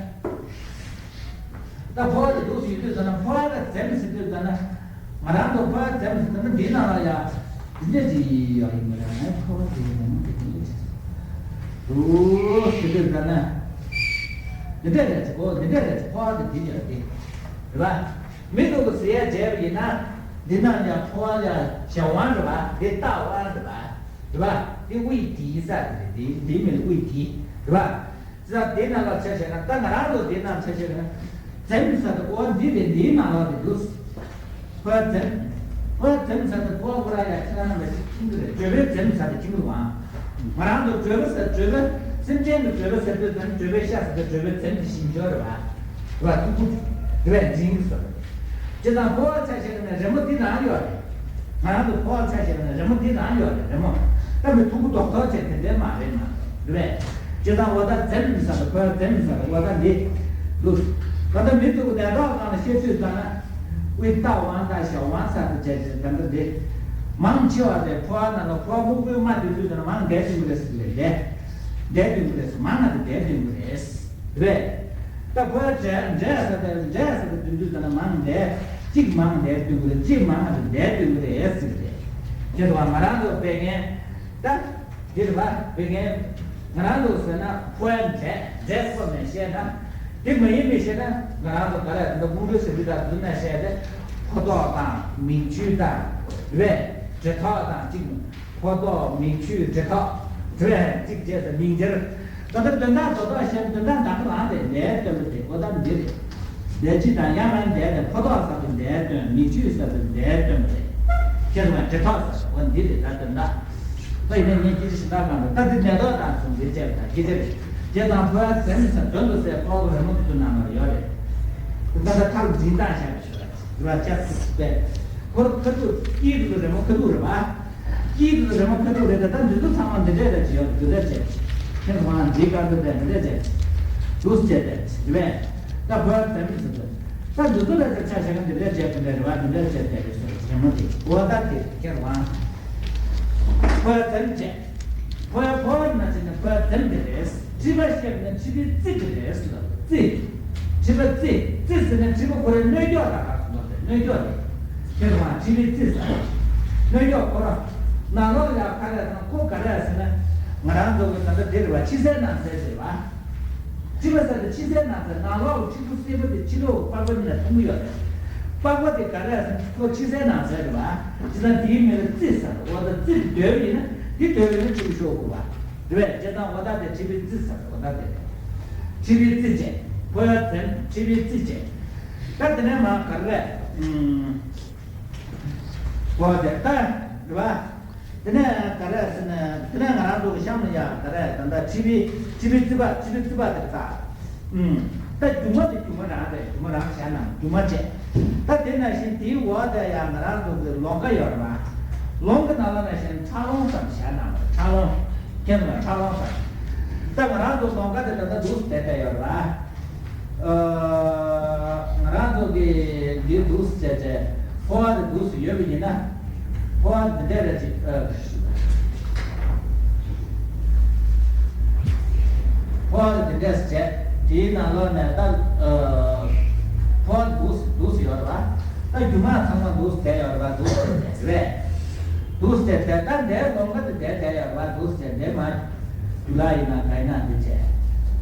ད་ཕོ་བ་དེ་འདུག་སེ་ཡོད་དུས་ཙམ་ན་ཕོ་བ་གི་རྫེམ་ཟེར་དུས་ཙམ་ན། ང་རང་ཚོ་ཕོ་བ་རྫེམ་ཟེར་དུས་ན་འདིའི་ནང་ལ་ཡ། འདི་འདྲ་ཅིག་ཡོད་ཡིན་པ་རེད། ཕོ་བ་དེ་ནང་དེ་འདྲ་ཅིག་འདུག་སེ་དུས་ཙམ་ན། འདི་འདྲ་རེད་ཅིག་གོ་འདི་འདྲ་རེད་ཅིག་ཕོ་བ་དེ་འདི་འདྲ་རེད། རེད་པ། མི་སྡུག་གི་ཟེར་ཡ་བྱས་པ་ཡིན་ན། འདི་ནང་ཡ་ཕོ་བ་ཡ་ཞབས་དབང་རེད་པ། འདི་ལྟག་དབང་རེད་པ། རེད་པ། འདི་དབུས་དཀྱིལ་ཟེར་དེ་རེད། འདི་འདི་མིན་དབུས་དཀྱིལ་རེད་པ། ཅི་ལྟར་དེའི་ནང་ལ་ཆ་བཞག་ན། ད་ང་རང་ཚོ་དེའི་ནང་ཆ་བཞག་ན། རྫེམ་ཟེར་དེ་ཨོ་འདི་རེད། འདིའི་ནང་ལ་རེད་འདུག་ཕོ་བ་རྫེམ། ཕོ་བ་རྫེམ་ཟེར་དེ་ཕོ་བ་ཁོ་རང་ཡ་ཁྱེད་རང་རྣམ་པ་ཞིག་མཁྱེན་གྱི་རེད། གྲོད་པའི་རྫེམ་ཟེར་དེ་མཁྱེན་གྱི་རེད་པ། ང་རང་ཚོ་གྲོད་པ་ཟེར་གྲོད་པ། སེམས་ཅན་གྱི་གྲོད་པ་ཟེར་དུས་ཙམ་གྲོད་པའི་ཤ་ཟེར་དེ་གྲོད་པའི་རྫེམ་དེ་ཞིམ་ཤོས་རེད་པ། རེད་པ། ཐུག་པོ། དེ་བས་འཛིན་གྱི་ཟེར། སྤྱིར་བཏང་ཕོ་བ་ཆ་བཞག་ན་རི་མོ་འདི་རང་ཡོད་རེད། ང་རང་ཚོ་ཕོ་བ་ཆ་བཞག་ན་རི་མོ་འདི་རང་ཡོད་རེད། རི་མོ། ད་མི་ཐུག་པོ་རྡོག་རྡོག་བྱས་དེ་འདྲའི་མ་རེད་མ་གཏོགས། རེད་པས། སྤྱིར་བཏང་འོ་ད་རྫེམ་ཟེར་དང་ཕོ་བ་རྫེམ་ཟེར་དང་འོ་ད་འདི། ལུགས། ད་ལྟ་མི་ཚོ་གི་ནད་ཐོག་སྒང་ལ་བཤད་དུས་ཙམ་ན། དབུས་ལྟག་དབང་དང་ཞབས་དབང་ཟེར་དང་བྱས་བྱས་ད་ལྟ་འདི། མང་ཆེ་བ་དེ་ཕོ་བ་ནང་ལ་ཕོ་བ་སྨུག་པོའི་རྨ་དེ་དུས་ཙམ་ན་མང་འདས་སྟོན་གྱི་རེད་ཟེར་གྱི་རེད། འདས་སྟོན་གྱི་རེད་ཟེར། མང་ང་དེ་འདས་སྟོན་གྱི་རེད། རེད། ད་ཕོ་བ་འབྲས་འབྲས་ཟེར་དེ་འབྲས་ཟེར་དེ་དུས་ཙམ་ན་མང་འདས་གཅིག་མང་འདས་སྟོན་གྱི་རེད། གཅིག་མང་ང་དེ་འདས་སྟོན་གྱི་རེད་ཟེར་གྱི་རེད། དེ་ཚོ་ང་རང་ཚོ་བད་ཀན། ད། འདིར་བ་བད་ཀན། ང་རང་ཚོ་ཟེར་ན་ཕོ་བའི་འབྲས་འབྲས་ཁོ་ནས་བཤད་ན། དེ་མ་ཡིན་པའི་བཤད་ན་ང་རང་ཚོ་ག་རེ་འདི་ཀུན་འགྲོ་ཟེར་འདི་དང་བསྡུར་ན་བཤད་དེ། ཕོ་ཐོག་དང་མིག་ཆུ་དང་། རེད། འབྲས་ཐོག་དང་གཅིག་ཕོ་ཐོག་མིག་ཆུ་འབྲས་ཐོག་རེད། གཅིག་བྱས་ཏེ་མིང་སྦྱར། ད་ལྟ་དོན་དག་རྡོག་རྡོག་བཤད་ན་དོན་དག་འདྲ་པོ་རང་རེད། ལས་སྟོན་པ་དེ་ཨོ་ད་འདི་རེད། ལས་ཅི་དང་ཡང་ན་འདས་ནས་ཕོ་ཐོག་ཟེར་དུས་འདས་སྟོན། མིག་ཆུ་ཟེར་དུས་འདས་སྟོན་པ་རེད། ཁྱེད་རང་འབྲས་ཐོག་ཟེར་ཨོ་འདི་རེད། ད་དོན་དག་ད་ཡིན་ན་ངས་སྐད་ཆ་ཞིག་ད་གང་རེད། ད་འདི་ནད་ཐོག་དང་ཟུང་འབྲེལ་བྱས་པ་དང་སྐད་ཆ་རེད། དེ་དང་ཕོ་བ་ཟེར་མི་ཟེར་དོན་དུ་ཟེར་ཕོ་བ་རི་མོ་དེ་ཚོ་ནང་ལ་ཡོད་རེད། ད་ལྟ་ཐག་འཛིན་སྟངས་བཤད་པ་ཞིག་རེད། རེད་བ། ཅག་ཐུག་པས། ཁོ་ཁ་ཐུག་དཀྱིལ་དུ་རི་མོ་ཁ་ཐུག་རེད་བ། དཀྱིལ་དུ་རི་མོ་ཁ་ཐུག་རེད། ད་འདི་ཚོ་ཚང་མ་འདི་འདྲས་རེད་ཅེས་ཡོད། འདི་འདྲས་བྱས། ཁྱེད་ཚོ་ང་འདིའི་སྐར་འདི་འདྲས་འདི་འདྲས་བྱས། འདུག་སེ་བྱས་ཏེ་རེད་པས། ད་ཕོ་བ་ཟེར་མི་ཟེར་དོན། ད་འདི་ཚོ་ལ་ཆ་བཞག་ན་འདི་འདྲས་བྱས་འདི་འདྲས་རེད་བ། འདི་འདྲས་བྱས་ཏེ་རེད་ཟེར་རི་མོ་དེ་འོ་ད་དེ་ཁྱེད་རང་ཕོ་བ་ཟེར་མི་བྱས། ཕོ་བ་ཕོ་བ་ན་ཅི་ན་ཕོ་བ་ཟེར་མི་དེ་རེད། མཁྲིས་པ་བཤད་ན་མཁྲིས་པའི་རྩི་དེ་རེད་ཟེར། རྩི། མཁྲིས་པ་རྩི། རྩི་ཟེར་ན་མཁྲིས་པ་ཁོ་རའི་སྣོད་སྐྱོགས་དང་ག་ཟེར་ན་རེད། སྣོད་སྐྱོགས་རེད། ཁྱེད་རང་མཁྲིས་པའི་རྩི་ཟེར། སྣོད་གཡོག་ཁོ་རང་། ནང་ལོགས་ལ་ཡ་ག་རེ་ཟེར་ན་ཁོ་ག་རེ་ཟེར་ན། ང་རང་ཚོ་གི་ད་ལྟ་འདི་རེད་བ། ཕྱི་གསལ་ནང་གསལ་རེད་བ། ཕྱི་པ་ཟེར་ཏེ་ཕྱི་གསལ་ནང་གསལ། ནང་ལོགས་ཕྱི་དྲོ་སེར་པོ་དེ་ཕྱི་ལོགས་པགས་པ་ནང་མཐོང་གི་ཡོད་རེད། པགས་པ་དེ་ག་རེ་ཟེར་ན་ཁོ་ཕྱི་གསལ་ནང་གསལ་རེད་བ། ཇི་ལྟར་དེའི་མིང་ལ་རྩི་ཟེར། འོ་ད་རྩི་དེ་སྡོད་པ་ཡིན་ན་དེ་སྡོད་པ་ཡིན་ན་ཕྱི་པོ་ཤོར་དགོས་བ། རེད་པས། བྱས་ཙང་འོ་ད་དེ་མཁྲིས་པའི་རྩི་ཟེར། འོ་ད་དེ་མཁྲིས་པའི་རྩི་བྱས། ཕོ་ཡ་ཚན་མཁྲིས་པའི་རྩི་བྱས། ད་དེ་ནས་མ་ག་རེ་རེད། ཨུམ། འོ་དེ་ད་རེད་པ། དེ་ནས་ག་རེ་ཟེར་ན། དེ་ནས་ང་རང་ཚོ་གི་གཤམ་ལ་ཡ་ག་རེ། ད་ལྟ་མཁྲིས་པའི་མཁྲིས་པའི་རྩི་བ། མཁྲིས་པའི་རྩི་བ་དེ་ད། ཨུམ། ད་རྒྱུ་མ་དེ་རྒྱུ་མ་རང་རེད། རྒྱུ་མ་རང་བྱས་ན་རྒྱུ་མ་བྱས། ད་དེ་ནང་བཞིན་དེའི་འོག་དེ་ཡང་ང་རང་ཚོ་གི་ལོང་ག་ཡོད་རེད་པ། ལོང་གི་ནང་ལ་ནང་བཞིན་ཁྲག་ལོང་ཟེར་བྱས་ན་ཁྲག་ལོང་། ཁྱེད་ཚོ་ཁྲག་ལོང་ཟེར། ད་ང་རང་ཚོ་ལོང་ག་དེ་ད་ལྟ་འདུག་སེ་བསྡད་བསྡད་ཡོད་རེད་པ། ཨ། ང་རང་ཚོ་གི་འདི་འདུག་སེ་བྱས་བྱས་ཕོ་བ་དེ་འདུག་སེ་ཡོད་པ་ཡིན་ན། ཕོ་བ་འདི་འདྲས་རེད་ཅིག་ཨ། ཕོ་བ་དེ་འདི་འདྲས་བྱས། དེའི་ནང་ལོགས་ནས་ད། ཨ། ཕོ་བ་འདུག་སེ་འདུག་སེ་ཡོད་རེད་པ། ད་རྒྱུ་མ་ཚང་མ་འདུག་སེ་བསྡད་ཡོད་རེད་པ། འདུག་སེ་བསྡད་རེད། འདུག་སེ་བསྡད། ད་འདིར་ལོང་ག་དེ་བསྡད་བསྡད་ཡོད་རེད་པ། འདུག་སེ་བསྡད། འདི་མ་རྒྱུ་ལ་ཡིན་ན་ག་ཡིན་ན་འདི་བྱས་རེད་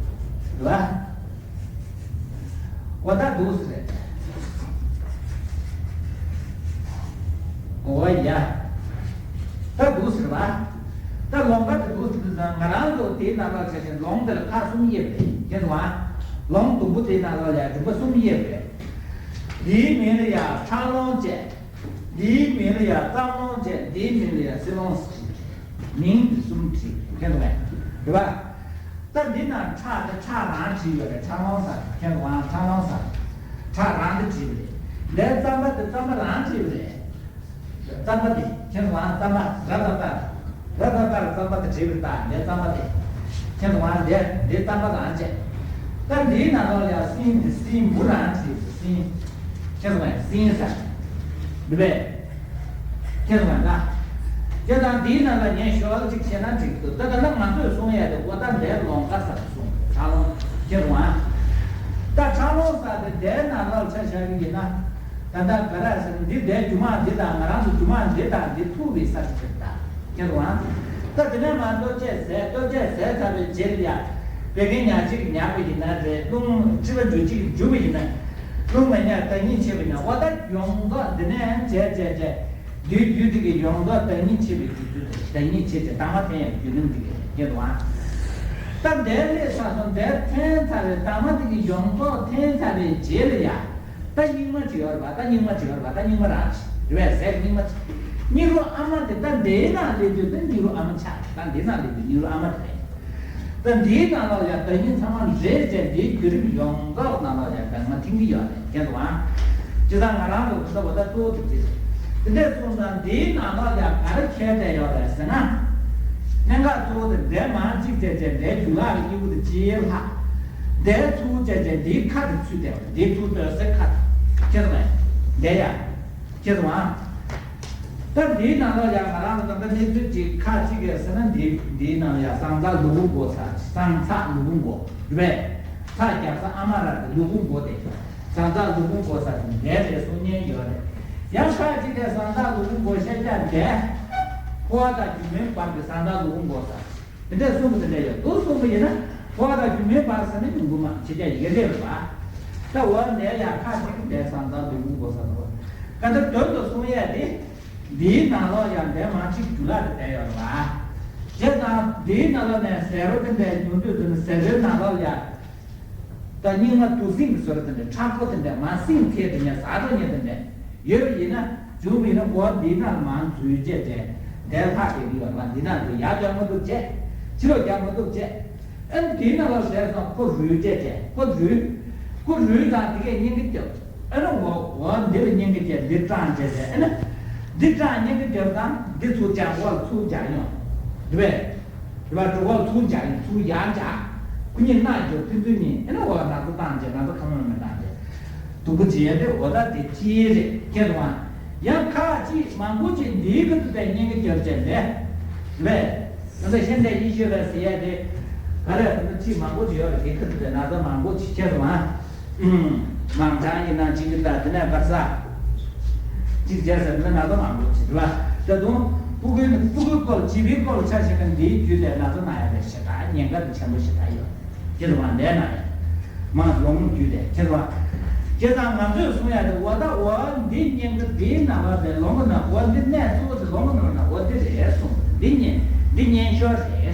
པ། འོ་ད་འདུག་སེ་རེད། འོ་ཡ། ད་འདུག་སེ་རེད་པ། ད་ལོང་ག་དེ་འདུག་སེ་འདུག་ཙང་ང་རང་ཚོ་དེའི་ནང་ལ་ཆ་བཞག་ན་ལོང་དེ་ལ་ཁག་གསུམ་དབྱེ་བ་རེད། ཁྱེད་ཚོ་ཨ། ལོང་དུམ་བུ་དེའི་ནང་ལ་ཡ་རིམ་པ་གསུམ་དབྱེ་བ་རེད། འདིའི་མིང་ལ་ཡ་ཁྲག་ལོང་བྱས། འདིའི་མིང་ལ་ཡ་རྩམ་ལོང་བྱས། འདིའི་མིང་ལ་ཡ་སིལ་ལོང་ཟེར། མིང་འདི་གསུམ་བྲིས། ཁྱེད་ཚོ་ཨ། རེད་པ། ད་འདི་ན་ཁྲག་དེ་ཁྲག་རང་བྲིས་ཡོད་རེད། ཁྲག་ལོང་ཟེར། ཁྱེད་ཚོ་ཨ། ཁྲག་ལོང་ཟེར། ཁྲག་རང་དེ་བྲིས་པ་རེད། འདིར་རྩམ་པ་དེ་རྩམ་པ་རང་བྲིས་པ་རེད། རྩམ་པ་དེ་ཁྱེད་ཚོ་ཨ། རྩམ་པ་ར་ད་བཏགས། ར་ད་བཏགས་རྩམ་པ་དེ་བྲིས་པ་རེད། ད་འདིར་རྩམ་པ་དེ། ཁྱེད་ཚོ་ཨ། འདིར་འདིར་རྩམ་པ་རང་བྱས། ད་འདིའི་ནང་ལོགས་ལ་ཡ་སྲིན། འདི་སྲིན་འབུ་རང་བྲིས་པ་སྲིན། ཁྱེད་ཚོ་ཨ། སྲིན་ཟེར། འདི་པས། ཁྱེད་ཚོ་ཨ། ད་དེ་དང་འདིའི་ནང་ལ་ངས་ཞོར་ལ་གཅིག་བཤད་ན་འགྲིག་འདུག་ད་ད་ལྟ་ང་ཚོས་གསུང་ཡས་དེ་འོ་ད་འདིར་ལོང་ག་ཟེར་གསུངས། ཁྲག་ལོང་། ཁྱེད་ཚོ་ཨ། ད་ཁྲག་ལོང་ཟེར་དེ་འདིའི་ནང་ལོགས་ལ་ཆ་བཞག་གི་ཡིན་ན། ད་ལྟ་ག་རེ་ཟེར་ན། འདི་འདིའི་རྒྱུ་མ་འདི་དང་ང་རང་ཚོ་རྒྱུ་མ་འདི་དང་འདི་ཐུག་པའི་ས་ཆ་དེ་རེད་ད། ཁྱེད་ཚོ་ཨ། ད་དེ་ནས་མར་གཏོ་བཅད་ཟས། གཏོ་བཅད་ཟས་ཚར་བའི་རྗེས་ལ་ཡ། བད་ཀན་ཉག་གཅིག་ཉར་བ་ཡིན་ན་རེད། རླུང་མཁྲིས་པ་འཇུ་གཅིག་འཇུ་བ་ཡིན་ན། རླུང་མ་ཉར་བདག་ཉིད་ཆད་པ་ཡིན་ན། འོ་ད་ཡོངས་རྫོགས་འདི་ནས་བྱས་བྱས་བྱས། དུས་རྒྱུན་དེ་གི་ཡོངས་རྫོགས་བདག་ཉིད་ཆད་པའི་དུས་ཚོད་དེ། བདག་ཉིད་ཆད་བྱས་བདག་མ་འཐེན་ཡག་བརྒྱུད་རིམ་དེ་གི་ཁྱེད་ཚོ་ཨ། ད་འདིར་སླེབས་ཚར་སོང་། འདིར་འཐེན་ཚར་བའི་བདག་མ་དེ་གི་ཡོངས་རྫོགས་འཐེན་ཚར་བའི་རྗེས་ལ་ཡ། ད་སྙིགས་མ་ཅིག་ཡོད་རེད་པ། ད་སྙིགས་མ་ཅིག་ཡོད་རེད་པ། ད་སྙིགས་མ་རང་རེད་པས། ཟས་ཀྱི་སྙིགས་མ་ཅིག་སྙིགས་རོ་ཨ་མ་དེ་ད་འདིའི་ནང་སླེབས་དུས་ད་སྙིགས་རོ་ཨ་མ་ཆགས། ད་འདིའི་ནང་སླེབས་དུས་སྙིགས་རོ་ཨ་མ་དེ་རེད། ད་འདིའི་ནང་ལོགས་ལ་ཡ་བདག་ཉིད་ཚང་མ་རེད་ཅེས། འདིའི་བརྒྱུད་རིམ་ཡོངས་རྫོགས་ནང་ལོགས་ལ་ཡ་བདག་མ་འཐེན་གྱི་ཡོད་རེད། ཁྱེད་ཚོ་ཨ། བྱས་ཙང་ང་རང་ཚོ་གི་ད་འོ་ད་གཙོ་བོ་དེ་ཅི་རེད། དེ་འདྲས་སོང་ཙང་འདིའི་ནང་ལོགས་ལ་ཡ་ག་རེ་ཁྱད་བསད་ཡོད་རེད་ཟེར་ན། གནད་འགག་གཙོ་བོ་དེ་འདིར་མར་གཅིག་བྱས་བྱས་འདིའི་རྒྱུ་ལག་གི་སྨྱུ་གུ་དེ་ཅིག་ལྷག་འདིར་ཚུར་བྱས་བྱས་འདིའི་ཁ་དེ་ཚུད་བསྡད་པ་རེད། འདིའི་ཚུར་སྡོད་སའི་ཁ་དེ། ཁྱེད་ཚོ་ཨ། འདིར་ཡ། ཁྱེད་ཚོ་ཨ། ད་འདིའི་ནང་ལོགས་ཡང་ང་རང་ལ་ད་ལྟ་གནས་ཚུལ་ཅིག་ཁག་ཅིག་ཡོད་ཟེར་ན། འདི་འདིའི་ནང་ལ་ཡང་ཟངས་ཚྭ་ལུ་གུ་མགོ་ཟེར། ཟངས་ཚྭ་ལུ་གུ་མགོ་རེད་པས། ཚྭ་རྒྱབ་ས་ཨ་མ་ར་དེ་ལུ་གུ་མགོ་དེ། ཟངས་ཚྭ་ལུ་གུ་མགོ་ཟེར་དེ་འདྲ་རེད་གསུང་མཁན་ཡོད་རེད། ཡང་ཁག་ཅིག་གིས་ཟངས་ཚྭ་ལུ་གུ་མགོ་ཤར་རྒྱག་འདི་ཕོ་བ་དང་རྒྱུ་མའི་བར་གྱི་ཟངས་ཚྭ་ལུ་གུ་མགོ་ཟེར། དེ་འདྲས་གསུངས་པ་དེ་འདྲས་ཡོད་འདུག་གསུངས་པ་ཡིན་ན། ཕོ་བ་དང་རྒྱུ་མའི་བར་ཟེར་ན་ཉུང་གི་མ་ཕྱི་རྒྱལ་ཡི་གེ་འདྲས་རེད་པ། ད་འོ་འདི་ཡང་ཁག་ཅིག་གིས་འདིར་ཟངས་ཚྭ་ལུ་གུ་མགོ་ཟེར་འདུག་ག་ད་དོན་དུ་གསུང་ཡས་དེ། འདིའི་ནང་ལོགས་ཡང་འདིར་མར་གཅིག་རྒྱུ་ལག་དེ་བསྡད་ཡོད་རེད་པ། བྱས་ཙང་འདིའི་ནང་ལོགས་ནས་ཟས་རོ་དེ་འདྲས་ཉོ་དུས་དེ་ནི་ཟས་རོའི་ནང་ལོགས་ལ་ཡ། ད་སྙིགས་མ་དུག་སྲིན་གྱི་བཟོ་འདྲ་དེ་འདྲས། ཁྲག་པོ་དེ་འདྲས། མར་སྲིན་ཐེལ་དེ་འདྲས་ཟ་འགྲོ་མཁན་དེ་འདྲས་ཡོད་པ་ཡིན་ན། བྱུང་བ་ཡིན་ན་འོ་འདི་ནང་ལ་མར་འཛུལ་བྱས་བྱས་འདིར་ལྷག་བསྡད་ཀྱི་ཡོད་རེད་པ། འདི་ནང་དུ་ཡར་རྒྱག་མ་ཐུབ་བྱས། ཕྱི་ལོགས་རྒྱག་མ་ཐུབ་བྱས། ཨ་ནི་དེའི་ནང་ལ་བསྡད་སོང་། ཁོ་རུལ་བྱས་བྱས། ཁོ་རུལ། ཁོ་རུལ་ཙང་དེ་གས་སྙིང་ག་རྒྱབ། ཨ་ནི་འོ་འོ་འདི་ལ་སྙིང་ག་རྒྱབ། འདི་སྐྲངས་བྱས་བྱས། ཨ་ནི་འདི་སྐྲངས། སྙིང་ག་རྒྱབ་ཙང་འདི་ཚུར་བཅག་འོག་ལ་ཚུར་རྒྱག་ཡོང་། འདི་བས། འདི་བ་འགྲོ་འོག་ལ་ཚུར་རྒྱག་ཡོང་། ཚུར་ཡར་རྒྱག་ཁོ་གཉིས་སྣ་རྒྱོབ། ཕན་ཚུན་གཉིས་ཨ་ནི་འོ་ན་ཚ་བཏང་བྱས། ན་ཚ་ཁ་མ་མི་བཏང་བྱས། སྡུག་པོ་བྱེད་ཡ་དེ་འོ་ད་དེ་གཅིག་རེད། ཁྱེད་རང་ཡང་ཁག་ཅིག་མང་པོ་ཅིག་འདིའི་ཁ་ཐུག་པའི་སྙིང་ག་རྒྱབ་བྱས་ལས་ལས། ད་ལྟ་ཤེས་ལྡན་ཡིད་ཤེས་པས་ཟེར་ཡ་དེ་ག་རེ། ད་ལྟ་ཅིག་མང་པོ་ཅིག་ཡོད་རེད། དེའི་ཁ་ཐུག་པའི་ན་ཚ་མང་པོ་ཅིག་ཁྱེད་རང་། ཨུམ། མང་ཆང་ཡིན་ན་གཅིག་གི་ད་དེ་ནས་སྦར་ས་གཅིག་བྱས་ཟེར་ན་ན་ཚ་མང་པོ་ཅིག་རེད་པ། ད་དུང་ཕྲུ་གུའི་ཕྲུ་གུའི་སྐོར་བྱིས་པའི་སྐོར་ཆ་བཞག་ན་འདིའི་རྒྱུད་དེ་ན་ཚ་ན་ཡ་དེ་ཞེ་དྲག་ཉེན་ཁ་དེ་ཆེན་པོ་ཞེ་དྲག་ཡོད། ཁྱེད་རང་ལས་ན་ཡ། མ་ལོང་རྒྱུད་དེ་ཁྱེད་རང་། ཁྱེད་རང་ང་ཚོས་གསུང་ཡ་དེ་འོ་ད་འོ་འདི་ཉེན་ཁ་འདིའི་ནང་ལ་རེད། ལོང་གི་ན་འོ་འདི་གནས་གཙོ་བོ་དེ་ལོང་གི་ནང་ན་འོ་འདི་རེད་གསུང་། འདི་ཉེན་འདི་ཉེན་ཤོས་རེད།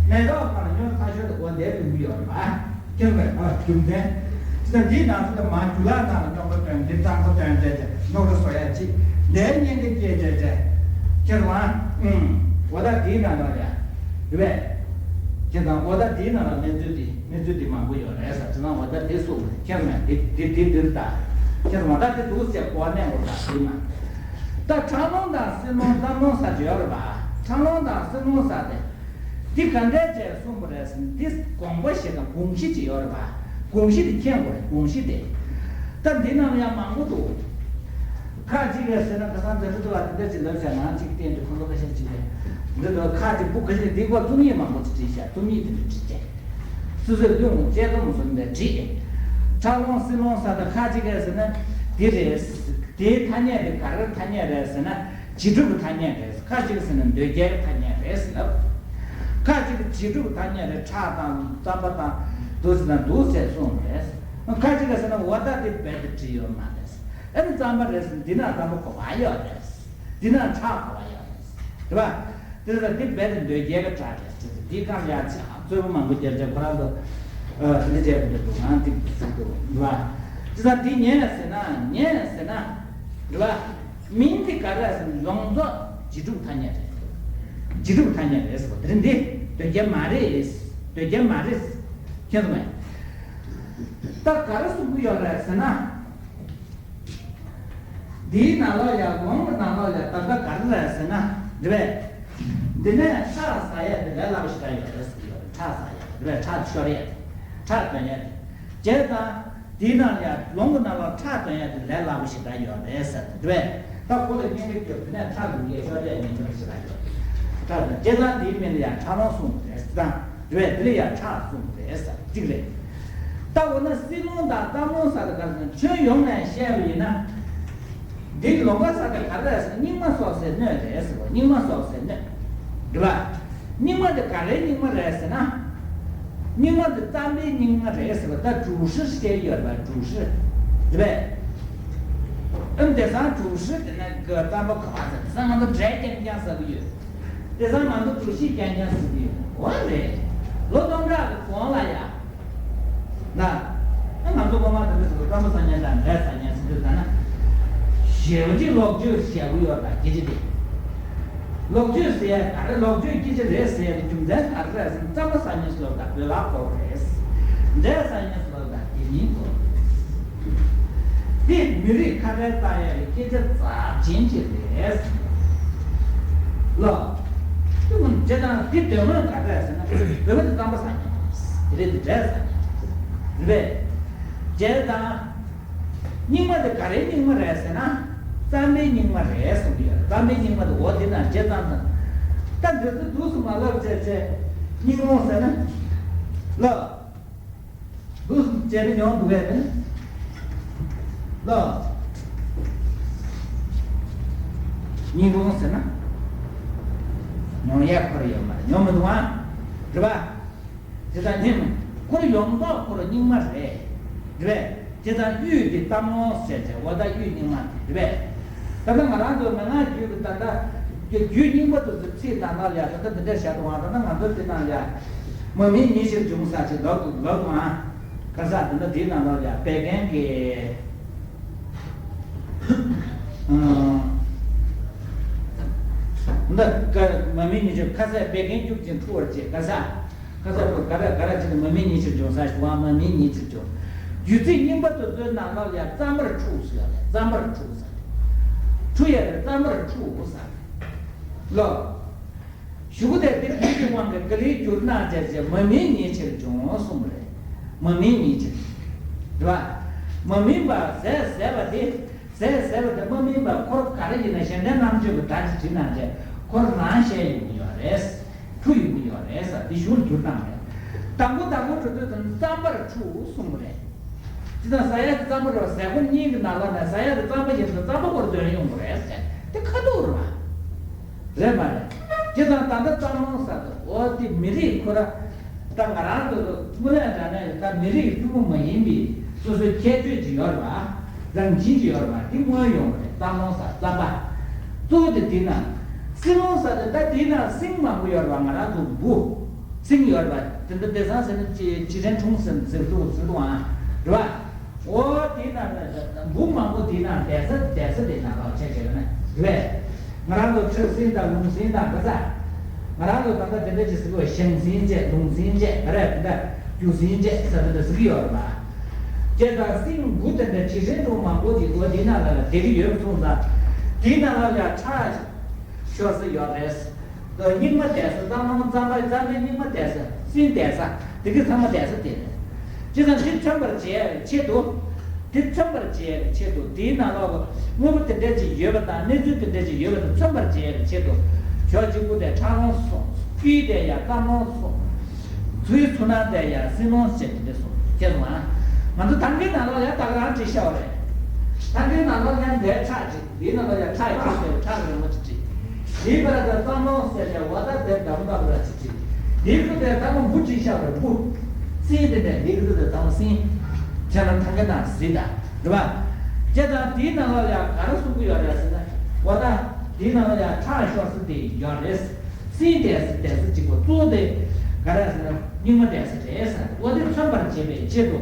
ནད་ཐོག་ཁང་ལ་སྙོམས་ཐག་ཤོར་དེ་འོ་འདིའི་ལུང་གི་ཡོད་རེད་པ། ཁྱེད་རང་ཨ་རྒྱུ་མཚན། ཅི་ད་འདིའི་ནང་དུ་མ་རྒྱུ་ལག་ནང་ལ་རྙོག་པ་སྟོན། འདི་གཙང་པོ་སྟོན་བྱས་བྱས་རྙོག་དྲ་བཟོ་ཡ་ཅིག་འདའི་གཉེན་གྱི་སྐད་བྱས་བྱས། ཁྱེད་རང་ཨང་། འོ་ད་འདིའི་ནང་ལ་ཡ། རེད་པས། ཁྱེད་རང་འོ་ད་འདིའི་ནང་ལ་གནས་ཚུལ་འདི་གནས་ཚུལ་འདི་མང་པོ་ཡོད་རེད་ཟེར། ཁྱེད་རང་འོ་ད་འདི་སུ་ཁྱེད་རང་འདི་འདི་འདི་འདིར་ད། ཁྱེད་རང་འོ་ད་འདི་འདུག་ཟེར་གོ་གནས་འོ་ད་འདི་མ། ད་ཁྲག་རླུང་དང་བསིལ་རླུང་གཙང་རླུང་ཟེར་ཡོད་རེད་པ། ཁྲག་རླུང་དང་བསིལ་རླུང་ཟེར་ཏེ། འདི་ག་འདྲས་བྱས་གསུངས་པ་རེད་ཟེར་ན། འདི་དགོངས་པ་ཞིག་དང་དགོངས་གཞི་ཅིག་ཡོད་རེད་པ། དགོངས་གཞི་དེ་མཁྱེན་དགོས་རེད། དགོངས་གཞི་དེ། ད་འདི་ནང་ཡང་མང་པོ་འདུག་ཁ་ཅིག་གིས་ཟེར་ན་ཁ་སང་འཛམ་བུ་གླིང་དེ་འདྲ་ཅིག་ལབ་བྱས། ང་གཅིག་བསྟན་དུས་ཁོང་ཚོ་ཁ་ཤས་ཅིག་གིས་འདི་ལ་ཁ་ཅིག་སྤུ་ཁ་ཤས་འདི་སྐོར་རྩོམ་ཡིག་མང་པོ་ཅིག་བྲིས་ཤག་རྩོམ་ཡིག་དེ་འདྲ་བྲིས་བྱས། སོ་སོས་བླུན་དཔྱད་རྩོམ་བཟོ་འདྲ་བྲིས། ཁྲག་རླུང་བསིལ་རླུང་ཟེར་ད་ཁ་ཅིག་གིས་ཟེར་ན་འདི་རེད། དེའི་ཐ་སྙད་དེ་ག་རེ་ཐ་སྙད་རེད་ཟེར་ན། བྱིས་ཕྲུག་གི་ཐ་སྙད་རེད། ཁ་ཅིག་ཟེར་ན་འདོད་རྒྱལ་གྱི་ཐ་སྙད་རེད་ཟེར་ལབ། ཁ་ཅིག་བྱིས་ཕྲུག་གི་ཐ་སྙད་རེད། ཁྲག་དང་རྩམ་པ་དང་འདུག་ཟེར་ན་འདུག་ཟེར་གསུངས་རེད། ཁ་ཅིག་ཟེར་ན་འོ་ད་དེ་རྦད་དེ་བྲིས་ཡོད་མ་རེད། ཨ་ནི་རྩམ་པ་རེད་ཟེར་ན་འདི་ན་རྩམ་པ་གོ་བ་ཡོད་རེད། འདི་ན་ཁྲག་གོ་བ་ཡོད་རེད། རེད་པ། དེ་ལ་དེ་རྦད་དེ་འདོད་རྒྱལ་གྱི་ཁྲག་རེད་ཟེར་ཏེ་འདི་གང་ཡང་ཆ་རྩོད་པ་མང་པོ་རྒྱབ་རྒྱབ་ཁོ་རང་ཚོ་འདི་བྱས་པ་འདྲ་འདུག་ང་འདི་ཟེར་འདུག་རེད་པ། དེ་ལ་འདི་ཉེན་ཟེར་ན་ཉེན་ཟེར་ན་རེད་པ། མིང་དེ་ག་རེ་ཟེར་ན་ཡོངས་རྫོགས་བྱིས་ཕྲུག་ཐ་སྙད་རེད། བྱིས་ཕྲུག་ཐ་སྙད་རེད་ཟེར་བ་དེ་རིང་འདི་འདོད་རྒྱལ་མ་རེད། འདོད་རྒྱལ་མ་རེད། མཁྱེན་སོང་ངས། ད་ག་རེ་གསུང་གི་ཡོད་རེད་ཟེར་ན། འདིའི་ནང་ལོགས་ཡ་ལོང་གི་ནང་ལོགས་ཡ་ད་ལྟ་ག་རེ་རེད་ཟེར་ན་འདི་རེད། འདི་ནས་ཁྲག་ཟ་ཡས་དེ་ལས་སླ་པོ་ཞིག་ད་ཡོད་རེད་ཟེར་གི་ཡོད་རེད། ཁྲག་ཟ་ཡས་འདི་རེད། ཁྲག་ཤོར་ཡས་དེ་ཁྲག་འདོན་ཡས་དེ། བྱས་ཙང་། དེའི་ནང་ལ་ཡང་ལོང་གི་ནང་ལ་ཁྲག་འདོན་ཡ་དེ་ལས་སླ་པོ་ཞེ་དྲག་ཡོད་རེད་ཟེར་དུས། ད་ཁོ་ལ་གཉེན་གྱི་སྐྱོབ་དེ་ནས་ཁྲག་ལུང་གས་ཤོར་ཡ་ཉེན་ཁ་ཞེ་དྲག་ཡོད་རེད། ཁྲག་འདོན་བྱས་ཙང་དེའི་མིང་ལ་ཡང་ཁྲག་ལོང་གསུངས་རེད་ཟེར་དང་། དེ་བས་དེ་ལ་ཡང་ཁྲག་གསུངས་རེད་ཟེར་གཅིག་རེད། ད་འོ་ན་བསིལ་རླུང་དང་གཙང་རླུང་ཟེར་དེ་ག་རེ་ཟེར་ན་ཁྱོན་ཡོངས་ནས་བཤད་པ་ཡིན་ན། འདི་ལོང་ག་ཟེར་དེ་ག་རེ་རེད་ཟེར་ན་སྙིགས་མ་གསོག་སའི་སྣོད་རེད་ཟེར་བ། སྙིགས་མ་གསོག་སའི་སྣོད། རེད་པ། སྙིགས་མ་དེ་ག་རེའི་སྙིགས་མ་རེད་ཟེར་ན། སྙིགས་མ་དེ་རྩམ་པའི་སྙིགས་མ་རེད་ཟེར་བ། ད་གྲུ་བཞི་བཤད་ཡོད་པ་གྲུ་བཞི། རེད་པས། ཨ་དེང་སང་གྲུ་བཞི་དེ་ནས་གི་རྩམ་པ་ག་བ་ཟེར། དེང་སང་ང་ཚོ་འབྲས་རྐྱང་རྐྱང་ཟ་གི་ཡོད། དེང་སང་ང་ཚོ་གྲུ་བཞི་རྐྱང་རྐྱང་ཟ་གི་ཡོད། འོ་རེད། ལོ་སྟོང་ཕྲག་གི་གོང་ལ་ཡ། ན། ང་ཚོ་སྔོན་མ་དེ་འདྲ་ཟེར་བ་རྩམ་པ་ཟ་མཁན་དང་འབྲས་ཟ་མཁན་ཟེར་དུས་ད་ན། ཞེ་པོ་ཅིག་ལོག་སྤྱོད་ཞེ་པོ་ཡོད་པ་སྐད་ཆ་དེ། ལོག་སྤྱོད་ཟེར་ཡ་ག་རེ། ལོག་སྤྱོད་སྐད་ཆ་རེད་ཟེར་ཡ་དེ་རྒྱུ་མཚན་ག་རེ་རེད་ཟེར་ན་རྩམ་པ་ཟ་མཁན་ཚོ་ལ་ད་བོད་ལྭ་དགོས་རེད། འབྲས་ཟ་མཁན་ཚོ་ལ་ད་དེ་མིན་དགོས། འདི་མི་རིགས་ཁ་བྲལ་བཏང་ཡ་གི་སྐད་ཆ་རྩ་ཆེན་ཅིག་རེད། ལོ། དེ་མིན་བྱས་ཙང་འདི་དོན་དངོས་ག་རེ་རེད་ཟེར་ན་བོད་པ་དེ་རྩམ་པ་ཟ་མཁན་རེད། དེ་རེད། དེ་འབྲས་ཟ་མཁན་རེད། བྱས་ཙང་། སྙིགས་མ་དེ་ག་རེའི་སྙིགས་མ་རེད་ཟེར་ན། རྩམ་པའི་སྙིགས་མ་རེད་གསུངས་ཀྱི་ཡོད་རེད། རྩམ་པའི་སྙིགས་མ་དེ་འོ་དེ་ན་བྱས་ཙང་ཙང་། ད་འདི་ཚོ་འདུག་སེ་མ་ལབ་བྱས་བྱས་སྙིགས་རླུང་ཟེར་ན། ལོ། འདུག་སེ་བྱས་ནས་མྱོང་འདུག་གས་ནི། ལོ། སྙིགས་རླུང་ཟེར་ན། མྱོང་ཡས་ཁོ་ར་ཡོད་མ་རེད། མྱོང་མི་འདུག་ཨ། རེད་པ། དེ་ལྟར་ཉིད་ནི་ཁོ་རང་ཡོངས་རྫོགས་ཁོ་རང་སྙིགས་མ་རེད། རེད་པས། དེ་ལྟར་གཡུས་འདི་གཙང་རླུང་ཟེར་བྱས་འོ་ད་གཡུས་སྙིགས་མ་རེད་པས། ད་ལྟ་ང་རང་ཚོ་མན་ངག་རྒྱུད་ཀྱི་ད་ལྟ་རྒྱུད་རྙིང་པ་དེ་ཚོའི་ཚིག་དང་ནང་ལ་ཡ་ད་ལྟ་འདི་འདྲ་བཞག་འདུག་ཨང་། ད་ལྟ་ང་ཚོ་འདི་ནང་ལ་ཡ་མ་མིན་ཉིད་ཕྱིར་འབྱུང་ཟེར་ཅིག་ལབ་འདུག་ལབ་འདུག་ཨང་། ག་ས་འདི་འདྲ་འདིའི་ནང་ལ་ཡ་བད་ཀན་གྱི་འདི་མ་མིན་ཉིད་ཕྱིར་ཁ་ཟས་བད་ཀན་སྐྱུག་ཅིང་འཁྲུ་བར་བྱེད། ག་ས། ཁ་ས་པོ་ག་ར་ག་ར་ཅི་ནི་མ་མིན་ཉིད་ཕྱིར་འབྱུང་ས་ཞུ་བ། མ་མིན་ཉིད་ཕྱིར་འབྱུང་། རྒྱུད་ཚིག་རྙིང་པ་དེ་ཚོའི་ནང་ལོགས་ལ་ཡ་རྩམ་པར་འཁྲུ་ཟེར་ཡ་རེད། རྩམ་པར་འཁྲུ་ཟེར། འཁྲུ་ཡ་རེད། རྩམ་པར་འཁྲུ་ཟེར། ལོ། གཞུག་གུ་དེ་དེ་རྒྱུད་ཀྱི་དབང་གིས་ག་ལེར་གྱུར་ན་བྱས་བྱས་མ་མིན་ཉིད་ཕྱིར་འབྱུང་གསུངས་པ་རེད། མ་མིན་ཉིད་ཕྱིར། རེད་པ། མ་མིན་པ་ཟས་ཟས་པ་དེ། ཟས་ཟས་པ་དེ་མ་མིན་པ་ཁོ་རང་ག་རེ་ཡིན་ན་གཞན་ཕན་ལམ་སྤྱོད་ཀྱི་སྒྲ་ཅིག་བྲིས་གནང་རྗེས་ཁོ་རང་བཤད་ཡོང་གི་ཡོད་རེད། འཁྲུ་ཡོང་གི་ཡོད་རེད་ཟེར། འདི་གཞུང་བསྒྱུར་གནང་རེད། དང་པོ་དང་པོ་འགྲོ་དུས་དང་རྩམ་པར་འཁྲུ་གསུངས་པ་རེད། དེ་དང་ཟ་ཡ་དེ་རྩམ་པ་རེད་པ། ཟས་སྐོམ་གཉིས་ཀྱི་ནང་ལོགས་ནས་ཟ་ཡ་དེ་རྩམ་པ་ཡིན་ཙང་རྩམ་པ་སྐོར་འདོན་ཡོང་གི་རེད་ཟེར། དེ་ཁ་ཐུག་རེད་པ། རེད་མ་རེད། དེ་དང་ད་ལྟ་རྩ་རླུང་ཟེར་དུས་འོ་དེ་མི་རིགས་ཁོ་ར་ད་ང་རང་ཚོ་དངོས་གནས་དྲང་གནས་ད་མི་རིགས་ཕྲུ་གུ་མ་ཡིན་པའི་སོ་སོའི་ཁྱད་ཆོས་ཅིག་ཡོད་རེད་བ། རང་བཞིན་ཅིག་ཡོད་རེད་བ། དེ་མངོན་ཡོང་བ་རེད། རྩ་རླུང་ཟེར་རྩམ་པ། གཙོ་བོ་དེ་དེ་ན། བསིལ་རླུང་ཟེར་དུས་ད་དེ་ན་སྲིན་མང་པོ་ཡོད་རེད་བ། ང་རང་ཚོ་འབུ། སྲིན་ཡོད་རེད་བ། དེ་འདྲ་དེ་སང་ཟེར་ན་ཅི་ཅི་རེན་ཁྲུང་ཟེར་ཟེར་འདུག་ཟེར་འདུག་ཨང་། རེད་བ། འོ་དེ་ན་འབུ་མང་པོ་དེ་ན་བསྡད་ས་བསྡད་ས་དེ་ན་ལོག་བྱས་བྱས་ན་རེད། ང་རང་ཚོ་ཁྲག་སྲིན་དང་ལུང་སྲིན་དང་ག་ས། ང་རང་ཚོ་ད་ལྟ་དེ་འདྲ་ཅིག་ཟེར་གི་ཡོད། ཞང་སྲིན་བྱས་ལུང་སྲིན་བྱས་ག་རེ་དེ་འདྲ་རྒྱུ་སྲིན་བྱས་ས་དེ་འདྲ་ཟེར་གི་ཡོད་རེད་པ། བྱས་ཙང་སྲིན་འབུ་དེ་འདྲ་ཇི་སྲིན་འབྲུ་མང་པོ་ཅིག་འོ་དེ་ན་ལ་ལ་བསྡད་གི་ཡོད་གསུངས་ཙང་། དེ་ན་ལ་ལ་ཁྲག་ཤོར་ས་ཡོད་རེད། རྙིང་མ་བསྡད་ས་རྩ་རླུང་རྩམ་པ་རྩམ་པའི་རྙིང་མ་བསྡད་ས་སྲིན་བསྡད་ས་དེ་གི་ཚང་མ་བསྡད་ས་དེ་རེད། བྱས་ཙང་དེ་མཚོན་པར་བྱེད་ཡ་གི་ཆེད་དུ། དེ་མཚོན་པར་བྱེད་ཡ་གི་ཆེད་དུ་དེའི་ནང་ལོགས་ལ་དངོས་པོ་དེ་འདྲ་ཅིག་ཡོད་པ་དང་གནས་ཚུལ་དེ་འདྲ་ཅིག་ཡོད་པ་དང་མཚོན་པར་བྱེད་ཡ་གི་ཆེད་དུ། ཕྱོགས་གཅིག་པུ་དེ་ཁྲག་རླུང་གསུངས། དཀྱིལ་དེ་ཡང་རྩ་རླུང་གསུངས། ཚུར་ཚུར་ནང་དེ་ཡང་བསིལ་རླུང་ཟེར་དེ་འདྲ་གསུངས། ཁྱེད་རང་ང་ཚོ་ཐང་གའི་ནང་ལོགས་ཡང་ད་ག་རང་བྲིས་ཤག་རེད། ཐང་གའི་ནང་ལོགས་ཡང་འདས་ཁྲག་ཅིག་འདིའི་ནང་ལ་ཡང་ཁྲག་ཅིག་ཟེར་ཁྲག་རིང་མོ་ཅིག་བྲིས། འདིའི་བར་དུ་རྩ་རླུང་ཟེར་ནས་འོ་ད་དེ་འདམ་འདམ་ར་ཅིག་བྲིས། འདིའི་ཁུ་དེ་རྩ་རླུང་འབུ་ཅིག་བཞག་པའི་འབུ། སྲིན་དེ་ནས་འདིའི་ཁུ་དེ་རྩ་རླུང་སྲིན། ཁྱེད་རང་ཐང་ག་དང་ཟིན་ད་རེད་པ། བྱས་ཙང་དེའི་ནང་ལ་ཡང་ག་རེ་གསུང་གི་ཡོད་རེད་ཟེར་ན། འོ་ད་དེའི་ནང་ལ་ཡང་ཁྲག་ཤོར་ས་དེ་ཡོད་རེད། སྲིན་དེ་ས་དེ་ས་གཅིག་པོ་གཙོ་བོ་དེ་ག་རེ་ཟེར་ན་རྙིང་མ་དེ་ས་རེད་ཟེར། འོ་དེ་མཚོན་པར་བྱེད་པའི་ཆེད་དུ།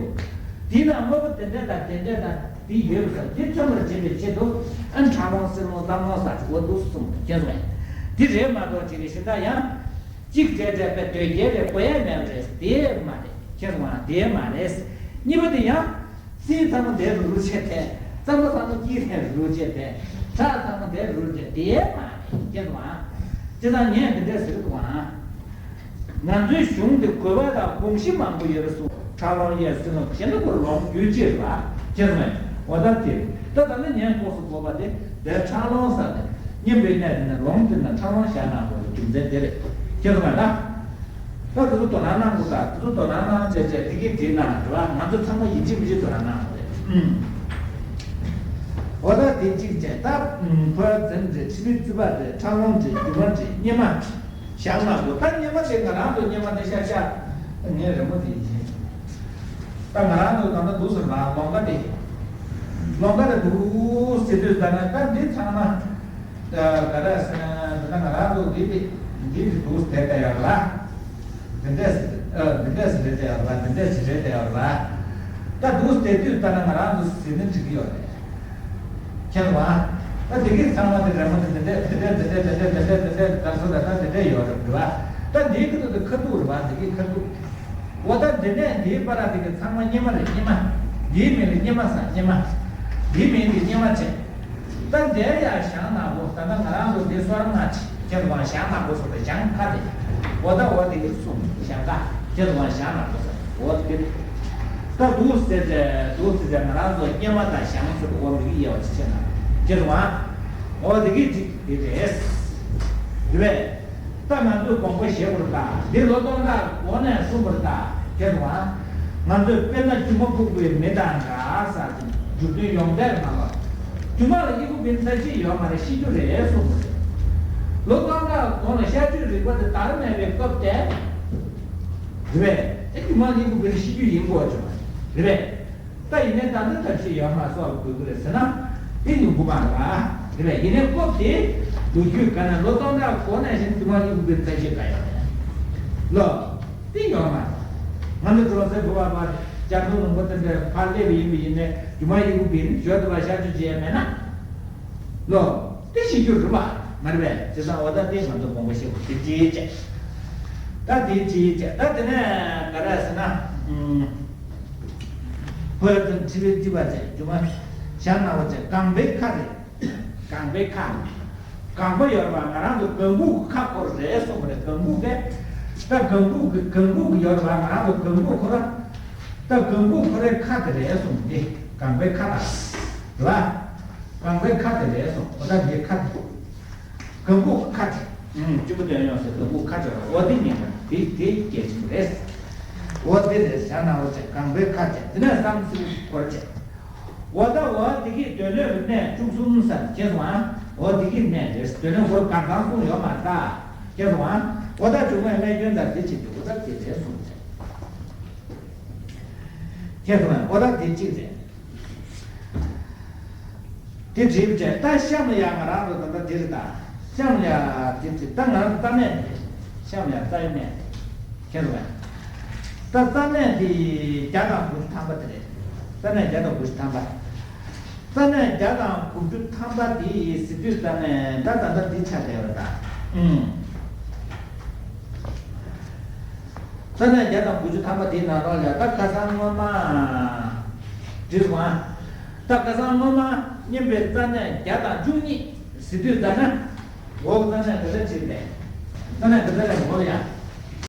དེའི་ནང་དངོས་པོ་དེ་འདྲ་དང་དེ་འདྲ་དང་། དེ་ཡོད་པ་དང་དེ་མཚོན་པར་བྱེད་པའི་ཆེད་དུ། ཨ་ཁྲག་རླུང་བསིལ་རླུང་རྩ་རླུང་ཟེར་ཅིག་འོ་འདུག་གསུངས་ཁྱེད་ཚོ། དེ་རེད་མ་གཏོགས་ཅིག་གི་གཞན་དག་ཡང་། གཅིག་བྲལ་བྲལ་བའི་དོན་རྒྱལ་བའི་གོ་ཡ་མེད་པ་རེད། དེ་མ་རེད་ཁྱེད་ཚོ། དེ་མ་རེད། གཉིས་པ་དེ་ཡང་། སྲིན་ཚང་མ་དེ་རུ་རུ་བྱས་ཏེ། རྩམ་པ་ཚང་མ་དཀྱིལ་ནས་རུ་རུ་བྱས་ཏེ། ཁྲག་ཚང་མ་དེ་རུ་རུ་བྱས་དེ་མ་རེད་ཁྱེད་ཚོ། ཅི་ལྟར་ངས་འདི་འདྲས་ཟེར་གི་འདུག་ཨང་། ང་ཚོའི་གཞུང་དེ་དགོས་པ་དང་དགོངས་གཞི་མང་པོ་ཡོད་པ་གསུངས། ཁྲག་རླུང་གཡས་བསིལ་རླུང་གཞན་དུ་བསྐུར་ལོངས་སྤྱོད་ཕྱིར་ལ་ཁྱེད་མེད། འོ་ད་དེ་ད་ད་ནི་ངས་ལྐོག་སུ་དགོས་པ་དེ་དེ་ཁྲག་རླུང་ཟེར་ནས་སྙན་པའི་གནས་དེ་ནས་ལོངས་སྤྱོད་ན་ཁྲག་རླུང་བཞག་གནང་དགོས་པའི་རྒྱུ་མཚན་དེ་རེད་ཁྱེད་མེད་ད། ད་དེ་ཚོ་དོ་སྣང་གནང་དགོས་ད། དེ་ཚོ་དོ་སྣང་གནང་བྱས་བྱས་དེ་གི་དེ་གནང་རེད་བ། ང་ཚོ་ཚང་མ་ཡིན་གཅིག་མིན་གཅིག་དོ་སྣང་གནང་དགོས་རེད། ཨུམ། འོ་ད་དེ་གཅིག་བྱས་ད། ཕོ་བ་འཛིན་རེད། ཁྲི་མི་རྩིས་པ་རེད། ཁྲག་རླུང་རེད། རྒྱུ་མ་རེད། གཉེར་མ། བཞག་ན་དགོས། ད་གཉེར་མ་དེ་ང་རང་ཚོ་གཉེར་མ་དེ་ཤ་ཤ། ངས་རི་མོ་དེ་ཡིན། ད་ང་རང་ཚོ་ད་ལྟ་འདུག་ཟེར་ན་ལོང་ཀ་དེ། ལོང་ཀ་དེ་འདུག་ཟེར་དུས་ད་ནི་ད་འདི་ཚང་མ། ད་ག་རེ་ཟེར་ན་ད་ང་རང་ཚོ་འདི་དེ་འདི་དེ་འདུག་ཟེར་བསྡད་ཡོད་ར། འདི་འདྲས་ཟེར་ཨ་འདི་འདྲས་ཟེར་བསྡད་ཡོད་ར། འདི་འདྲས་ཟེར་བསྡད་ཡོད་ར། ད་འདུག་ཟེར་དུས་ད་ནི་ང་རང་ཚོ་ཟེར་ནི་འགྲིག་གི་ཡོད་རེད། མཁྱེན་པ། ད་དེ་གི་ཚང་མ་དེ་རེ་མོ་དེ་འདི་འདྲས་འདི་འདྲས་འདི་འདྲས་འདི་འདྲས་ད་སོ་ད་ད་འདི་འདྲས་ཡོད་རེད་བ། ད་འདིའི་ཁ་ཐུག་དེ་ཁ་ཐུག་རེད་བ། འདི་གི་ཁ་ཐུག་འོ་ད་འདི་ནས་འདིའི་བར་དེ་གི་ཚང་མ་གཉེར་མ་རེད། གཉེར་མ། འདིའི་མིང་ལ་གཉེར་མ་ཟེར། གཉེར་མ། འདིའི་མིང་དེ་གཉེར་མ་བྱས། ད་འདིར་ཡང་ཞང་ནག་པོ། ད་ལྟ་ང་རང་ཚོ་འདི་སོར་ང་ཆེ་ཁྱེད་ཚོ་ཞང་ནག་པོ་སོགས་པའི་ཞང་ཁ་དེ། འོ་ད་འོ་དེ་གི་གསུང་ཞང་ཁ་ཁྱེད་ཚོ་ཞང་ནག་པོ་ཟེར། འོ་དེ་གི་ད་འདུག་ཟེར་ཏེ་འདུག་ཟེར་ཏེ་ང་རང་ཚོ་གཉེར་མ་དང་ཞང་ཟེར་དུས་འོ་མི་གི་དབྱེ་བ་ཅིག་ཕྱེ་ན་ཁྱེད་ཚོ་འོ་དེ་གི་ཅིག་དེ་རེད། དེ་བས། ད་ང་ཚོས་དགོངས་པ་བཞེས་པར་གདའ། འདི་ལོ་སྟོང་ཕྲག་གོང་ནས་གསུངས་པར་གདའ། ཁྱེད་ཚོ། ང་ཚོས་དཔེར་ན་སྒྱུ་མ་ཕུང་པོའི་མེ་དང་འདྲ་ཟེར་ཏེ་འཇུག་དོན་ཡོངས་གཏན་མ་ལ། སྒྱུ་མ་ལ་དབྱེ་བ་འབྱེད་ཚར་གཅིག་ཡོད་མ་རེད། ཤེས་རྒྱུ་རེད་གསུངས་པ་རེད། ལོ་སྟོང་ཕྲག་གོང་ལ་ཤར་རྒྱུད་རིག་པ་དེ་དར་མེད་པའི་སྐབས་དེ། རེད་པས། དེ་སྒྱུ་མ་ལ་དབྱེ་བ་འབྱེད་ཤེས་རྒྱུ་ཡིན་དགོས་བྱུང་བ་རེད་པས། ད་ཡིན་ནའི་ད་ལྟ་ཐབས་ཤེས་ཡོད་མ་གསོག་དགོས་ཀྱི་རེད་ཟེར་ན། དེ་ཡོང་གི་མ་རེད་པ། དེ་བས་ཡིན་ནའི་སྐབས་དེ་ལོ་རྒྱུས་ག་ན་ལོ་སྟོང་ཕྲག་གོང་ནས་བཞིན་སྒྱུ་མ་ལ་དབྱེ་བ་འབྱེད་ཚར་གཅིག་ག་ཡོད་རེད། ལོ། དེ་ཡོད་མ་རེད། ང་ཚོ་འགྲོ་སའི་བུ་བ་བ་རྒྱ་མཚོ་ལུང་པ་དེ་འདྲའི་ཕར་སླེབས་པ་ཡིན་པ་ཡིན་ནའི་སྒྱུ་མ་ལ་དབྱེ་བ་འབྱེད་ནི་བརྗོད་དུ་བ་ཤར་རྒྱུད་བྱས་མེད་ན། ལོ། དེ་ཤེས་རྒྱུ་རེད་པ། མ་རེད་པས། བྱས་ཙང་འོ་ད་དེ་ང་ཚོ་དགོངས་པ་བཞེས་དགོས། དེ་གཅིག་བྱས། ད་དེ་གཅིག་བྱས། ད་དེ་ནས་ག་རེ་ཟེར་ན། ཨུམ། ཁོའི་དོན་ཁྲི་བའི་ལྕི་བ་བྱས། སྒྱུ་མ་ཞང་ནག་པོ་བྱས། ལྒང་པའི་ཁ་རེད། ལྒང་པའི་ཁ། ལྒང་པ་ཡོད་རེད་པ། ང་རང་ཚོ་ལྒང་ཕུག་གི་ཁ་སྐོར་རེད་གསུངས་པ་རེད། ལྒང་ཕུག་གི། ད་ལྒང་ཕུག་གི་ལྒང་ཕུག་གི་ཡོད་རེད་པ། ང་རང་ཚོ་ལྒང་ཕུག་ཁོ་ར། ད་ལྒང་ཕུག་ཁོ་རའི་ཁ་དེ་རེད་གསུངས་པ་འདི། ལྒང་པའི་ཁ་དང་། རེད་པ། ལྒང་པའི་ཁ་དེ་རེད་གསུངས། འོ་ད་འདི་ཁ་དེ། ལྒང་ཕུག་ཁ་དེ། ཨུམ། གཅིག་པུ་དོན་ཡོང་ཟེར། ལྒང་ཕུག་ཁ་དེ་རེད། འོ་དེ་ཉན་པ་དེ་དེ་སྐད་ཆ་རེད། འོ་དེ་རེད། ཞང་ནག་པོ་བྱས། ལྒང་པའི་ཁ་བྱས། དེ་ནས་བསམ་ཚུལ་སྐོར་བྱས། འོ་ད་འོ་དེ་གི་སྡོད་ལོས་རིག་གནས་བཅུ་གསུམ་ཟེར་བྱས་སོང་ཨ། འོ་དེ་གི་གནས་རེད། དེ་ནས་འོ་གང་གང་གསུངས་ཡོད་མ་རེད་ད། ཁྱེད་སོང་ཨ། འོ་ད་འབྱུང་བའི་རྨས་སྐྱོན་དང་དེ་བྱེད་དུས་འོ་ད་དེ་རེད་གསུངས་ཏེ། ཁྱེད་སོང་ཨ། འོ་ད་དེ་གཅིག་རེད། དེ་འགྲིག་པ་བྱས། ད་གཤམ་ལ་ཡ་ང་རང་ཚོ་ད་ལྟ་འདིར་ད། གཤམ་ལ་ཡ་དེ་དེ་ད་ང་རང་རྩ་གནད་དེ། གཤམ་ལ་ཡ་རྩ་བའི་གནད་དེ། ཁྱེད་རང་། ད་རྩ་གནད་དེ་བརྒྱ་དང་དགུ་བཅུ་ཐམ་པ་དེ་རེད། རྩ་གནད་བརྒྱ་དང་དགུ་བཅུ་ཐམ་པ། རྩ་གནད་བརྒྱ་དང་དགུ་བཅུ་ཐམ་པ་དེ་ཟེར་དུས་ཙམ་ནས་ད་ད་ལྟ་འདི་ཆགས་བསྡད་པ་ད། ཨུམ། རྩ་གནད་བརྒྱ་དང་དགུ་བཅུ་ཐམ་པ་དེའི་ནང་ལོགས་ལ་ད་ཁ་སང་སྔོན་མ། འགྲིག་སོང་ཨ། ད་ཁ་སང་སྔོན་མ་སྙན་པའི་རྩ་གནད་བརྒྱ་དང་བཅུ་གཉིས་ཟེར་དུས་ཙམ་ན། འོག་རྩ་གནད་ག་ཚད་བྲིས་ཏེ། རྩ་གནད་ག་ཚད་རེད་འོག་ལ་ཡ།